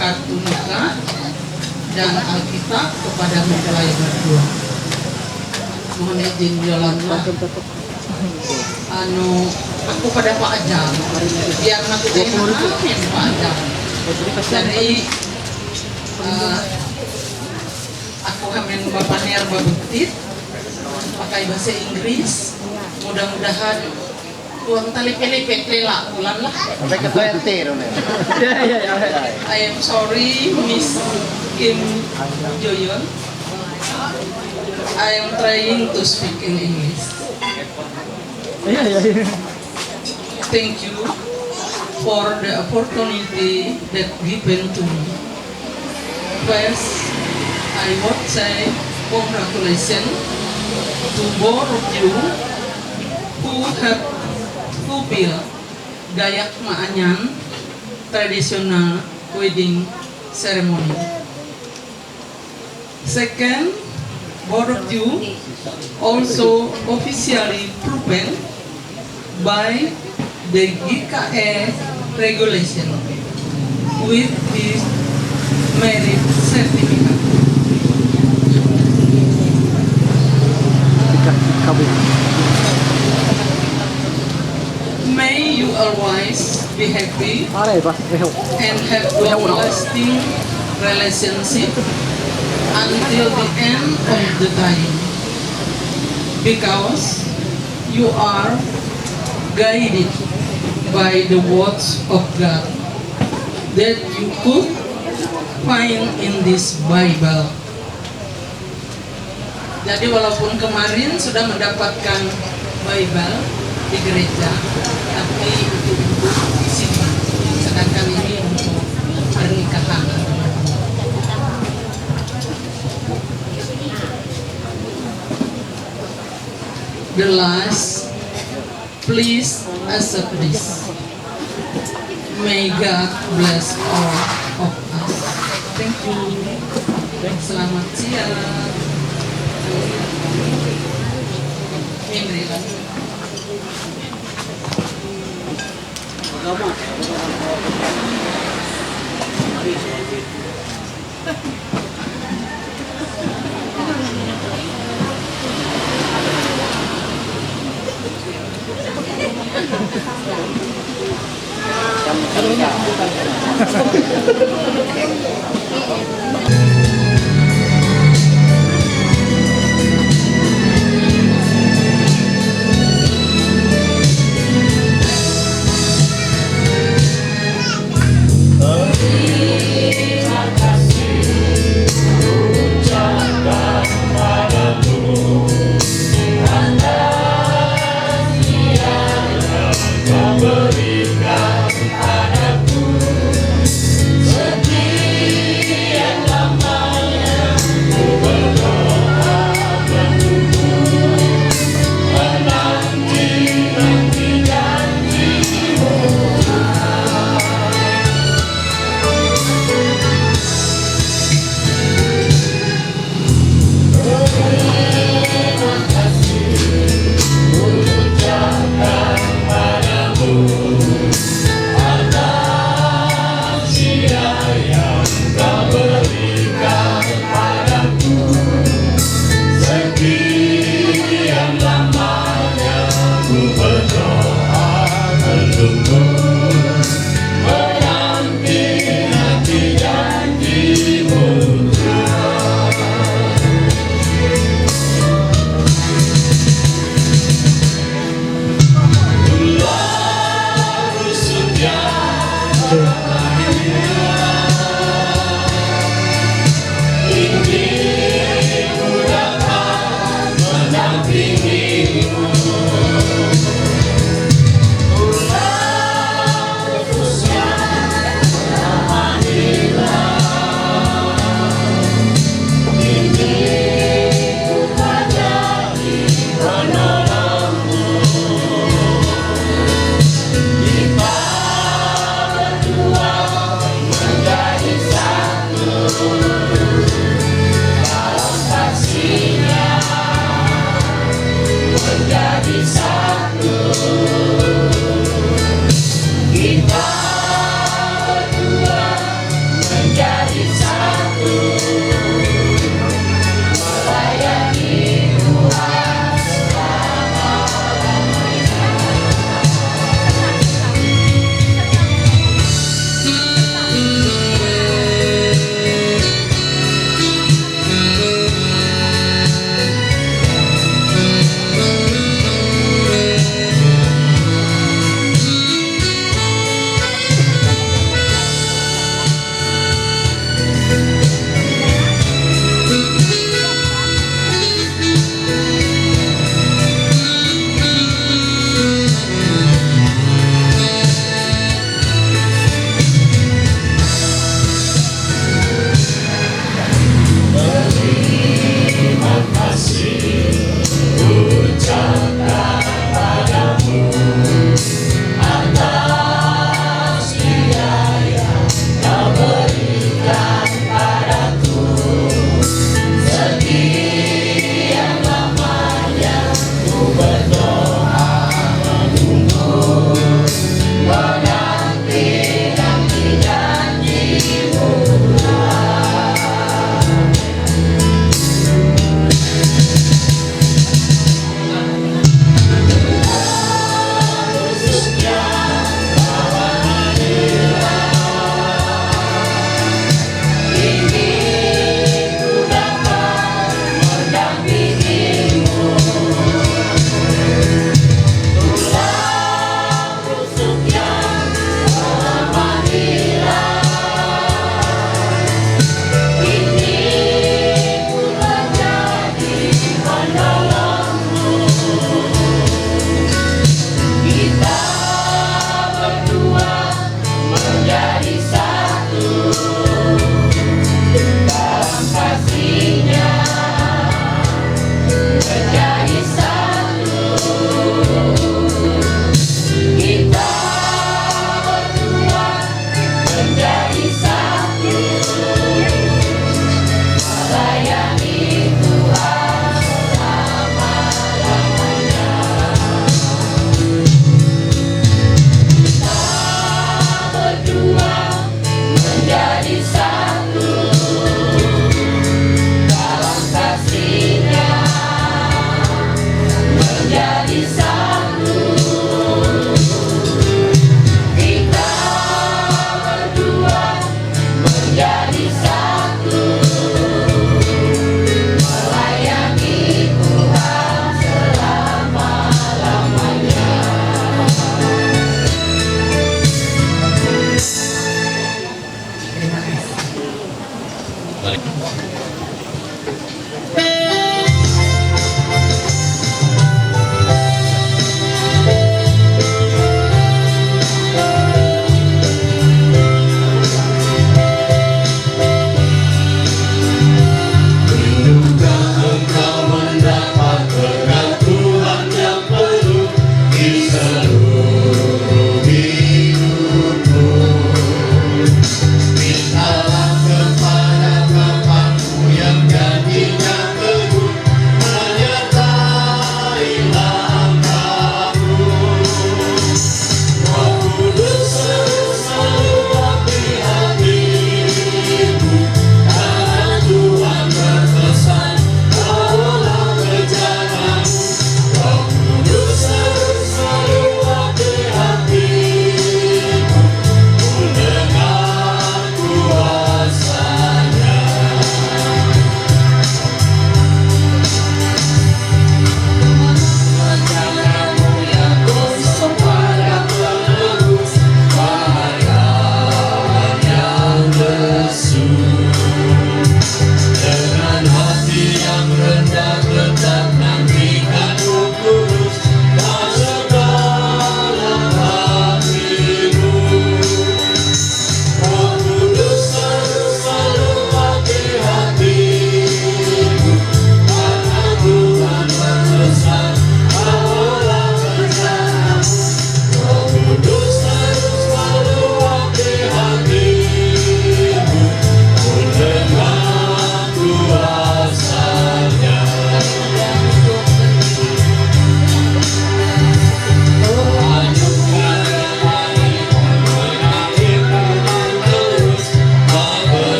kartu nikah dan Alkitab kepada mempelai berdua. Mohon izin Yolanda. Ano, ako pa daw pa ajan. Biar na ko din, ah, yan pa ajan. Jadi, ah, ako kami ang mapaner mabutit. Pakai bahasa Inggris. Mudah-mudahan tuang tali pili petlela ulan lah. Sampai ke saya tiru nih. I am sorry, Miss Kim Joyon. I am trying to speak in English. Thank you for the opportunity that given to me. First, I would say congratulations to both of you who have fulfilled Dayak Maanyan traditional wedding ceremony. Second, both of you also officially proven by the G K A regulation with this marriage certificate. May you always be happy and have long-lasting relationship until the end of the time, because you are guided by the words of God that you could find in this Bible. Jadi walaupun kemarin sudah mendapatkan Bible di gereja, tapi itu untuk sini, sedangkan ini untuk pernikahan. The last, please accept this. May God bless all of us. Thank you. Selamat siang. Henry.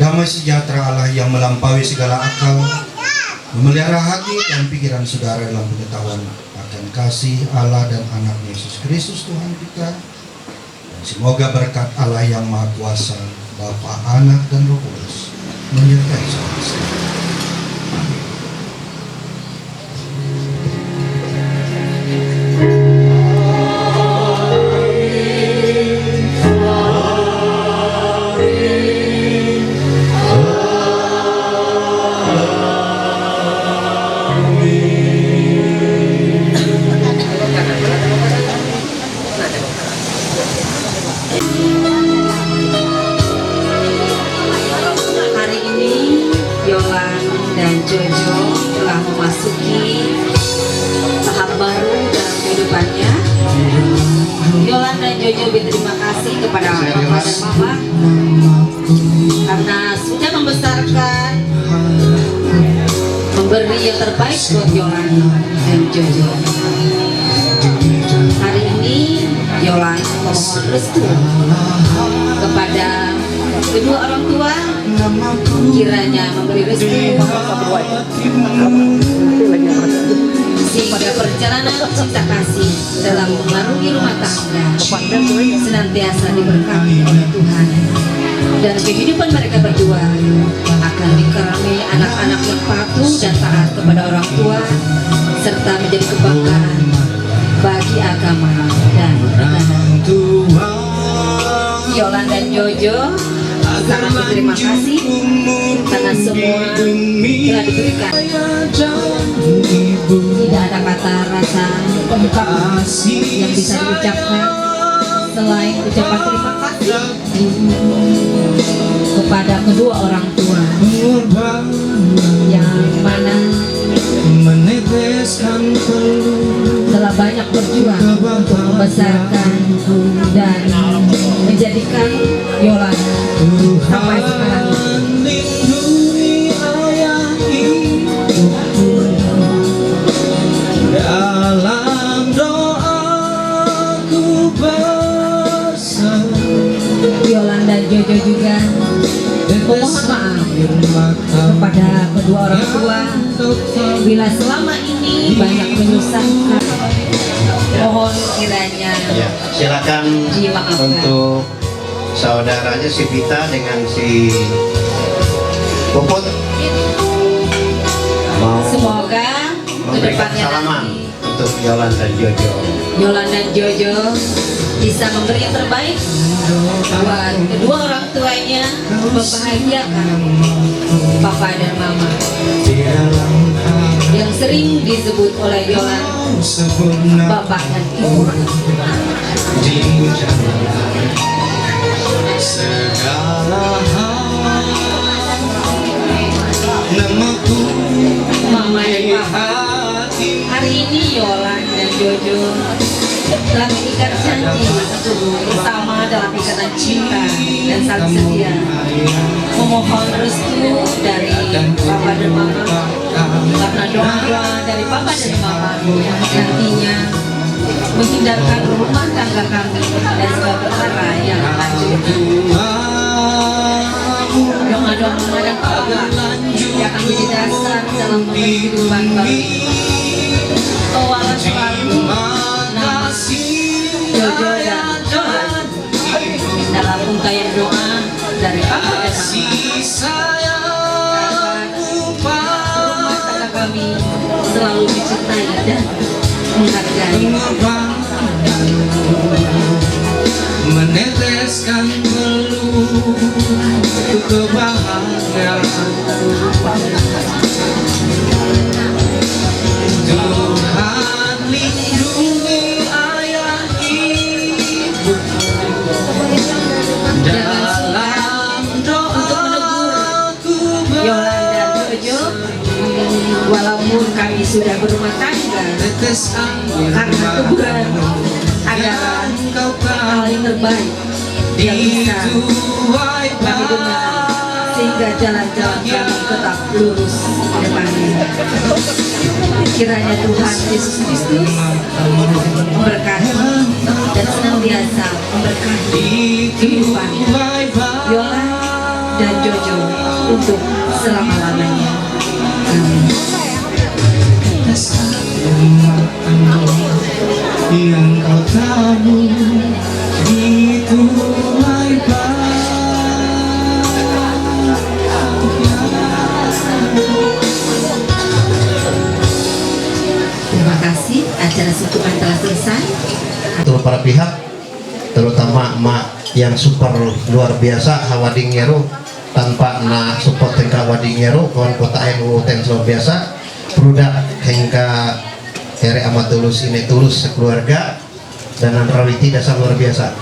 Damai sejahtera Allah yang melampaui segala akal memelihara hati dan pikiran saudara dalam pengetahuan akan kasih Allah dan Anaknya Yesus Kristus Tuhan kita. Dan semoga berkat Allah yang Maha Kuasa, Bapa, Anak, dan Roh Kudus menyertai saudara sekalian. Amin. Hari ini, Yolan dan Jojo telah memasuki tahap baru dalam kehidupannya. Yolan dan Jojo berterima kasih kepada Papa dan Mama karena sudah membesarkan, memberi yang terbaik buat Yolan dan Jojo. Hari ini, Yolan memohon restu kepada kedua orang tua, kiranya memberi restu sehingga perjalanan cinta kasih dalam mengarungi rumah tangga senantiasa diberkati oleh Tuhan. Dan kehidupan mereka berdua akan dikaruniai anak-anak yang patuh dan taat kepada orang tua, serta menjadi kebanggaan bagi agama dan negara. Yolan dan Jojo sangat berterima kasih karena semua telah diberikan. Tidak ada kata rasa lengkap yang bisa diucapkan selain ucapan terima kasih kepada kedua orang tua yang mana telah banyak berjuang membesarkan dan menjadikan Yolan sampai sekarang. Mohon maaf kepada kedua orang tua bila selama ini banyak menyusahkan. Mohon kiranya Ya, silakan dimaafkan. Untuk saudaranya si Vita dengan si Puput mau Semoga memberikan kedepannya salaman nanti untuk Yolan dan Jojo. Yolan dan Jojo bisa memberi yang terbaik buat kedua orang tuanya, membahagiakan papa dan mama. Yang sering disebut oleh Yolan, bapak dan ibu. Di dalam segala hal, namaku Mama dan papa, hari ini Yolan dan Jojo telah mengikat janji untuk bersama dalam ikatan cinta dan saling setia. Memohon restu dari papa dan mama, karena doa-doa dari papa dan mama nantinya menghindarkan rumah tangga kami dari segala perkara yang hancur. Doa-doa mama dan papa yang akan menjadi dasar dalam kehidupan baru. Bawalah selalu nama Jojo dan Johan dalam untayan doa dari papa dan mama. Rumah tangga kami selalu dicintai dan menghargai. Meneteskan peluru kebahagiaan. Tuhan lindungi ayah ibu dalam doa. Yolan dan Jojo, walaupun kami sudah berumah tangga, karena kuburan adalah hal yang terbaik yang bisa kami dengar, sehingga jalan-jalan kami tetap lurus ke depannya. Kiranya Tuhan Yesus Kristus memberkati dan senantiasa memberkati kehidupan Yolan dan Jojo untuk selama-lamanya. Amin. Yang kau tahu itu baik. Terima kasih, acara syukuran telah selesai. Untuk para pihak, terutama mak yang super luar biasa, Hawading Yeru, tanpa na support hengka Hawading Yeru, kawan kota N U Tens luar biasa, produk hengka Ere Ama Tulus, Ine Tulus, sekeluarga, dan Andrawiti dasar luar biasa.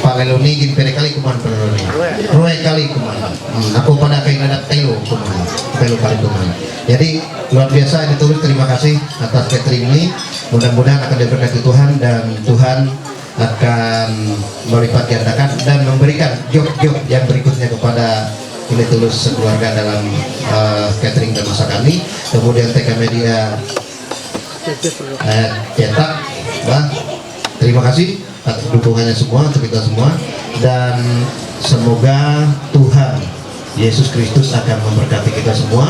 Paleloni gin pere kali kuman paleloni. Rue kali kuman. Hmm, aku pada kain adat telu kuman. Telu kali kuman. Jadi luar biasa Ine Tulus, terima kasih atas catering ini. Mudah-mudahan akan diberkati Tuhan dan Tuhan akan melipat gandakan dan memberikan job-job yang berikutnya kepada Ine Tulus sekeluarga dalam eh, catering dan masakan ini. Kemudian T K Media eh, cetak, bah. Terima kasih atas dukungannya semua untuk kita semua dan semoga Tuhan Yesus Kristus akan memberkati kita semua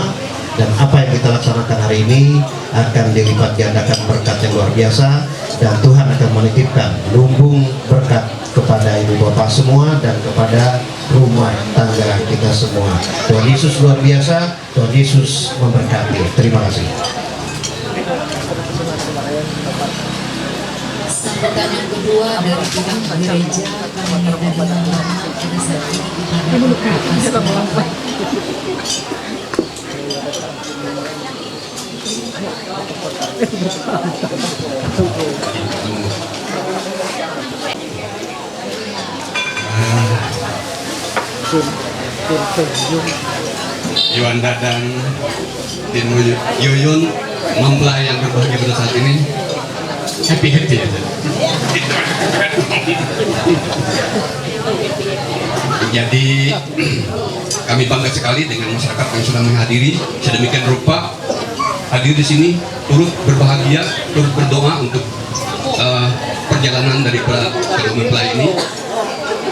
dan apa yang kita laksanakan hari ini akan dilipat gandakan berkat yang luar biasa dan Tuhan akan menitipkan lumbung berkat kepada ibu bapak semua dan kepada rumah tangga kita semua. Tuhan Yesus luar biasa, Tuhan Yesus memberkati. Terima kasih. Sambutan yang kedua dari pihak gereja, kami minta diundang pada saat ini kepada Bapak Pastor. Yuanda dan Din Yuyun, mempelai yang berbahagia pada saat ini, happy happy aja. Jadi kami bangga sekali dengan masyarakat yang sudah menghadiri sedemikian rupa hadir di sini, turut berbahagia, turut berdoa untuk eh, perjalanan dari para kedua mempelai ini.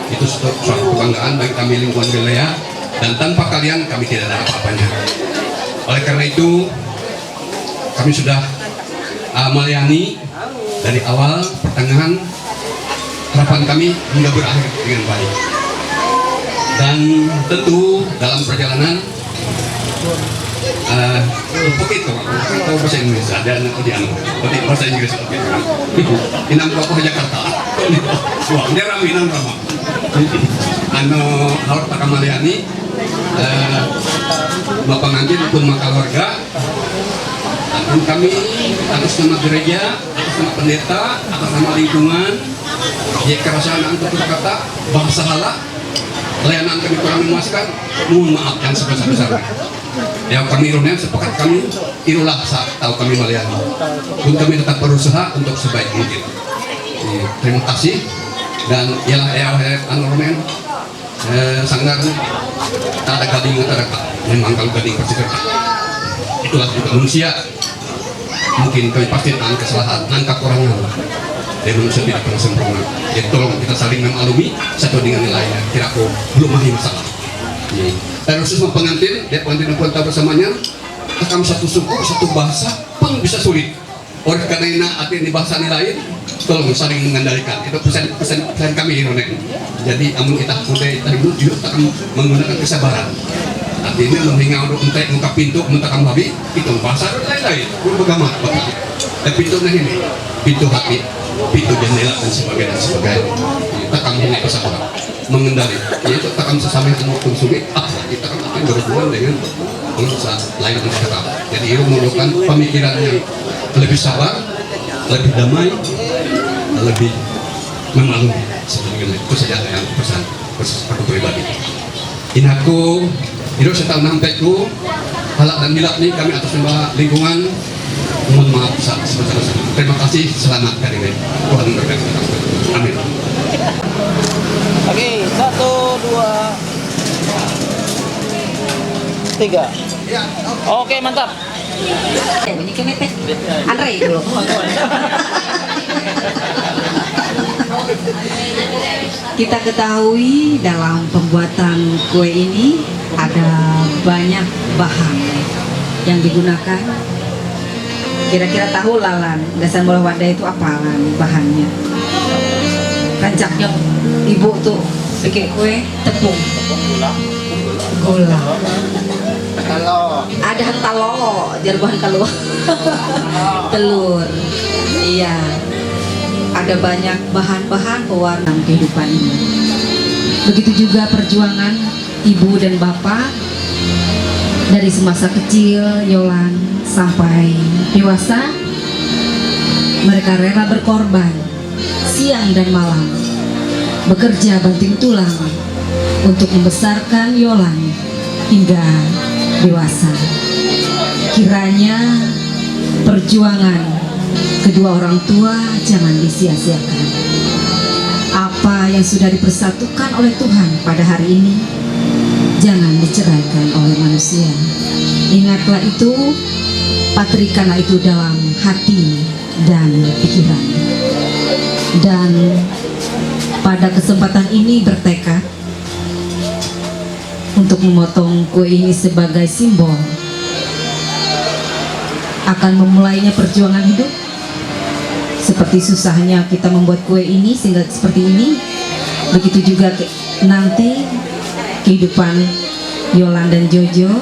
Itu suatu, suatu kebanggaan bagi kami lingkungan wilayah. Dan tanpa kalian kami tidak ada apa-apanya. Oleh karena itu, kami sudah, uh, melayani dari awal pertengahan, harapan kami hingga berakhir dengan baik. Dan tentu dalam perjalanan, uh, un poquito, atau bahasa Inggris, ada anak di anu, tapi bahasa Inggris, oke. Inang ko ako sa Jakarta. Wah, hindi rami, inang rama. Ano, hawak ta ka malayani, uh, mga pangantin, mga keluarga, dan kami atas nama gereja, atas nama pendeta, atas nama lingkungan, ya, kerasaan ang tutur kata, bahasa hala, layanan kami kurang memuaskan, mohon maaf yang sebesar-besarnya. Ya, kami Ironen sepakat kami, irulah sa tahu kami melayani. Pun kami tetap berusaha untuk sebaik mungkin. Iya, terima kasih. Dan ialah, ialah, anu, Ronen, eh, sanggar, tak ada gading, tak ada kak. Memang kalau gading pasti kerja. Itulah juga manusia. Mungkin kami pasti dengan kesalahan, dengan kekurangan. Dan manusia tidak pernah sempurna. Jadi tolong kita saling memaklumi satu dengan yang lainnya. Kira aku belum mahir masalah. Iya. Dan khusus sama pengantin, dia pengantin dan tamu bersamanya, takam satu suku, satu bahasa pun bisa sulit. Oleh karena ini, arti ini bahasa ini lain, tolong saling mengendalikan. Itu pesan, pesan, pesan kami, Ironen. Jadi, amun kita kuda, kita ibu juga akan menggunakan kesabaran. Artinya, menghingga untuk entek, buka pintu, minta kamu habis, itu bahasa lain-lain. Pun bergama, Bapak. Dan pintu nah ini, pintu hati, pintu jendela, dan sebagainya, dan sebagainya. Kita kamu punya kesabaran, mengendali. Yaitu takam sesama yang mau konsumsi, ah, kita kan akan berhubungan dengan kalau sa-, lain dengan kita. Jadi, itu memerlukan pemikiran yang lebih sabar, lebih damai, lebih memaklumi. Sebenarnya itu saja yang pesan, pesan aku pribadi. Inako, iro sa tahu nampak ku, halak dan hilap ni kami atas nama lingkungan, mohon maaf sa-, sebesar-besar. Terima kasih, selamat hari ini. Tuhan memberkati kita. Amin. Oke, satu, dua, tiga. Oke, mantap. Bunyi kemetek. Andre dulu. Kita ketahui dalam pembuatan kue ini ada banyak bahan yang digunakan. Kira-kira tahu lalan, dasar mula wadah itu apa lan bahannya? Rancaknya ibu tuh bikin kue tepung, gula, ada talo, jadi bahan talo, telur. Iya, ada banyak bahan-bahan pewarna kehidupan ini. Begitu juga perjuangan ibu dan bapak dari semasa kecil Yolan sampai dewasa, mereka rela berkorban siang dan malam, bekerja banting tulang untuk membesarkan Yolan hingga dewasa. Kiranya perjuangan kedua orang tua jangan disia-siakan. Apa yang sudah dipersatukan oleh Tuhan pada hari ini, jangan diceraikan oleh manusia. Ingatlah itu, patrikanlah itu dalam hati dan pikiran. Dan pada kesempatan ini bertekad untuk memotong kue ini sebagai simbol akan memulainya perjuangan hidup. Seperti susahnya kita membuat kue ini sehingga seperti ini, begitu juga ke-, nanti kehidupan Yolan dan Jojo,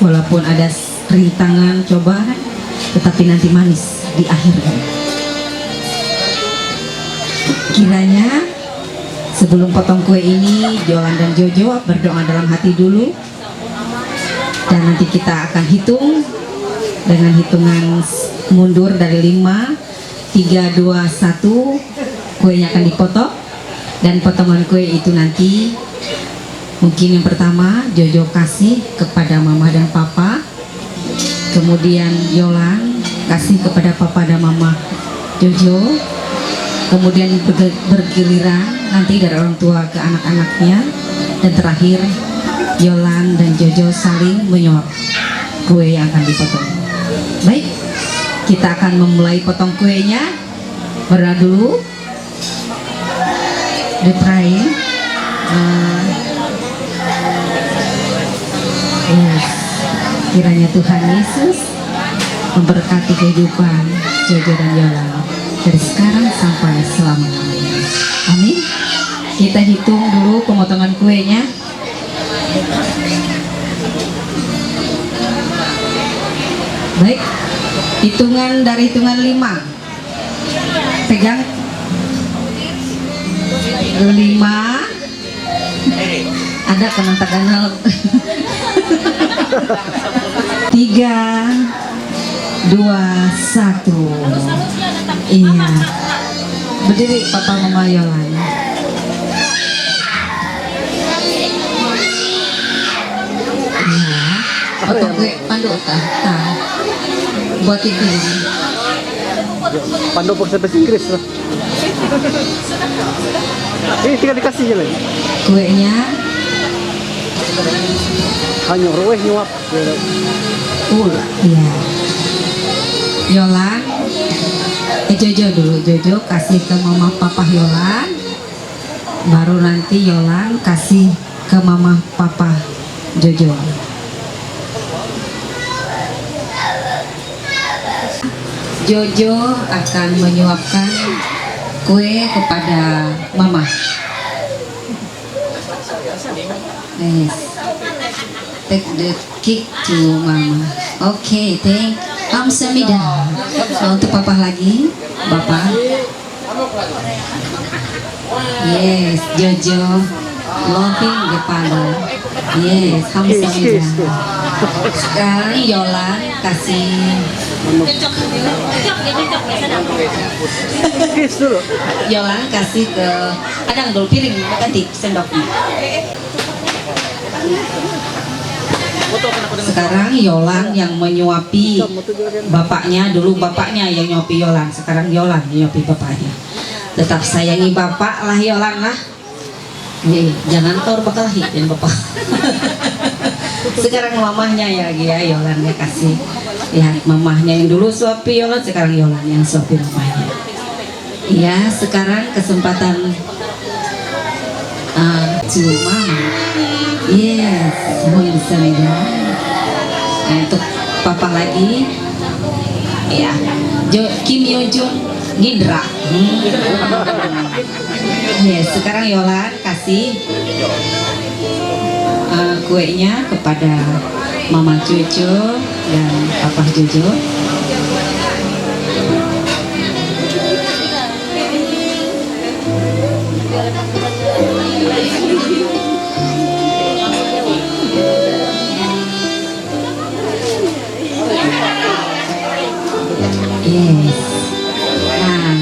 walaupun ada s-, rintangan, cobaan, tetapi nanti manis di akhirnya. Kiranya sebelum potong kue ini, Yolan dan Jojo berdoa dalam hati dulu. Dan nanti kita akan hitung dengan hitungan s-, mundur dari lima, tiga, dua, satu, kuenya akan dipotong. Dan potongan kue itu nanti mungkin yang pertama Jojo kasih kepada mama dan papa. Kemudian Yolan kasih kepada papa dan mama Jojo. Kemudian berge-, bergiliran nanti dari orang tua ke anak-anaknya. Dan terakhir, Yolan dan Jojo saling menyuap kue yang akan dipotong. Baik, kita akan memulai potong kuenya. Berdoa dulu. Ditrain. Eh, Yes. Kiranya Tuhan Yesus memberkati kehidupan Jojo dan Yola dari sekarang sampai selama-lamanya. Amin. Kita hitung dulu pemotongan kuenya. Baik, hitungan dari hitungan lima. Pegang. Lima. Ada penonton kanal. Tiga, dua, satu. Iya. Berdiri, Papa, Mama, Yolan. Iya. Potong gue panduk, tah, tah. Buat itu. Panduk pakai bahasa Inggris lah. Ini tinggal dikasih aja lagi. Kuenya. Hanya ruweh nyuap. Iya. Yolan. Eh, Jojo dulu. Jojo kasih ke mama papa Yolan. Baru nanti Yolan kasih ke mama papa Jojo. Jojo akan menyuapkan kue kepada mama. Yes. Take the cake to mama. Okay, thank. Kamsahamnida. Untuk papa lagi, bapak. Yes, Jojo. Loving the father. Yes, kamsahamnida. Sekarang Yolan kasih. Yolan kasih ke, ada dulu piring, ganti sendoknya. Sekarang Yolan yang menyuapi bapaknya, dulu bapaknya yang nyuapi Yolan, sekarang Yolan yang nyuapi bapaknya. Tetap sayangi bapak lah, Yolan lah. Nih, jangan tor bakal hitin bapak. Sekarang mamahnya ya, ya, Yolan ya kasih. Ya, mamahnya yang dulu suapi Yolan, sekarang Yolan yang suapi mamahnya. Ya, sekarang kesempatan uh, to mama. Yes, kamsahamnida. Nah, untuk papa lagi. Ya, jo, Kim Yo Jong Ngindra. Hmm. Yes, sekarang Yolan kasih uh, kuenya kepada Mama Jojo dan Papa Jojo. Yes. Nah.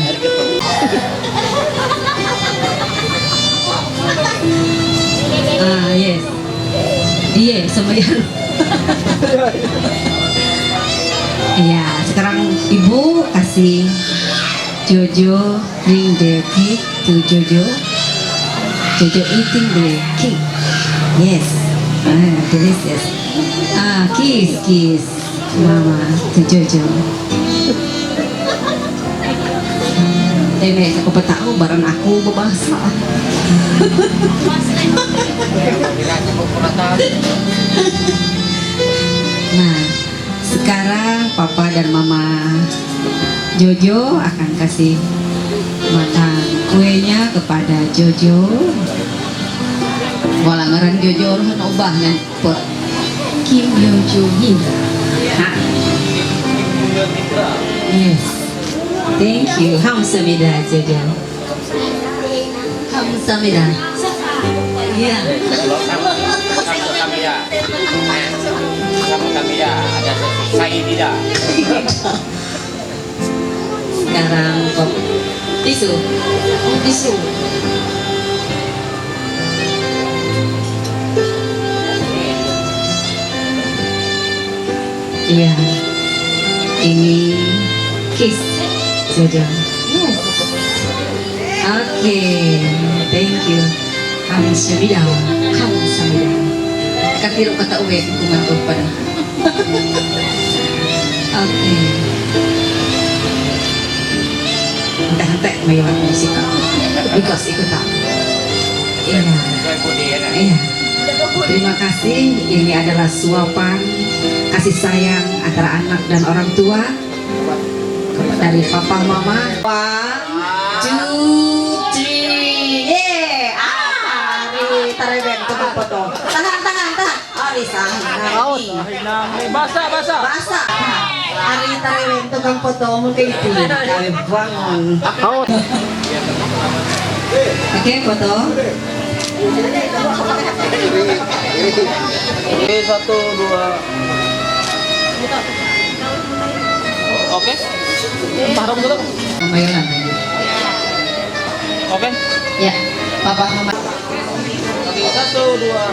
Ah, yes. Dia sama ya. Ya, sekarang ibu kasih Jojo bring the cake to Jojo. Jojo eating the cake. Yes. Ah, delicious. Ah, kiss, kiss. Mama, to Jojo. Nenek, aku petahu barang aku berbahasa. Nah, sekarang papa dan mama Jojo akan kasih makan kuenya kepada Jojo. Wala ngaran Jojo, roh na ubah na. Pe-, Kim Yo Jong Hee. Ha? Yes. Thank you. Kamsahamnida, Jojo. Kamsahamnida. Ya. Kamsahamnida. Kamsahamnida. Ada saya tidak. Sekarang kok tisu. Oh, tisu. Iya. Ini kiss. Jojo. Yes. Oke, thank you. Kamsahamnida, kamsahamnida. Katiro kata uwe kuman ko pada. Oke. Entah-entah mayo aku musika. Because ikut tak. Iya. Iya. Terima kasih. Ini adalah suapan kasih sayang antara anak dan orang tua dari papa mama. One, two, three. Yeah. Ah, ari tarewen to foto. Tahan, tahan, tahan. Ari sa. Aos, ahinang. Basa, basa. Basa. Ari tarewen to kang foto mo kay Pin. Kami buangon. Aos. Oke, foto. Oke, satu, dua. Oke. Parang dulu. Mama Yolanda. Oke. Ya, papa mama. Oke, satu, dua.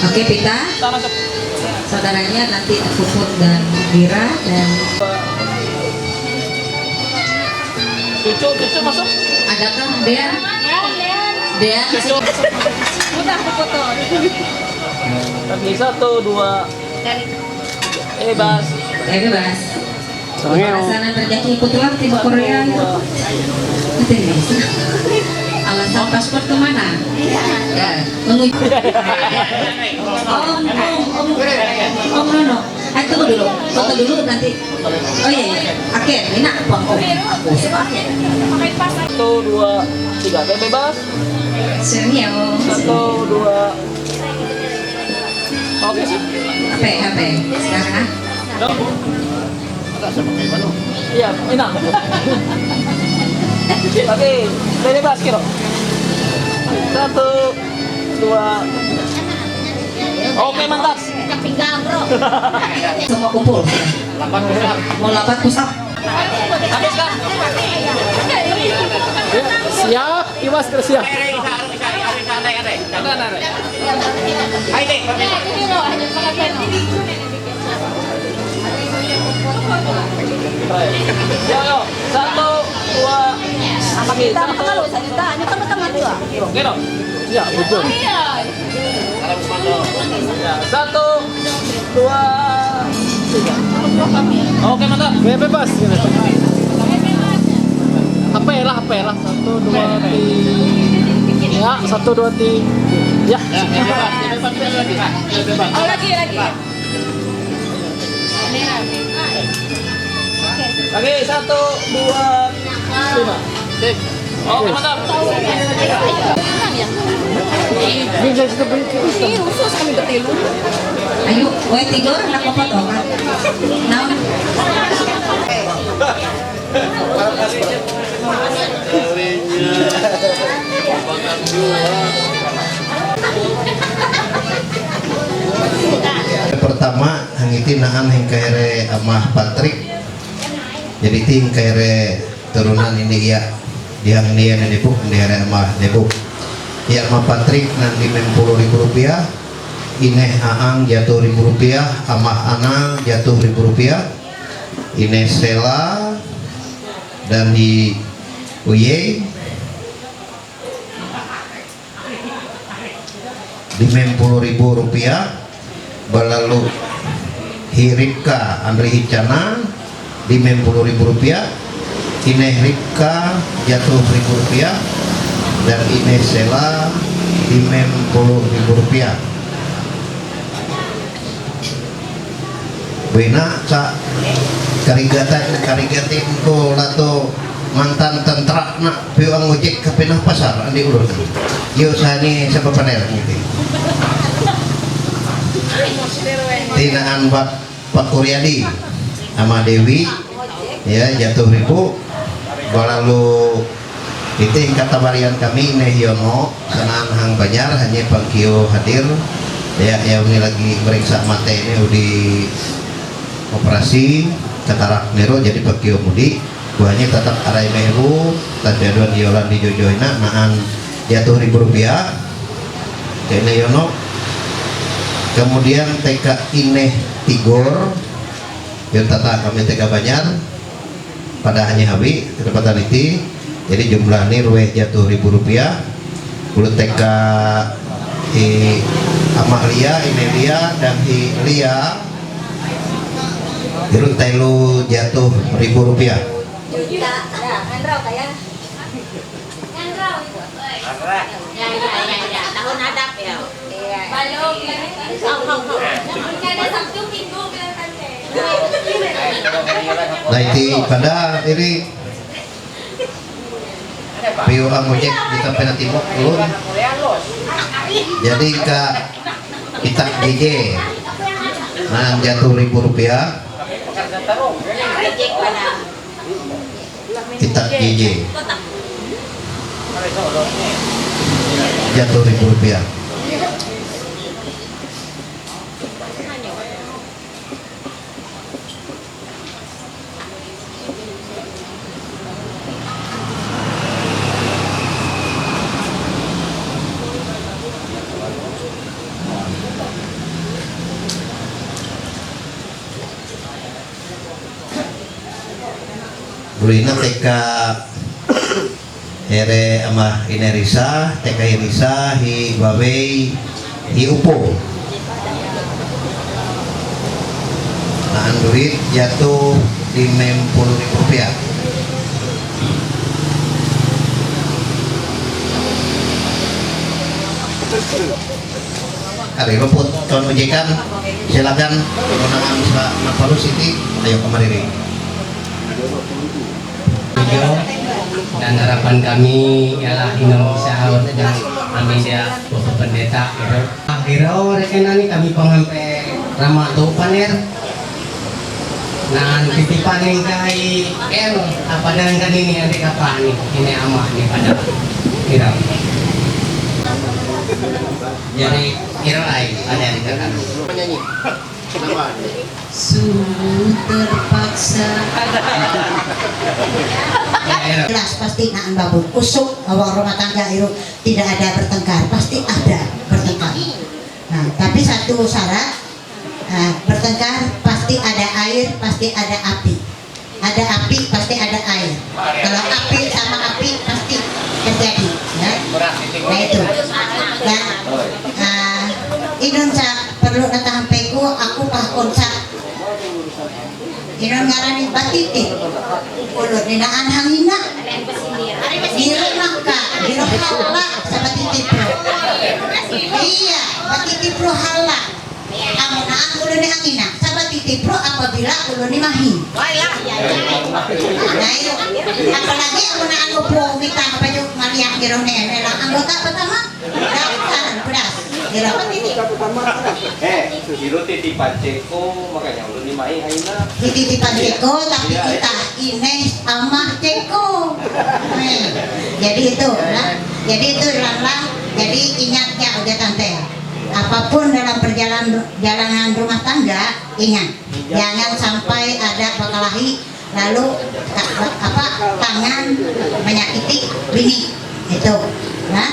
Oke, Pita. Saudaranya nanti Puput dan Dira dan cucu, cucu masuk. Adakah Dea? Dea? Cucu. Udah aku foto. Oke, satu, dua. Eh, Bas. Eh, Bas. Sana terjadi kebetulan tim Korea itu. Itu ya. Alasan paspor kemana? Ya, menuju. Om, om, om, om Nono. Eh, tunggu dulu. Foto dulu nanti. Oh iya, iya. Oke, ini apa? Oh, aku suka. Satu, dua, tiga. Oke, bebas. Senyum. Satu, dua. Oke, sih. Apa ya, apa ya? Sekarang, ah. Iya, enak. Tapi bebas, kira. Satu, dua. Oke, mantap. Semua kumpul. Mau lapat pusat. Habis, Kak? Siap, Iwas, siap. Yo, yo. Satu, dua. Apa kita? Apa kalau saya tanya, teman-teman juga? Oke, dong. Ya, betul. Ya, satu, dua, tiga. Oke, mantap. Be-, bebas, gitu. Apa ya lah, apa ya lah. Satu, dua, tiga. Ya, satu, dua, tiga. Ya. Ya, bebas, bebas, bebas lagi. Bebas. Oh, lagi, lagi. Lagi, satu, dua, lima. Sip. Oke, mantap. Ini usus kami bertilu. Ayo, weh, tidur, nak apa toh, Kak? Naon? Pertama, hangiti naan hingkaere Amah Patrick. Jadi ti hingkaere turunan ini iya, dihang ini iya Debu, hingkaere Amah Debu. Iya Amah Patrick nang lima puluh ribu rupiah, ineh Aang jatuh ribu rupiah, Amah Ana jatuh ribu rupiah, ineh Sela, dan hi Uye, lima puluh ribu rupiah, balalu hi Ripka Andri Hicana, lima puluh ribu rupiah, ineh Ripka jatuh ribu rupiah, dan ineh Sela lima puluh ribu rupiah. Bena sa karigatan, karigatin ko lato mantan tentara na piu ang ojek ka pinapasar andi ulun. Yo sani sa papanel ngitu. Tinaan bak Pak Kuryadi ama Dewi, ya, jatuh ribu, balalu Iti katabarian kami neh Yono, sanaan hang Banjar, hanya pangkio hadir. Ya, ya, ini lagi meriksa mata ini udi operasi katarak nero, jadi pangkio mudi. Buahnya tetap arai mehu, tapi aduan diolan di jojoina, naan jatuh ribu rupiah. Kene Yono. Kemudian T K Ineh Tigor, yang tata kami T K Banjar. Pada hanya hawi, kedapatan iti. Jadi jumlah ni ruweh jatuh ribu rupiah. Bulu teka i Amah Lia, Ine Lia, dan hi Lia. Bulu telu jatuh ribu rupiah. Juta. Ya, ngandraw kaya. Ngandraw. Naiti pada iri piu ang ojek di tampena timok ulun. Jadi ka kita J J naan jatuh ribu rupiah. Kita J J jatuh ribu rupiah. Bulina teka ere ama ine Risa, teka hi Risa, hi Babei, hi Upo. Naan duit jatuh lima puluh ribu rupiah. Ari, luput, Tuan Mujikan, silakan, kemenangan sa Napalu City, ayo kemari. Video, dan harapan kami ialah Indonesia dan kami dia Bapak Pendeta, gitu. Akhirnya, rekan ini kami pengampe Rama Dopaner. Nah, titipan yang kai er, apa dengan kan ini adik apa nih? Ini ama nih pada kira. Jadi kira lain ada di kata. Penyanyi. Kenapa? Sungguh terpaksa. Jelas pasti naan babun. Usuk awal rumah tangga itu tidak ada bertengkar, pasti ada bertengkar. Nah, tapi satu syarat, nah, bertengkar pasti ada air, pasti ada api. Ada api, pasti ada air. Kalau api sama api, pasti terjadi. Ya. Nah, itu. Dan, ah, inun sa perlu na tahampay ko, ako pa kung sa inun ngaran ni batiti. Ulo ni naan hangina. Niro maka, niro hala sa batiti pro. Iya, batiti pro hala. Amo na ang ulo ni hangina. Sa batiti pro, apabila ulo ni mahi. Nah, iyo. Apalagi amo na ang upo, mita, apa yung mariak, niro, ne, ne, lang anggota pertama. Dapat, pedas. Niro. Eh, siro titipan ceko, makanya ulo ni mahi hangina. Titipan ceko, tapi kita ini ama ceko. Eh, jadi itu, nah. Jadi itu, Lala. Jadi ingat ya, udah tante. Apapun dalam perjalanan jalanan rumah tangga, ingat, jangan sampai ada bakalahi lalu apa, tangan menyakiti bini itu, ya.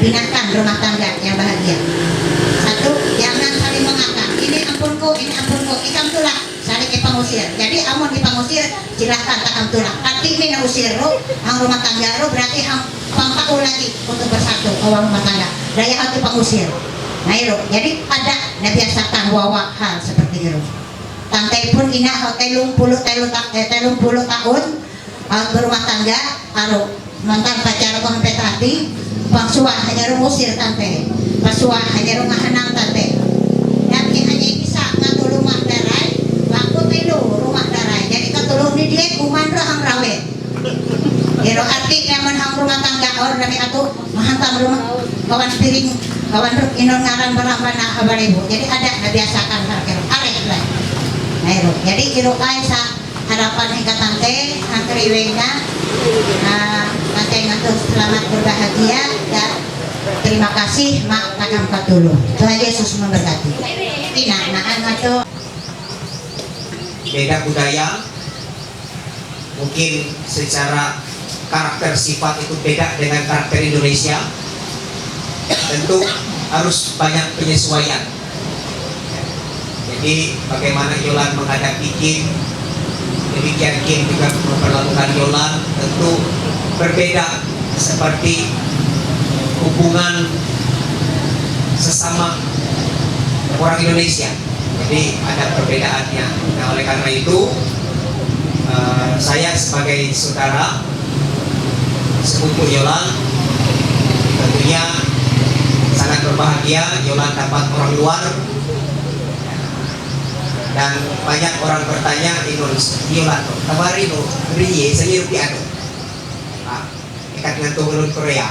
Binakan rumah tangga yang bahagia. Satu, jangan saling mengata, ini ampunku, ini ampunku, ikam tulah. Saling ipangusir. Jadi amun ipangusir, silahkan takam tulak. Arti ini na usir ro, ang rumah tangga ro, berarti ang pangkau lagi untuk bersatu, awal rumah tangga. Daya hati pangusir. Nah, iro. Jadi ada nabiasakan wawa hal seperti itu. Tantay pun ina ho telung puluh telu ta, eh, telung puluh tahun, ah, berumah tangga, aro. Mantan pacar ko hampir tadi, pangsuwa hanya rong usir tante, pasuwa hanya rong ngahanang tante. Dan ini hanya bisa ngatu rumah darai, waktu telu rumah darai. Jadi katulung ni dia kuman rohang rawe. Iro arti nyaman hang rumah tangga or dari atu mahantam rumah kawan piring, kawan ru-, inon ngaran barang bana habar ibu. Jadi ada nabiasakan harga arek lah. Nah, iro. Jadi iro kaisa harapan hingga tante, tante Riwena, ah, tante ngatur selamat berbahagia dan terima kasih mak takam katulung. Tuhan Yesus memberkati. Ina, nah, ngatur. Beda budaya, mungkin secara karakter sifat itu beda dengan karakter Indonesia. Tentu harus banyak penyesuaian. Jadi, bagaimana Yolan menghadapi Kim, demikian Kim juga memperlakukan Yolan, tentu berbeda seperti hubungan sesama orang Indonesia. Jadi, ada perbedaannya. Nah, oleh karena itu, eh, saya sebagai saudara sepupu Yolan, tentu Dia sangat berbahagia Yolan dapat orang luar dan banyak orang bertanya, Inul, Yolan, kabar Inul, riye, saya rupiah tu. Ah, ikat dengan turun Korea.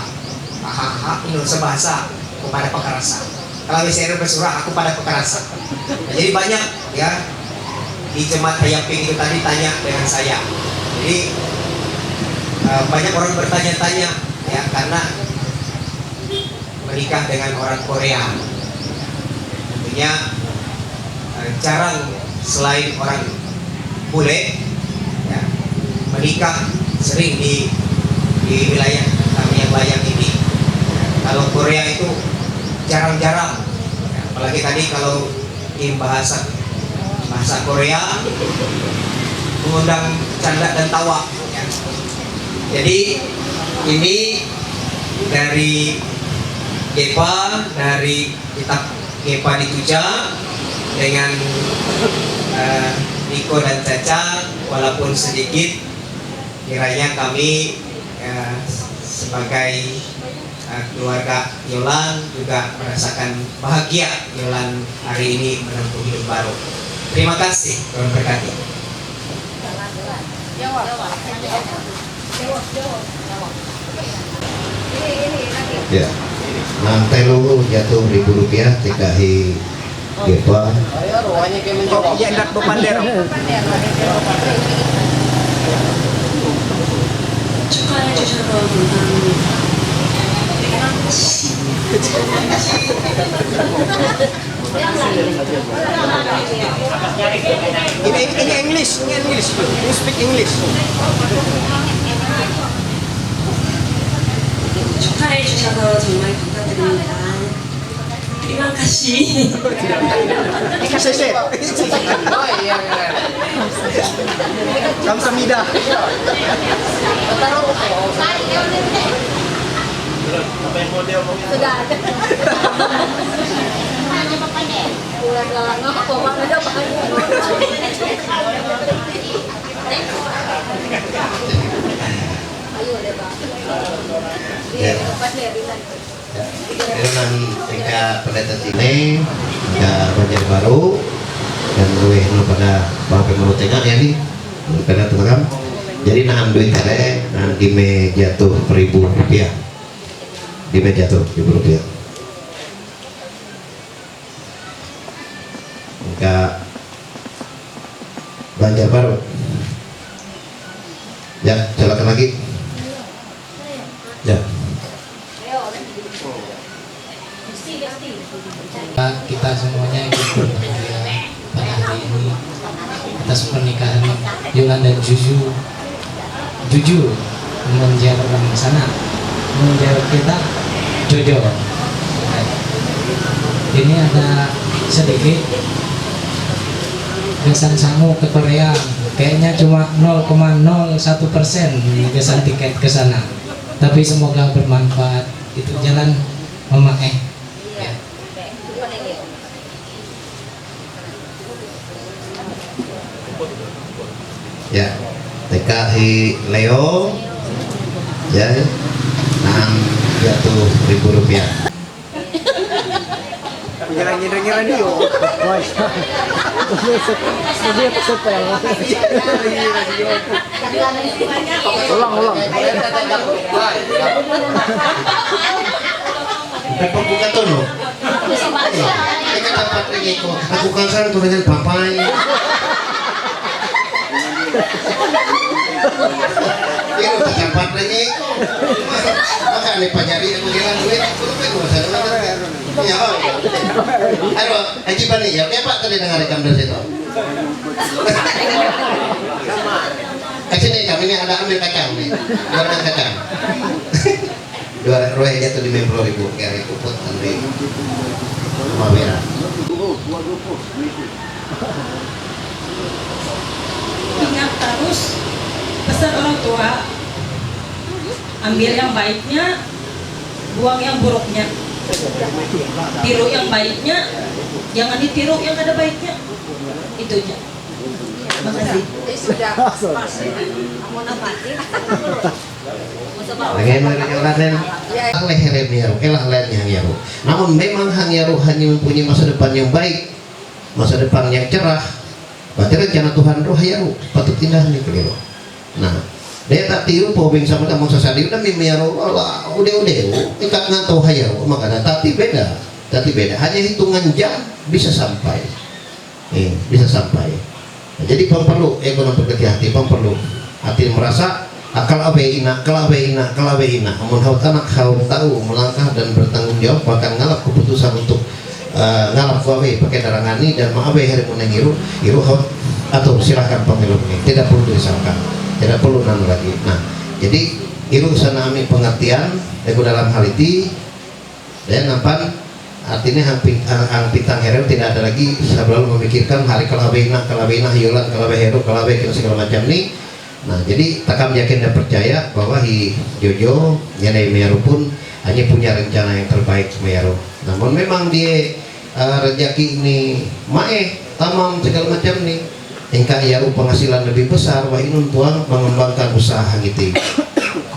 Hahaha, Inul sebahasa kepada pekerasa. Kalau saya bersurah, aku pada pekerasa. Nah, jadi banyak ya di jemaat Hayaping itu tadi tanya dengan saya. Jadi eh, banyak orang bertanya-tanya ya karena menikah dengan orang Korea. Tentunya eh, jarang selain orang bule ya, menikah sering di di wilayah kami yang layang ini. Kalau Korea itu jarang-jarang. Ya, apalagi tadi kalau di bahasa bahasa Korea mengundang canda dan tawa. Ya. Jadi ini dari Gepa, dari kitab Gepa di Tuja dengan eh, Niko dan Caca, walaupun sedikit, kiranya kami eh, sebagai eh, keluarga Yolan juga merasakan bahagia Yolan hari ini menempuh hidup baru. Terima kasih, Tuhan berkati. Ya. Nang telo jatuh ribu rupiah, tikahi Gepa. 축하해 주셔서 감사합니다. In, in English, in English, you speak English. 축하해 주셔서 정말 감사드립니다. Terima kasih. Sese. Kamsamida. Sudah ada. Kurang galang apa, Bang? Ada apa? Ayo deh, Bang. Iya, tempat nih, Rina. Pero nang teka pada tatine, ka Banjar Baru, dan ruweh no pada Bang Pemro Tengah ya ni, pada tukang. Jadi nang duit kare, nang dime jatuh seribu rupiah. Dime jatuh seribu rupiah. Ka Banjar Baru. Ya, silakan lagi. Ya. Kita semuanya ikut berbahagia pada hari ini atas pernikahan Yolan dan Juju. Juju menjawab orang sana, menjawab kita Jojo. Ini ada sedikit kesan sangu ke Korea. Kayaknya cuma nol koma nol satu persen kesan tiket ke sana. Tapi semoga bermanfaat. Itu jalan mama eh. Ya. Ya, teka hi Leo. Ya, enam ratus ribu rupiah. Ngira-ngira dia. Ulang, ulang. Dapat buka tuh loh. Ini kan dapat lagi kok. Aku kan sana tuh dengan papai. Ini udah dapat lagi kok. Maka nih pajari aku bilang duit, aku lupa gua sana. Ya. Aduh, Haji Pani, ya, kayak Pak tadi dengar rekam dari situ. Ke sini, kami ini ada ambil kacang nih. Gorengan kacang. Dua, dua aja tuh lima puluh ribu, kayak ikut nanti. Sama merah. Ingat terus pesan orang tua, ambil yang baiknya, buang yang buruknya. Tiru yang baiknya, jangan ditiru yang ada baiknya. Itu aja. Terima kasih. Jadi sudah pas. Mau apa? Lagi mana dia orang. Aleh herem yaru, elah lain yang yaru. Namun memang hang yaru hanya mempunyai masa depan yang baik, masa depan yang cerah. Berarti rencana Tuhan roh yaru, patut indah ni keliru. Nah, dia tak tiru pobing sama kamu sesadi udah mimi yaru lah, udah udah, ikat ngantuk hayaru, makanya tapi beda, tapi beda. Hanya hitungan jam bisa sampai. Eh, bisa sampai. Jadi pang perlu, eh, guna berkecil hati, pang perlu. Hati merasa, akal awe ina, akal awe ina, akal awe ina. Amun haut anak, haut tahu, melangkah dan bertanggung jawab, bahkan ngalap keputusan untuk, eh, ngalap awe pakai darangani dan maawe hari menang iru, iru haut atur, silahkan pemilu ini. Tidak perlu disalahkan, tidak perlu nanu lagi. Nah, jadi iru sana ambil pengertian, eh, dalam hal itu, dan nampan artinya hang, pin- hang, hang pintang hereu tidak ada lagi sebelum memikirkan hari kalawe ina, kalawe ina, hiulan, kalawe heru, kalawe kena segala macam ni. Nah, jadi takam yakin dan percaya bahwa hi Jojo, nyana Meru pun hanya punya rencana yang terbaik Meru. Namun memang dia, eh, rezeki ni maeh, tamam segala macam ni. Engkau yaru penghasilan lebih besar, wah inun puang mengembangkan usaha hangiti.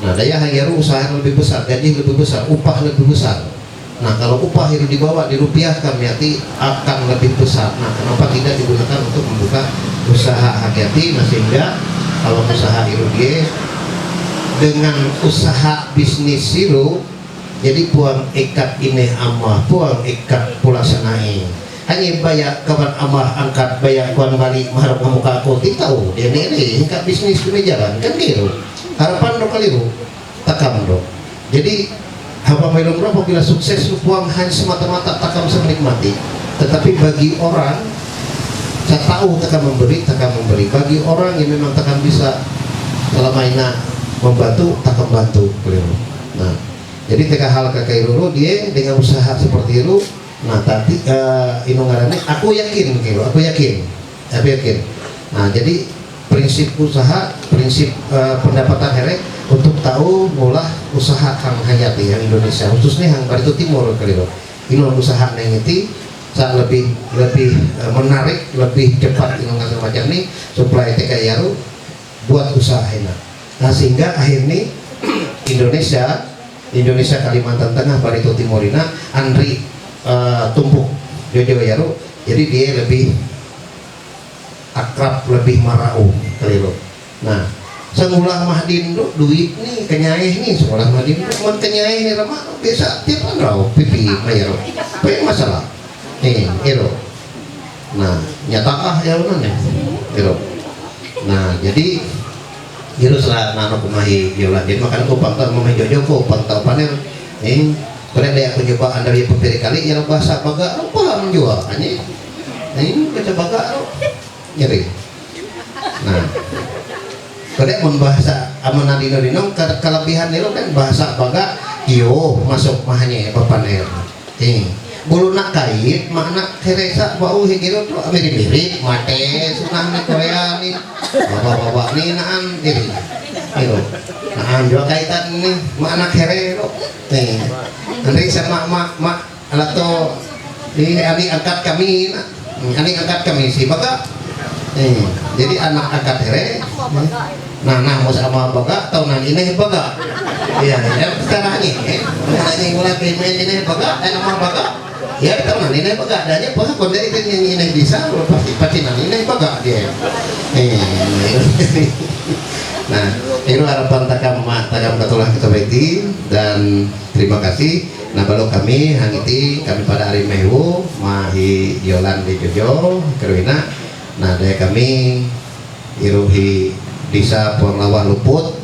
Nah, daya yaru usaha lebih besar, gaji lebih besar, upah lebih besar. Nah, kalau upah itu dibawa dirupiahkan, berarti akan lebih besar. Nah, kenapa tidak digunakan untuk membuka usaha hangiti? Nah, sehingga kalau usaha itu dia dengan usaha bisnis itu, jadi puang ikat ini amah, puang ikat pula senai. Hanya bayar kawan amah angkat bayar kuan balik maharap kamu kaku. Tidak tahu dia ni ni ikat bisnis kena jalan kan keliru. Harapan lo keliru, takam lo. Jadi haba mailong apabila sukses lo puang hanya semata-mata takam menikmati. Tetapi bagi orang saya tahu takam memberi, takam memberi. Bagi orang yang memang takam bisa selama ini membantu, takam bantu keliru. Nah, jadi teka hal kakak Ruru dia dengan usaha seperti itu, nah tapi eh, inung ngarannya, aku yakin gitu, aku yakin, aku yakin. Nah, jadi prinsip usaha, prinsip eh, pendapatan here untuk tahu mula usaha hang hayati yang Indonesia, khususnya yang Barito Timur keliru. Inung usaha nengiti saat lebih lebih eh, menarik, lebih cepat inung macam ni supaya teka yaru buat usaha enak. Nah, sehingga akhirnya Indonesia, Indonesia Kalimantan Tengah, Barito Timur ina, Andri eh, tumpuk Jojo Yaru, jadi dia lebih akrab, lebih marau keliru. Nah, sekolah Mahdin tu duit ni kenyai ni sekolah Mahdin tu, cuman kenyai ni ramah biasa tiap rau pipi mayar. Apa yang masalah? Ni, ero. Nah, nyata ah ya mana ni? Ero. Nah, jadi Iru sera nano kumahi yola. Jadi makanya ko pantau mamahi jojo ko pantau panel. Ini pernah dia aku coba anda dia peperi kali yang bahasa baga lo paham juga. Ini ini baca baga lo nyeri. Nah, kalau mun bahasa amun dino dino kelebihan itu kan bahasa baga iyo masuk mahanya apa panel. Eh, bulu nak kait, mak nak heresa bau higiro tu mirip-mirip, mate, sunah ni Korea ni, bawa-bawa ni naan, eh, iyo. Naan juga kaitan ni, mak nak here tu. Eh, nanti sama mak, mak, alato, ini ani angkat kami, nak. Hmm, ani angkat kami si baga. Eh, jadi anak angkat here. Nah, nah, mau sama baga, tahu nan ini baga. Iya, ya, sekarang ini, eh. Nah, ini mulai kami ini baga, eh, nama baga. Ya, tahu nan ini baga. Dan ya, pas kau dari itu yang ini bisa, pasti pasti nan ini baga dia. Eh, nah, itu harapan takam, takam katulah kita beti dan terima kasih. Nah, kalau kami hangiti kami pada hari mehu, mahi Yolan di Jojo, Kerwina. Nah, dari kami Iruhi Disa Puang Lawah Luput,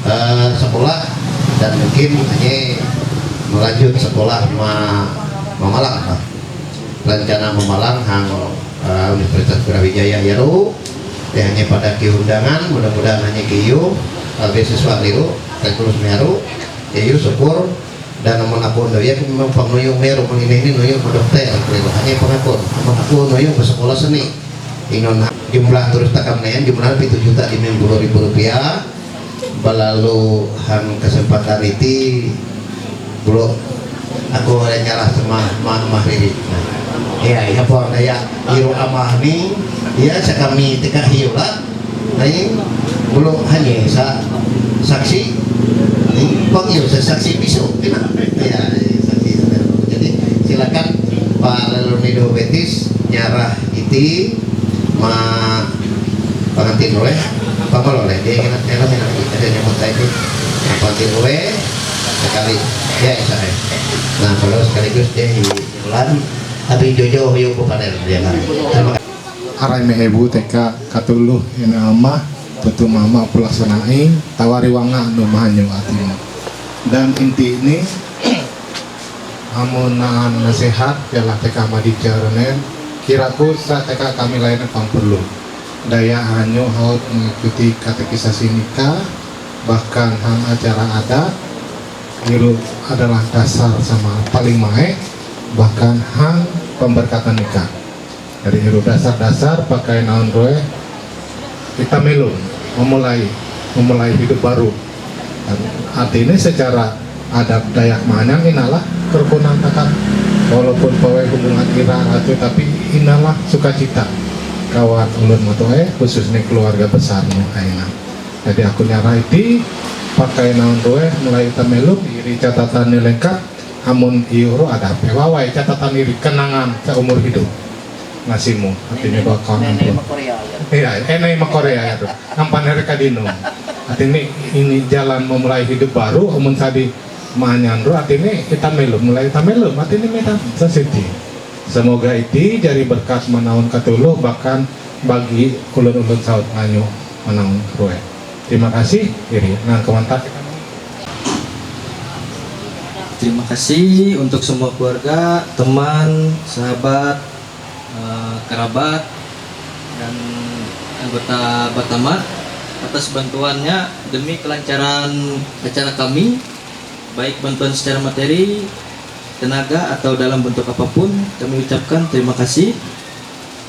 eh, sekolah dan mungkin hanya melanjut sekolah ma mamalang lah. Rencana mamalang hang eh, Universitas Brawijaya Yaru, ya hanya pada ki undangan, mudah-mudahan hanya ki yu, eh, beasiswa niru, terus meru, ya yu syukur, dan namun aku undo ya memang pang nuyu meru mengineh ini nuyu ke dokter, gitu. Hanya pengakun, namun aku nuyu ke sekolah seni. Inun jumlah turis takam nen jumlah pitu juta lima puluh ribu rupiah. Balalu han kesempatan iti bulu aku ada nyarah sama mah mah riri. Ya, ya puang daya iru amah ni, ya sakami tika hiu lah. Nah, bulu hanya sa Saksi, panggil saya saksi bisu, kena. Ya, saksi. Jadi silakan Pak Leloni Dobetis nyarah iti ma pengantin oleh, apa oleh dia kena kena kena kita ada nyebut tadi pengantin oleh sekali ya saya. Nah, kalau sekaligus dia Yolan, tapi jojo yuk kepada dia kan. Terima kasih. Arai mehebu teka katuluh ina ama, betu mama pulak sanai, tawari wanga nu mahanyu atin. Dan inti ini, amun naan nasihat, ialah teka madi jaranen, kiraku sa teka kami lain pang perlu. Daya hanyu haut mengikuti katekisasi nikah, bahkan hang acara adat, iru adalah dasar sama paling mae, bahkan hang pemberkatan nikah. Jadi iru dasar-dasar pakai naon roe, kita melum memulai memulai hidup baru. Dan artinya secara adat Dayak Manyang inalah kerukunan takkan walaupun pawai hubungan ira ratu tapi inalah sukacita kawan ulun matoe khususnya keluarga besar nu aina. Jadi aku nyarah iti pakai naon roe mulai kita melum iri catatan ni lengkap amun iu ro ada pewawai catatan iri kenangan seumur hidup. Nasimu, artinya bakal Nenek ampun. Korea ya. Iya, enak sama Korea ya tuh. Nampan hari kadinum. Artinya ini jalan memulai hidup baru, amun sadi maanyan ro, artinya kita melu, mulai kita melu, artinya kita sasiti. Semoga iti jadi berkat manaun katuluh bahkan bagi ulun-ulun saut nganyu manaun rue. Terima kasih, iri. Nah, komentar kita. Terima kasih untuk semua keluarga, teman, sahabat, eh, kerabat, dan anggota Batamat atas bantuannya demi kelancaran acara kami, baik bantuan secara materi, tenaga, atau dalam bentuk apapun, kami ucapkan terima kasih.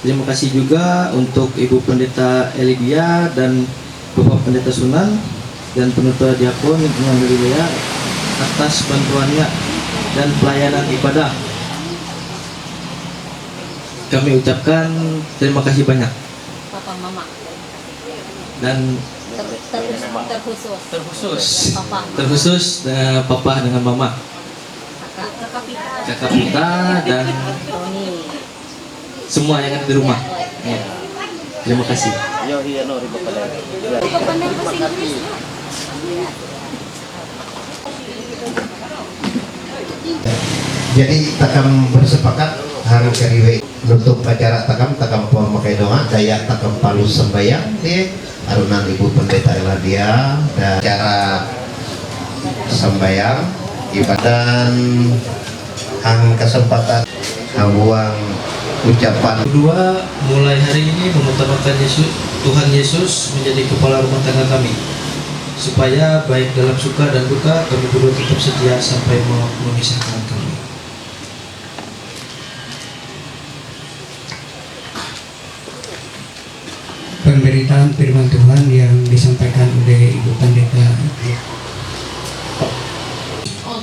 Terima kasih juga untuk Ibu Pendeta Elidia dan Bapak Pendeta Sunan dan Pendeta Diakon Imam Galilea atas bantuannya dan pelayanan ibadah. Kami ucapkan terima kasih banyak. Papa, Mama. Dan Ter- terus terkhusus. Terkhusus. Papa. Terkhusus eh, Papa dengan Mama. Kakak. Kakak Pita. Kakak Pita dan Tony. Semua yang ada di rumah. Ya. Terima kasih. Yo, iya, no, riba pada. Riba pada bahasa Inggris. Jadi takam bersepakat hang kariwe nutup acara takam takam pemakai doa daya takam palu sembayang di arunan Ibu Pendeta Eladia dan acara sembayang ibadah dan hang kesempatan habuang ucapan. Kedua, mulai hari ini mengutamakan Yesus, Tuhan Yesus menjadi kepala rumah tangga kami, supaya baik dalam suka dan duka kami berdua tetap setia sampai maut memisahkan kami. Pemberitaan firman Tuhan yang disampaikan oleh Ibu Pendeta.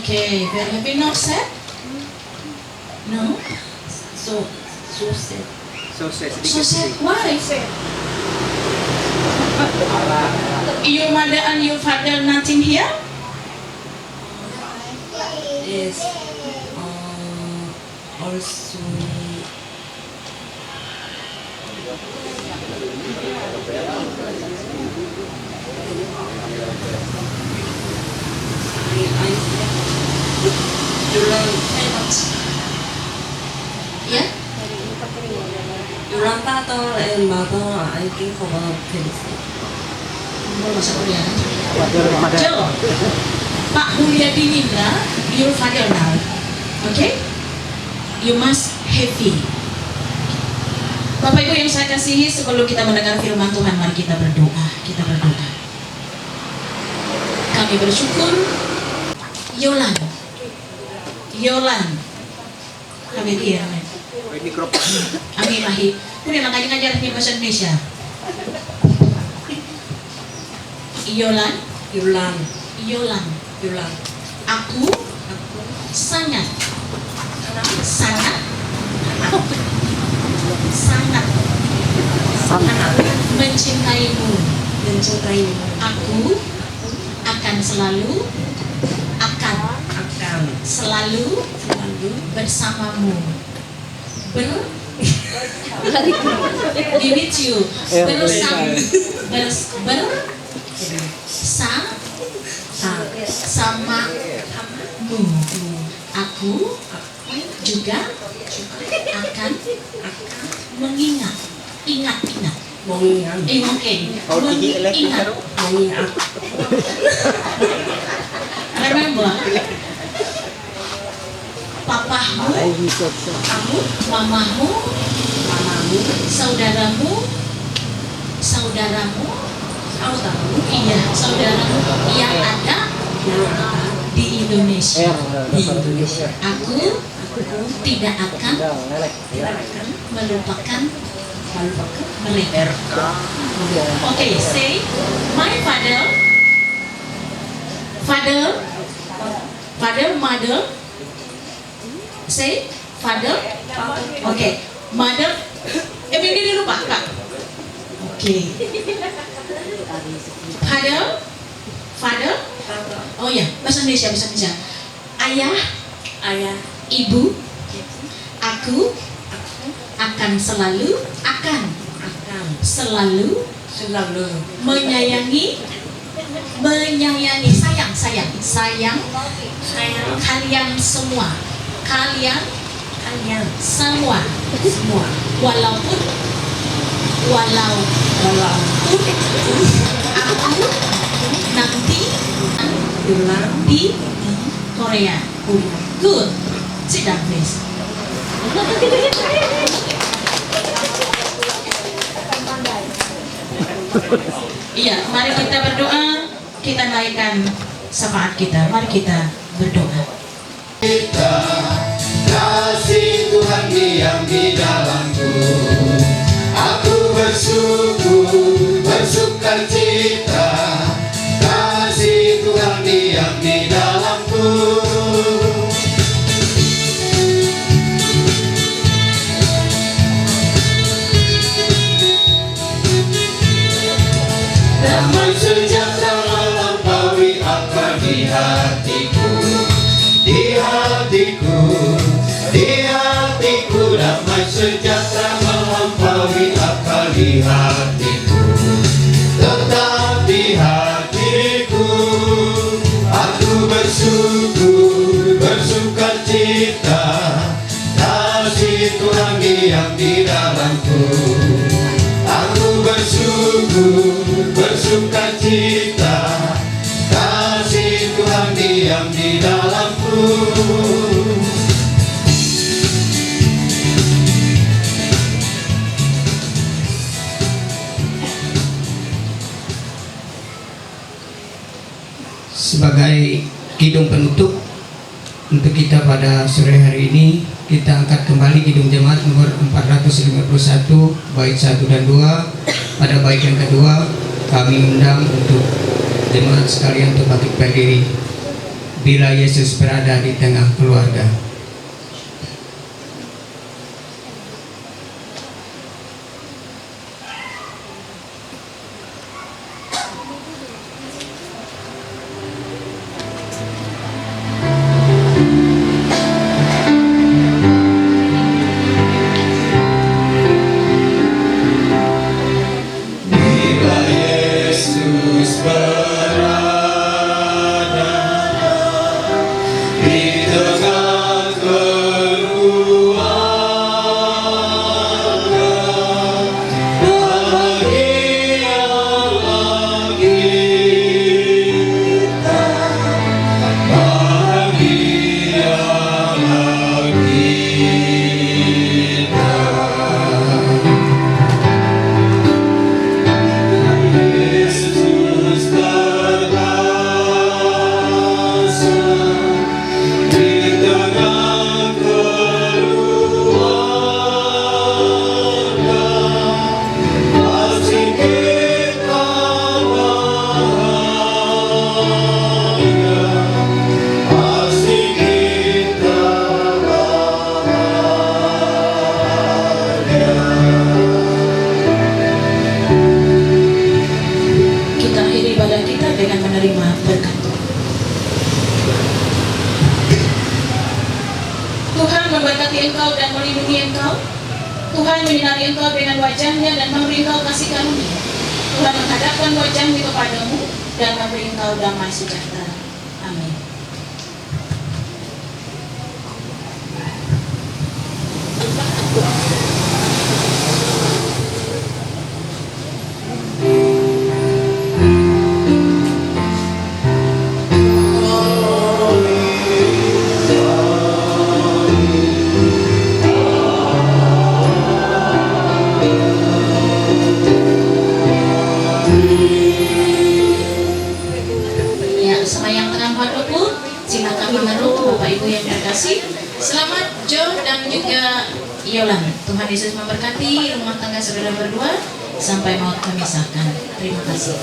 Okay, very happy. Not sad? No? So, so sad. So sad, sedikit sedih. Why? Your mother and your father nothing here? Yes. Uh, also, I, I, you learn. Yeah? Your grandfather and mother, I think, about twenty. Belum masuk kuliah. Jawab. Pak Mulyadi Nindra, your father now. Okay? You must happy. Bapak Ibu yang saya kasihi, sebelum kita mendengar firman Tuhan, mari kita berdoa. Kita berdoa. Kami bersyukur. Yolan. Yolan. Kami dia. Kami mahi. Kami makanya ngajar di bahasa Indonesia. Yolan. Yolan. Yolan. Yolan. Aku. Aku. Sangat. Sangat. Sangat. Sangat. Mencintaimu. Mencintaimu. Aku. Selalu akan. Akan. Selalu. Selalu. Bersamamu. Ber. With you. Bersam. Bers. Ber. Sa. Sa. Sama. Mu. Aku. Juga akan mengingat. Ingat, ingat. Mengingat. Eh, okay. Mengingat. Mengingat. Remember. Papamu, kamu, mamamu, mamamu, saudaramu, saudaramu, saudaramu, iya, saudaramu yang ada di Indonesia. Di Indonesia. Aku tidak akan melupakan mereka. Okay, say, my father, father, father, mother, say, father, okay, mother, eh, hindi nilupa ka. Okay. Father, father, oh ya, bahasa Indonesia, bahasa Indonesia. Ayah, ayah, ibu, aku, aku, akan selalu, akan, akan, selalu, selalu, menyayangi, menyayangi, sayang, sayang, sayang, sayang, kalian semua, kalian, kalian semua, semua, walaupun, walau, walaupun, aku nanti pulang di Korea. Good. Sit down, please. Iya, mari kita berdoa, kita naikkan syafaat kita. Mari kita berdoa. Kasih Tuhan diam di dalamku. Aku bersyukur, bersuka cita. Kasih Tuhan diam di dalamku. Damai sejahtera melampaui akal di hatiku, di hatiku, di hatiku. Damai sejahtera melampaui akal di hatiku, tetap di hatiku. Aku bersyukur, bersuka cita. Kasih Tuhan diam di dalamku. Aku bersyukur, bersuka cita. Kasih Tuhan diam di dalamku. Sebagai kidung penutup untuk kita pada sore hari ini, kita angkat kembali Kidung Jemaat nomor empat ratus lima puluh satu, bait satu dan dua. Pada bait yang kedua, kami undang untuk jemaat sekalian untuk bangkit berdiri. Bila Yesus berada di tengah keluarga. Bila Yesus berada di tengah Ienkau dan melindungi engkau. Tuhan menyinari engkau dengan wajah-Nya dan memberi engkau kasih karunia. Tuhan menghadapkan wajah-Nya kepadamu dan memberi engkau damai sejahtera. Amin. Ya, sama yang tengah menghadap, silakan mengeruk, Bapak Ibu yang terkasih. Selamat, Joe dan juga Yolan. Tuhan Yesus memberkati rumah tangga saudara berdua. Sampai maut kami sahkan. Terima kasih.